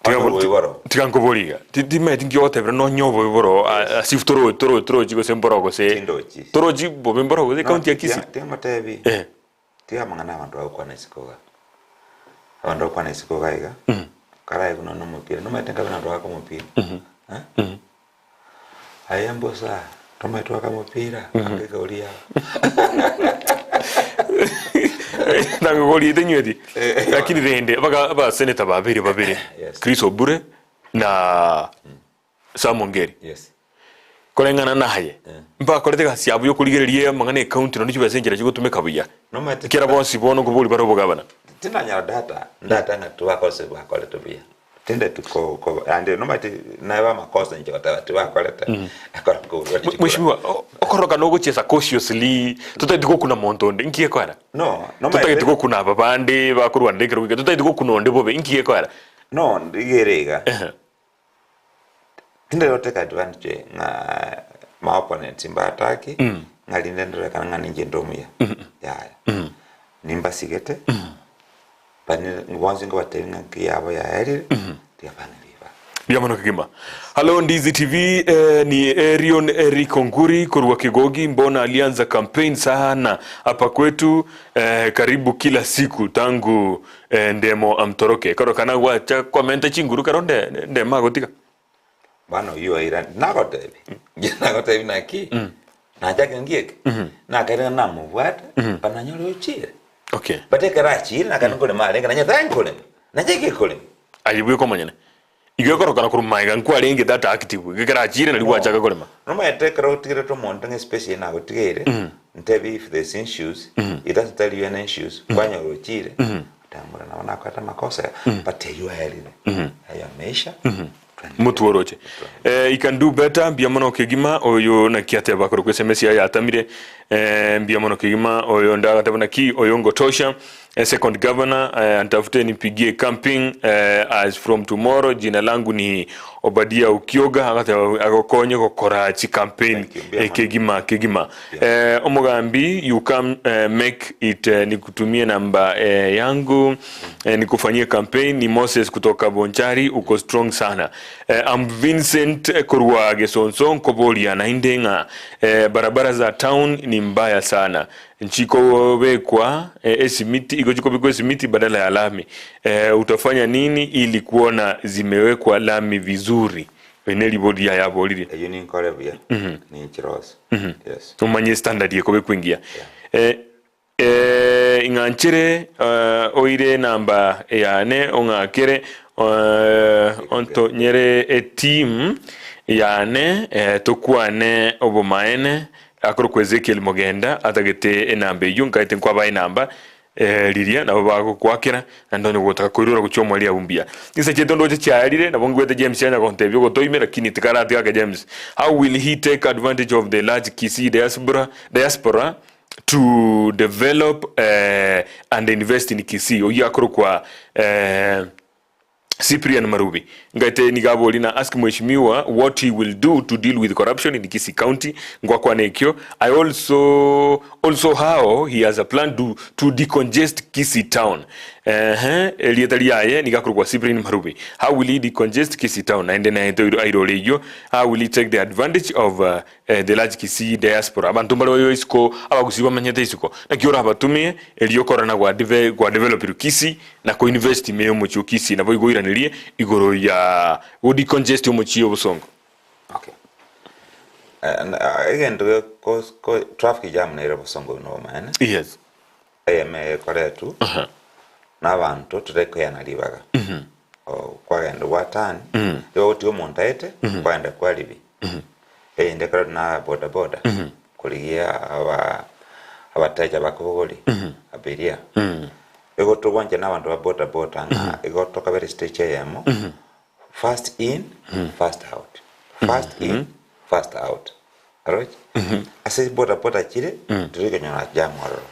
Speaker 4: Onye oboiboro.
Speaker 3: Tiga nkoborie iga, timanyeti nki ogotebera nonye oboiboro as if toro toro torochi gose mboro gose
Speaker 4: Tindochi.
Speaker 3: torochi bobe mboro gose
Speaker 4: No,
Speaker 3: county ya Kisii.
Speaker 4: tiga ngotebi.
Speaker 3: Eh.
Speaker 4: Tiga amang'ana abanto bagokwana isiko iga. Abanto bagokwana isiko iga iga, karae buna nomopira, nomanyete nkabe nabanto bagaka omopira. Eh? Aye mbosa, tomanyete goaka omopira, aka ekegoria yao.
Speaker 3: Nagokoriete inyweti. Lakini rende baga abaseneta babere babere
Speaker 4: Yes.
Speaker 3: Chris Obure na Sam Ongeri.
Speaker 4: Yes.
Speaker 3: Koreng'ana naye mbakorete egasi yabo yokorigereria amang'ana ecounty nonya chibesa enchera chigotumeka buya.
Speaker 4: Nomanyete
Speaker 3: Ekero bonsi bono nkobori bare obogabana.
Speaker 4: Tindanyora data, ndata ng'a tibakose bakorete buya. Tindeti ko ko ande nomanyete naye bamakosa inche goteba tibakorete akora koburwa chikura.
Speaker 3: Mheshimiwa, okoroka nogochiesa cautiously totageti gokuna monto onde inki gekoera?
Speaker 4: No,
Speaker 3: Totageti
Speaker 4: nomanyete
Speaker 3: gokuna aba bande bakorwanera ekerogo eke totageti gokuna onde bobe inki gekoera?
Speaker 4: no ndigere iga.
Speaker 3: Ehe.
Speaker 4: Tindari gotake advantage ng'a ma opponents mbatake ng'a rinde ndorekane ng'a ninche inde omuya yaya. Nimbasigete but bonsi nkobatebia ng'a ki yabo yaerire tiga bane ribaga.
Speaker 3: Mbuya mono kegima. Hallo Ndizi TV, eh, ni Erion Eric Onguri korwa Kigogi. Mbona alianza campaign sana hapa kwetu eh, karibu kila siku tangu eh, Ndemo amtoroke. Karo kana gwacha kwamenta chinguru karo nde, Ndemo agotiga.
Speaker 4: Bono oyio oira nagotebi, inche nagotebi naki, nachake ngieke, nakaire ng'a namobwate, but nanyore ochire.
Speaker 3: Okay.
Speaker 4: But ekero achire, nakare nkorema arenge, nanye tari nkorema, nachake korema.
Speaker 3: Aye bweka omonyene. Igo ekorokana korwa magega nkwarenge that active, igo ekero achire nario gwachaka korema.
Speaker 4: Nomanyete ekero otigerete omonto ng'a espace eye nagotigeire, ntebi if there's issues, it doesn't tell you any issues, kwanyora ochire, otambura nabo nakorete amakosa aya, but eywo aerire, ayo ameisha,
Speaker 3: Motwe oroche. Eh, he can do better, mbuya mono kegima, oyo naki ateba korokwa SMS yaye yatamire, eh, mbuya mono kegima, oyo onde agateba naki oyo ngotosha, eh, second governor, eh, antafute nipigie camping, eh, as from tomorrow, jina langu ni Obadia Okioga, agateba agokonye gokora chicampaign
Speaker 4: Thank you, mbuya
Speaker 3: eh,
Speaker 4: mono.
Speaker 3: kegima kegima. Eh, omogambi you come eh, make it eh, nikutumie namba eh, yangu eh, nikufanyie campaign ni Moses kutoka Bonchari uko strong sana eh, am Vincent eh, korwa Gesonso nkoboria nainde ng'a eh, barabara za town ni mbaya sana nchikobekwa eh, esimiti iko chikobekwa esimiti badala ya lami eh, utafanya nini ili kuona zimewekwa lami vizuri Eri neribori riaye aboririe.
Speaker 4: Eyio ninkore buya, ninchirose. Yes.
Speaker 3: Omanye standard ekobekwa engiya. Eh, eh, ing'anchere eh, oire enamba yane ong'akere eh, ontonyere eteam yane eh, tokwane obomaene akorokwa Ezekiel Mogenda atagete enamba eyio nkaete nkwabae enamba Riria nabo bagokwakera, naende onye gotaka koirora gochia omoerio abwo mbuya. Chinsa chiaito ndoche chiaerire, nabo ngwete James anya gontebia ogotoime, lakini tikaratiga ake James. How will he take advantage of the large Kisii diaspora, diaspora to develop and invest in Kisii? Oyio akorokwa Cyprian Marubi ngaete nigo aborie na ask mheshimiwa what he will do to deal with corruption in Kisii County ngwakwana ekio I also also how he has a plan to, to decongest Kisii town ehe erieta riaye nigo akorokwa Cyprian Marubi how will he decongest Kisii town naende naete airore eyio how will he take the advantage of uh, The large Kisii diaspora, abanto mbare bayo isiko, abagusii bamenyete isiko, naki orabatumie erio okorana gwa deve gwa developirwe Kisii na ko invest ime yomochie o Kisii nabo igo oiranerie igoro ya go decongest omochie obosongo.
Speaker 4: Okay. Egento geko ko traffic jam nere bosongo buna obomaene.
Speaker 3: Yes.
Speaker 4: Eyemo egokoretwa na abanto totekoyana ribaga. Kwagenda gwa turn, igo ogotiga omonto aete, kwagenda kwa ribi. Eyende ekoretwa na boda boda, korigia aba abateja bakobogoria, abiria. Igo togwancha na abanto ba boda boda ng'a igo tokabere stage eyemo, first in, first out, first in, first out. Oroche? Ase chiboda boda chire, tori konyora jam ororo.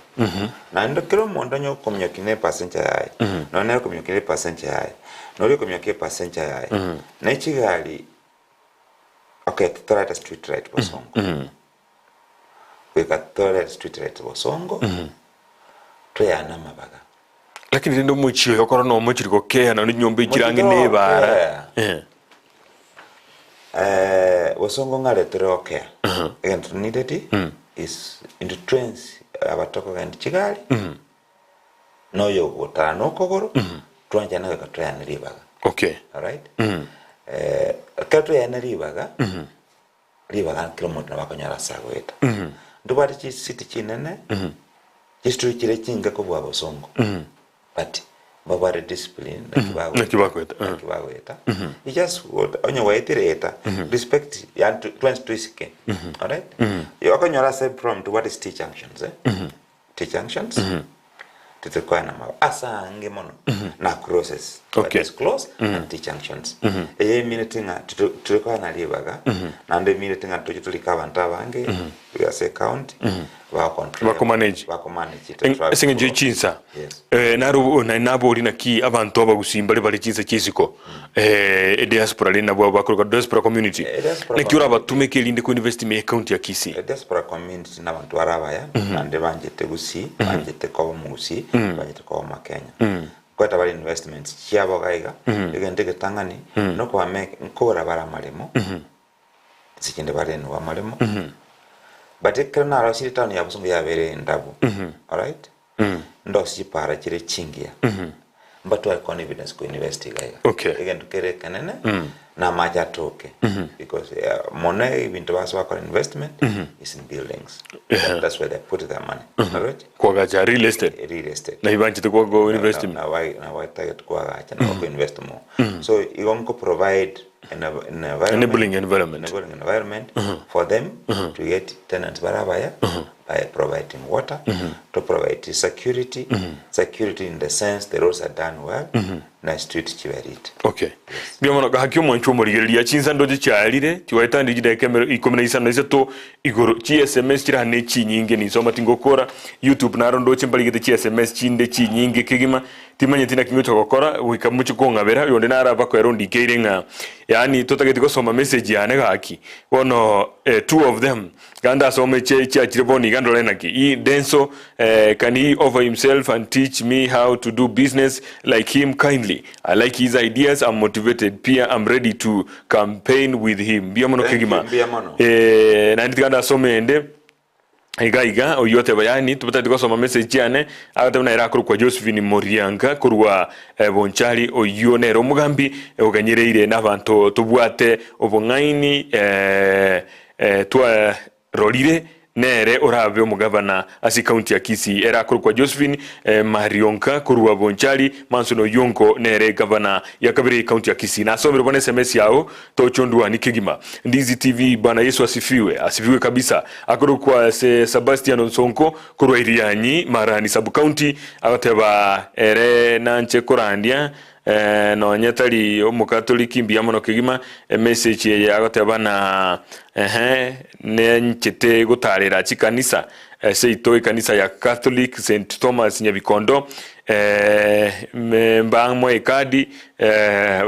Speaker 4: Naende kera omonto onye okominyokia na epassenger yaye, nonya nere okominyokia na epassenger yaye, na oria okominyokia epassenger yaye, na echigari, okay totorete street light bosongo, goika torete street light bosongo, toyane amabaga.
Speaker 3: Lakini rende omochie oyo okoro nomochiri gokea naende chinyomba echire ang'e
Speaker 4: Mochie
Speaker 3: na ebaara.
Speaker 4: togokea.
Speaker 3: Eh.
Speaker 4: Bosongo ng'are tore gokea egento needed is into trains abatokogenda chigari na oyo ogotara na okogoro twanchane goika toyane ribaga
Speaker 3: Okay.
Speaker 4: alright ekero toyane ribaga ribaga kera omonto nabo akonyora ase agoeta ntobwate chisiti chinene chisituri chire chinke kobua bosongo But mbabwate discipline naki bagoeta
Speaker 3: Naki bagoeta, eh.
Speaker 4: naki bagoeta you just go- onye gwaetire eta respect yani twensi twisike alright okonyora ase from tobwate T junctions eh T junctions titokoana mabo ase aange mono na crosses
Speaker 3: Okay.
Speaker 4: But close and T junctions eye emineti ng'a titokoana ribaga naende emineti ng'a toche torike abanto abange ase county bagocontrol
Speaker 3: Bakomanage.
Speaker 4: bakomanage the traffic
Speaker 3: Ase eng'encho
Speaker 4: flow.
Speaker 3: ye chinsa
Speaker 4: Yes.
Speaker 3: eh, naro na- nabori naki abanto abagusi mbare bare chinsa chia isiko eh, ediaspora rende nabwo bakoroka diaspora community
Speaker 4: Eh, diaspora
Speaker 3: naki
Speaker 4: community.
Speaker 3: orabatumeke erinde koinvest ime ecounty ya Kisii
Speaker 4: E diaspora community na abanto bare abaya naende banchete gusii banchete koba omogusii banchete koba omokenya. Nkoreta bare investments chiabo iga iga, egento egetang'ani, nokobamake nkogora bare amaremo, ase kende barenigwe amaremo, but ekero narosirie etown ya Bosongo yabeire endabu, alright, ndosie chipara chire chingiya, mbatware confidence ko invest iga iga. Egento kere ekenene, na amache atoke, because mono ebinto base bakora investment is in buildings, that's where they put their money, oroche?
Speaker 3: Koagacha real estate.
Speaker 4: Real estate.
Speaker 3: Nabi banchete kwa go invest.
Speaker 4: Na na na target koagacha na bako invest more. So igo nko provide an, an environment,
Speaker 3: Enabling environment.
Speaker 4: enabling environment for them to get tenants barabaya by providing water, to provide security, security in the sense the roads are done well, na street chiberite.
Speaker 3: Okay. Mbuya mono gaki omwancho omorigereria chinsa ndoche chiarire chigoetania chidakika emero ikomi na isano na isato igoro chi sms chire ane chinyinge ninsoma tingokora youtube naro ndoche mbarigete chi sms chinde chinyinge kegima timanyeti naki ngocha gokora goika moche kong'abera oyonde naro abakoera ondikeire ng'a yaani totageti gosoma message yane gaki bono eh, two of them Iga ndasome echi echiachire bono iga ndore naki he Denso eh, can he offer himself and teach me how to do business like him kindly I like his ideas I'm motivated pia I'm ready to campaign with him mbuya mono
Speaker 4: Thank you,
Speaker 3: kegima
Speaker 4: mbuya mono.
Speaker 3: eh, naende tiga ndasome ende iga iga oyio oteba yaani tobataeti gosoma message chiane agateba naere akorokwa Josephine Morianga korwa eh, Bonchari oyio nere omogambi oganyereire nabanto tobwate obong'aini eh, Twarorire nere orabe omogavana ase ekaunti ya Kisii ere akorokwa Josephine Marionka korwa Bonchari, Manson Oyongo nere gavana ya kabere y'ekaunti ya Kisii. Nasomire bono sms yao tocha ondwani kegima. Ndizi TV Bwana Yesu asifiwe, asifiwe kabisa. Akorokwa Sebastian Onsonko korwa Irianyi, Marani sub county agoteba ere nanche korandia Nonye tari omokatoliki mbuya mono kegima emessage eye agoteba na ehe nenchete gotarera chikanisa seito ekanisa ya Catholic St Thomas Nyabikondo mbamoe ekadi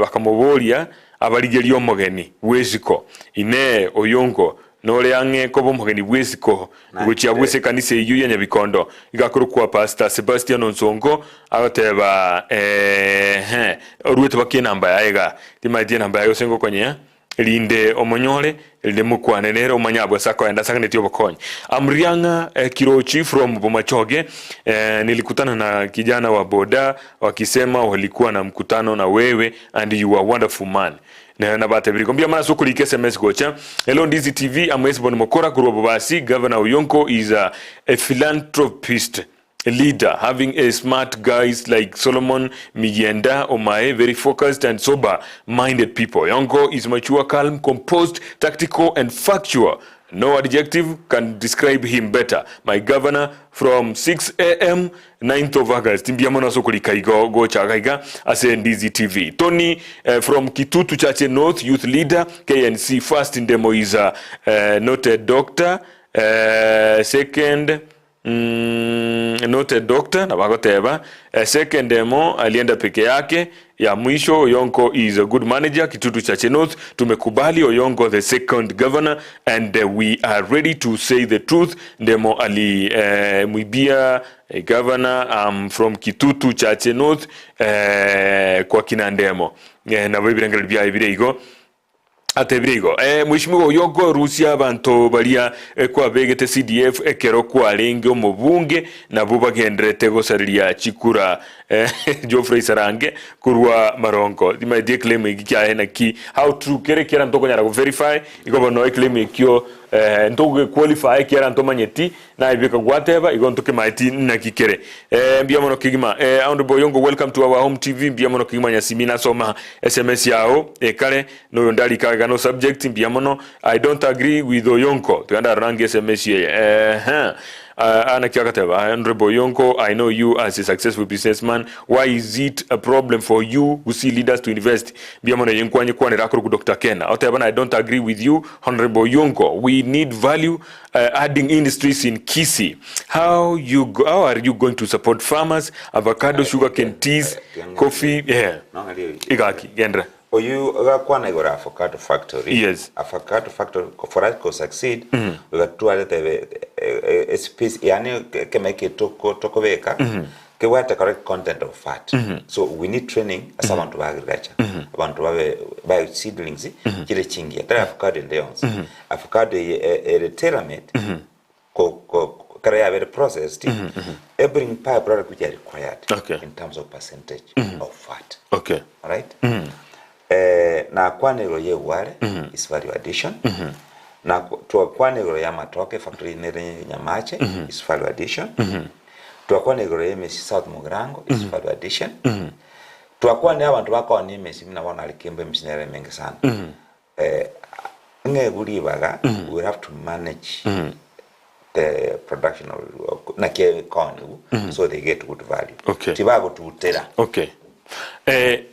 Speaker 3: bakamoboria abarigerie omogeni bwesiko inee oyongo Nore ang'e koba omogeni bw'esiko gochia bw'ase ekanisa eyio ya Nyabikondo, iga akorokwa Pastor Sebastian Onsongo, agoteba eeh oruete baka enamba yaye igaa, timaeti enamba yaye gose ngokonyea, erinde omonyore, erinde mokwane nere omanye abwo ase akoenda ase aganetie obokonyi. Amriang'a Kirochi from Bomachoge, nilikutana na kijana wa boda wakisema walikuwa na mkutano na wewe and you are wonderful man. Nere nabatebirie, Mbuya mono ase okorika sms gocha Hello Ndizi TV, I'm Hesbon Mokora korwa Bobasi, Governor Oyonko is a a philanthropist leader having a smart guys like Solomon Miyienda Omae very focused and sober minded people. Oyonko is mature, calm, composed, tactical and factual. No adjective can describe him better. My governor from 6am 9th of August. Mbuya mono ase okorika igo gocha iga ase Ndizi TV. Tony eh, from Kitutu Chache North Youth Leader KNC First Ndemo is a eh, not a doctor eh, second mm, not a doctor nabo agoteba eh, second Ndemo alienda peke yake Ya mwisho Oyongo is a good manager Kitutu Chache North tumekubali Oyongo the second governor and we are ready to say the truth Ndemo ali eh, mwibia eh, governor I'm from Kitutu Chache North eh, kwa kina Ndemo eh, nabo ebirengererio biaye bire igo Atebire igo, Ee, mweshimiwa oyio okorusia abanto baria kwabegete CDF ekero kwarenge omobunge, nabwo bagendererete gosareria chikura. Geoffrey Sarange korwa Marongo. Timaeti eclaim eki kiaye naki how true kere ekiagera ntokonyara go verify igo bono eclaim ekio ntoge qualify ekiagera ntomanyeti Naebeka gwateba, igo ntokemaeti naki kere. Eh, mbuya mono kegima. Eh, Honorable Oyongo, welcome to our home TV. Mbuya mono kegima Nyasimi nasoma SMS yao ekare noyo ndarika iga no subject mbuya mono. I don't agree with Oyonko. Tiga ndarora nge SMS eye. Eh, uh, naki agateba Honorable Oyonko, I know you as a successful businessman. Why is it a problem for you who see leaders to invest? Mbuya mono eye nkwanye kwanera akorokwa Dr. Kena. Oteba na I don't agree with you Honorable Oyonko. We need value adding industries in Kisii how you go, how are you going to support farmers avocado sugar cane teas coffee yeah igaki gendra
Speaker 4: Oyu gakwana igoro ya avocado factory.
Speaker 3: Yes.
Speaker 4: Avocado factory for us to succeed mm -hmm. we tware tebe space yani keme ke toko tokobeka mm -hmm. Kebwate correct content of fat. So we need training ase abanto ba agriculture. Abanto babe bae seedlings chire chingiya. Tari avocado ende yonsi. Avocado eye e- ere tailor made ko ko ekero yabere processed e bring by product which are required in terms of percentage of fat. Alright? Eh, nakwana igoro ya egware is value addition. Na twakwana igoro ya amatoke factory nere Nyamache is value addition. Twakwana igoro ya emesi South Mugirango is value addition. Twakwana abanto bakooni emesi buna bono aria Kembu emesi nere emenge sana. Eh, ng'egwe ribaga we will have to manage the production of naki ekooniwu so they get good value. Tibagotutera.
Speaker 3: Okay. Eh,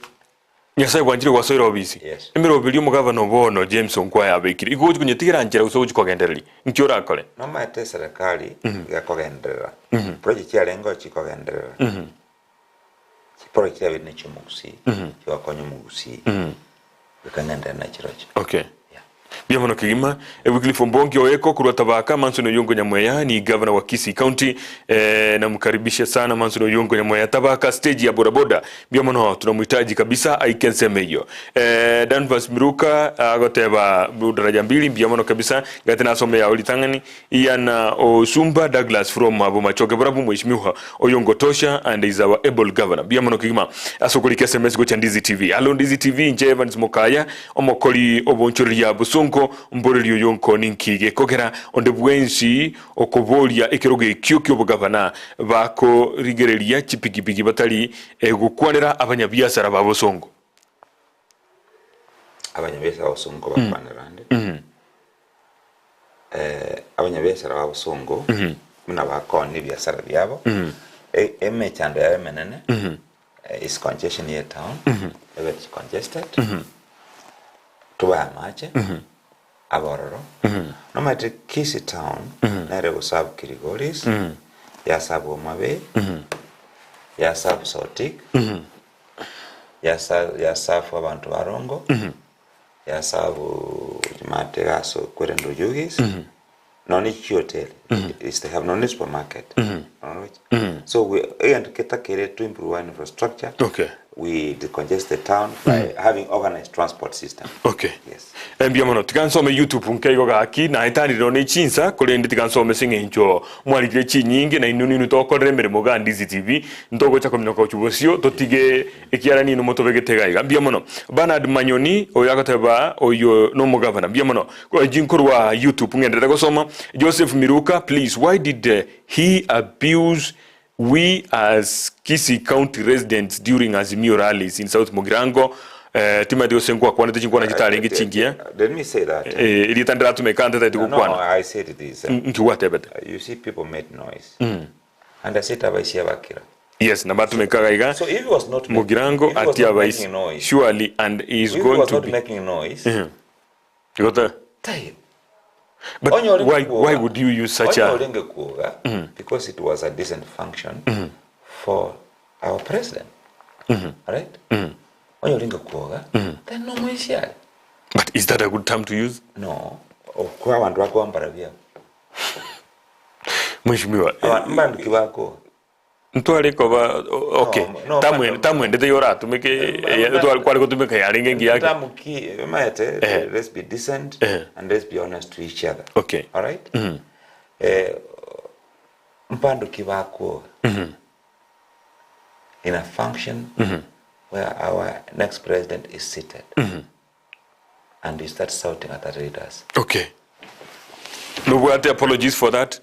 Speaker 3: Nyasae gwanchire gwasoire obisi.
Speaker 4: Yes.
Speaker 3: Emeroberi omogavana obono James Onkwaya abekire. Igo ogochi konyetigera nchera gose ogochi kogendereria. Nki orakore?
Speaker 4: Nomaete eserekari gekogenderera. Project chiarenge oo chikogenderera. Chiproject chiabere ne chiomogusii, chigokonya omogusii. Goika ng'enderere nachirochio.
Speaker 3: Okay.
Speaker 4: Yeah.
Speaker 3: Mbuya mono kegima. Wycliffe Ombongi Oeko korwa Tabaka, Manson Oyongo Nyamweya ni gavana wa Kisii County. Eh, namkaribisha sana Manson Oyongo Nyamweya Tabaka stage ya bodaboda. Mbuya mono tunamhitaji kabisa aike ensemo eyio. Eh, Danvas Miruka agoteba daraja mbili mbuya mono kabisa gati nasome yao ritang'ani Ian Osumba Douglas from Bomachoge Borabu Mheshimiwa Oyongo Tosha and is our able governor. Mbuya mono kegima ase okorika SMS gocha Ndizi TV. Hallo Ndizi TV inche Evans Mokaya omokori obonchoreria bosongo mborerie Oyongo ninki gekogera onde bwensi okoboria ekerogo ekio kiobogavana bakorigereria chipigipigi batari gokwanera abanyabiasara ba bosongo.
Speaker 4: Abanyabiasara ba bosongo bakwanera ande. Abanyabiasara ba bosongo buna bakoonia ebiasara biabo, emechando yabo emenene is congestion ye etown, ebe congested, tobae amache abe ororo. Nomanyete Kisii town nere egoserve Kilgoris, yaserve Homa Bay, yaserve Sotik, yaserve abanto ba Rongo. Yasabu chimate ase okwerenda Oyugis, nonya ne chihoteli, is they have nonya ne supermarket. Oroche? So we egento ketakere to improve our infrastructure, we decongest the town by having organized transport system.
Speaker 3: Okay.
Speaker 4: Yes.
Speaker 3: Mbuya mono. Tiga nsome YouTube nkeigo gaki, naetanire nonya ne chinsa, korende tiga nsome ase eng'encho mwarikire chinyinge, na inwe ninwe tokorera emeremo iga Ndizi TV, ntogocha kominyoka gochia bosio, totige Ekiagera ninwe motobegete iga iga. Mbuya mono. Bernard Manyoni, oyo agoteba oyo nomogavana. Mbuya mono. Inche nkorwa YouTube ng'enderere gosoma. Joseph Miruka, please why did he abuse we as Kisii County residents during Azimio rallies in South Mugirango? Eh, timanyeti gose nkwakwanete chinkwana chitarenge chingiya.
Speaker 4: Let me say that.
Speaker 3: Eh, erieta ndiratumeka ntatagete
Speaker 4: No,
Speaker 3: gokwana.
Speaker 4: I said this.
Speaker 3: Nki gwatebete?
Speaker 4: You see people made noise. And I said abaisia bakira.
Speaker 3: Yes, nabatumekaga iga
Speaker 4: So if he was not making,
Speaker 3: Mugirango
Speaker 4: if he was
Speaker 3: atia
Speaker 4: not
Speaker 3: abaisi
Speaker 4: making noise,
Speaker 3: surely and he is
Speaker 4: if he
Speaker 3: going
Speaker 4: was
Speaker 3: to
Speaker 4: not
Speaker 3: be
Speaker 4: making noise,
Speaker 3: Igo ta-
Speaker 4: time.
Speaker 3: But
Speaker 4: Onye orenge
Speaker 3: why, why
Speaker 4: kuoga-
Speaker 3: would you use such
Speaker 4: onye
Speaker 3: a
Speaker 4: orenge kuoga, because it was a decent function for our president. Right? Onye orenge kuoga, then no moisiari.
Speaker 3: But is that a good term to use?
Speaker 4: No, okwa abanto bakoambara biabo.
Speaker 3: Mheshimiwa,
Speaker 4: Aba- mbandu ki bakoga?
Speaker 3: Ntware koba okay
Speaker 4: No, no,
Speaker 3: tamwendete iga oratumeke kware gotumeka yarenge engiya ake.
Speaker 4: Tamu ki omanyete let's be decent and let's be honest to each other.
Speaker 3: Okay.
Speaker 4: All right? Eh, mpandu ki bakwoga in a function where our next president is seated and you start shouting at the leaders.
Speaker 3: Okay. Nobwate apologies for that?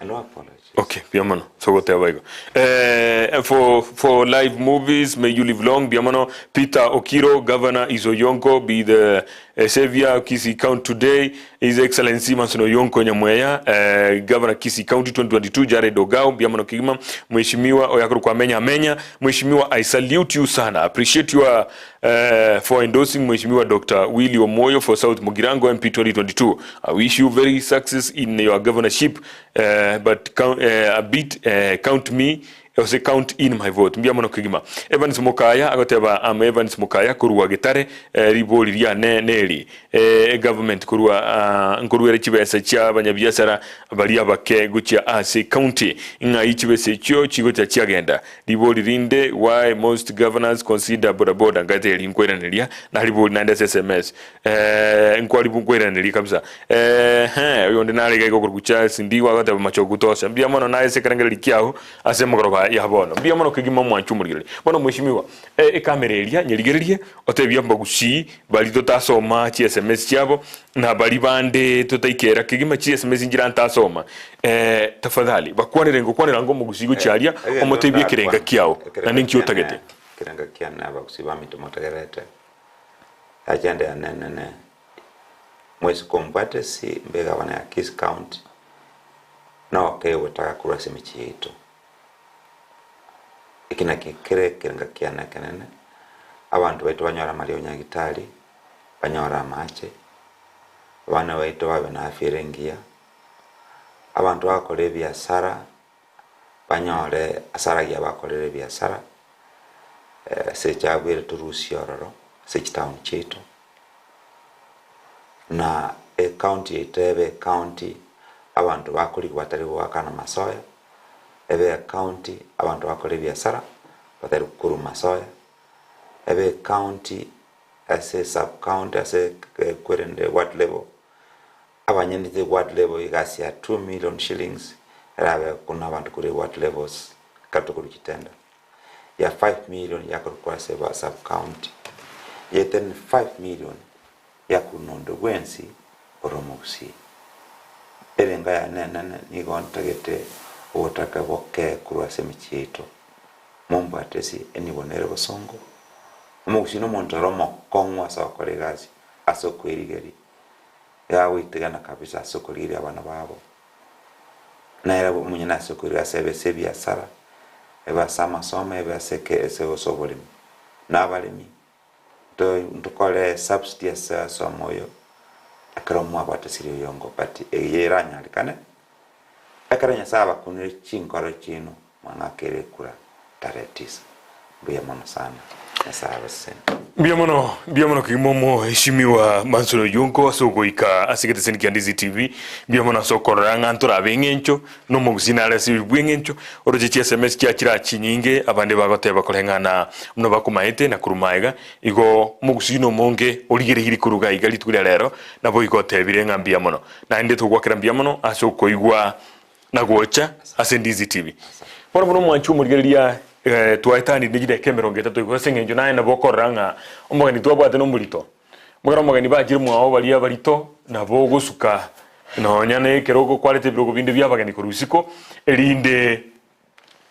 Speaker 4: No apologies.
Speaker 3: Okay, mbuya mono ase ogoteba igo. Eh, for, for live movies, may you live long, mbuya mono. Peter Okiro, Governor is Oyonko, be the eh, savior Kisii County today. His Excellency Manson Oyonko Nyamweya, eh, Governor Kisii County 2022, Jared Ogao, mbuya mono kegima. Mheshimiwa oyakorokwa Amenya Amenya, Mheshimiwa I salute you sana. Appreciate your eh, for endorsing Mheshimiwa Dr. Willy Omoyo for South Mugirango MP 2022. I wish you very success in your governorship, eh, but count, eh, a bit eh, count me Gose count in my vote. Mbuya mono kegima. Evans Mokaya agoteba am Evans Mokaya korwa Getare ribori riane neri egovernment korwa nkoruere chibesa chia abanyabiasara baria abake gochia ase county ng'ai chibesa echio chigocha chiagenda. Ribori rinde why most governors consider bodaboda ngaete eri nkoiraneria naribori naende ase sms nkwaribu nkoiraneria kabisa eeh oyonde nare iga iga okorokwa Charles Ndigwa agoteba machogu tosha mbuya mono naye ase ekerengererio kiao Ase emegoroba ya bono, mbuya mono kegima omwanche omorigereria. Bono mweshimiwa, ekamera eria nyerigererie, otebie abagusii baria totasoma chi sms chiabo, na baria bande totaikera kegima chi sms nchira ntasoma, tafadhali bakwanere ngokwanera ango omogusii gochia aria, omotebie ekerenga kiao, naende nki otagete.
Speaker 4: Ekerenga kiane abagusii baminto motegererete, agenda yane enene, mwesi kombwatesi mbe egavana ya Kisii County, Nokegwetaka korwa ase emechie yaito. Eki nakio kere ekerenga kiane ekenene, abanto baito banyore amariogo nyagitari, banyore amache, abana baito babe na afya ere engiya, abanto bagokora ebiasara banyore asara eria bakorire ebiasara, ase echagu ere torusie ororo ase chitown chiaito. Na ecounty yaito ebe ecounty abanto bakorigwa batari goakana masoya, ebe ecounty abanto bakore ebiasara batari korwa masoya, ebe ecounty ase esub county ase ekwerende ward level, abanyene ward level egasi ya 2 million shillings erabe buna abanto korwa eward levels ekero tokorwa chitender. Ya 5 million yakorokwa ase ba sub county, yetene 5 million yakorwa nonde bwensi ore omogusii. Erenga yane enene nigo ntagete ogotaka boke korwa ase emechie yaito. Mombwate ase enibo nere bosongo, omogusii nomonto ore omokong'u ase ogokora egasi ase okwerigeria, iga agoitegena kabisa ase okorigeria abana babo. Nere omonyene ase okoirwa ase ebe ase ebiasara, ebe ase amasomo, ebe ase eke ase gose oboremi. Na abaremi, nto ntokore subsidy ase ase omoyo, ekero mwabwatesire oyongo but eye eranyarekane, ekero Nyasaye abakunire chinkoro chiaino, mwang'akere ekura tarehe tisa. Mbuya mono sana, Nyasaye abasesenie.
Speaker 3: Mbuya mono, mbuya mono kegima omoheshimiwa Manson Oyonko ase ogoika ase egeteseni kia Ndizi TV. Mbuya mono ase okorora ng'a ntorabe eng'encho na omogusii nare ase bw'eng'encho. Oroche chi sms chiachire aa chinyinge abande bagoteba koreng'ana buna bakomaete na korwa maega. Igo omogusii nomonge origereirie korwa iga iga rituko ria rero naboigo otebire ng'a mbuya mono. Naende togwakera mbuya mono ase okoigwa na gocha ase Ndizi TV. Bono buna omwanchi omorigereria eh, twaetanire chidakika 30 igo ase eng'encho naye nabo okorora ng'a omogeni twabwate nomorito. Ekero omogeni bachire mwao baria abarito nabo ogosuka nonya na ekerogo kwarete ebirogo binde bia abageni korwa isiko erinde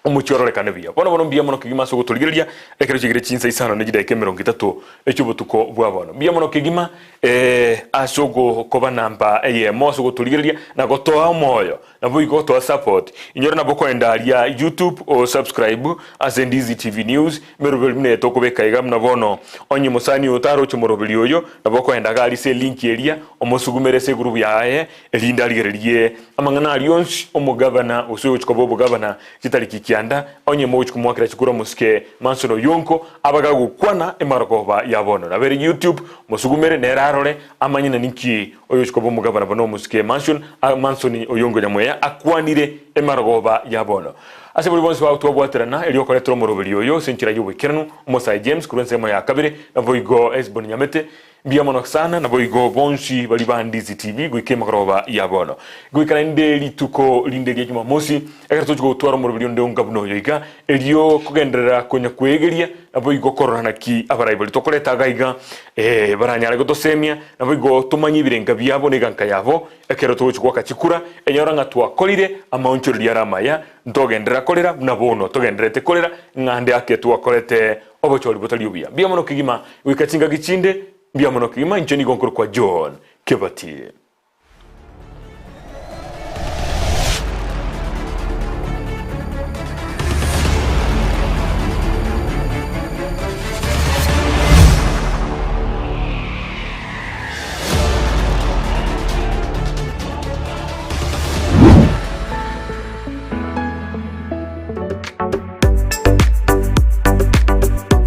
Speaker 3: omochie ororekane buya. Bono bono mbuya mono kegima ase ogotorigereria ekero chiaikire chinsa isano ne chidakika 30 echi'obotuko bwa bono. Mbuya mono kegima eh, ase ogokoba namba eyemo ase ogotorigereria na gotoa omoyo naboigo gotoa support. Inyora nabo koenda aria YouTube o subscribe ase Ndizi TV News emeroberi buna eye tokobeka iga buna bono onye mosani oyo taroche omoroberi oyo nabo okoenda iga aria ase elink eria omosugumere ase egroup yaye Erinde arigererie amang'ana aria onsi omogabana gose oyogochia koba obogabana chitariki kianda, onye mogochia komoakera chikura mosike Manson Oyonko abe gagokwana emarogoba ya bono. Nabo ere YouTube mosugumere nere arore amanye na ninki oyogochia koba omogabana bono omosike Manson Manson Oyonko Nyamweya akwanire emarogoba ya bono. Ase baria bonsi bagotwabwaterana erio okoretera omoroberi oyo ase enchera y'oboikeranu omosae James korwa ensemo ya kabere naboigo Hesbon Nyamete Mbuya mono sana naboigo bonsi baria ba Ndizi TV goika emegoroba ya bono. Goika naende rituko rinde ria Jumamosi ekero tochi gotwara omoroberi onde onga buna oyo iga, erio kogenderera konya kweegeria naboigo korora naki abarai baria tokoreta iga iga eh, baranyare gotosemia naboigo tomanye ebirenga biabo na eganka yabo ekero togochi goaka chikura enyora ng'a twakorire amaonchoreria are amaya ntogenderera korera buna bono togendererete korera ng'a ande ake twakorete Obochori botari obuya. Mbuya mono kegima, goika chingaki chinde, mbuya mono kegima, inche nigo nkorokwa John Kebati.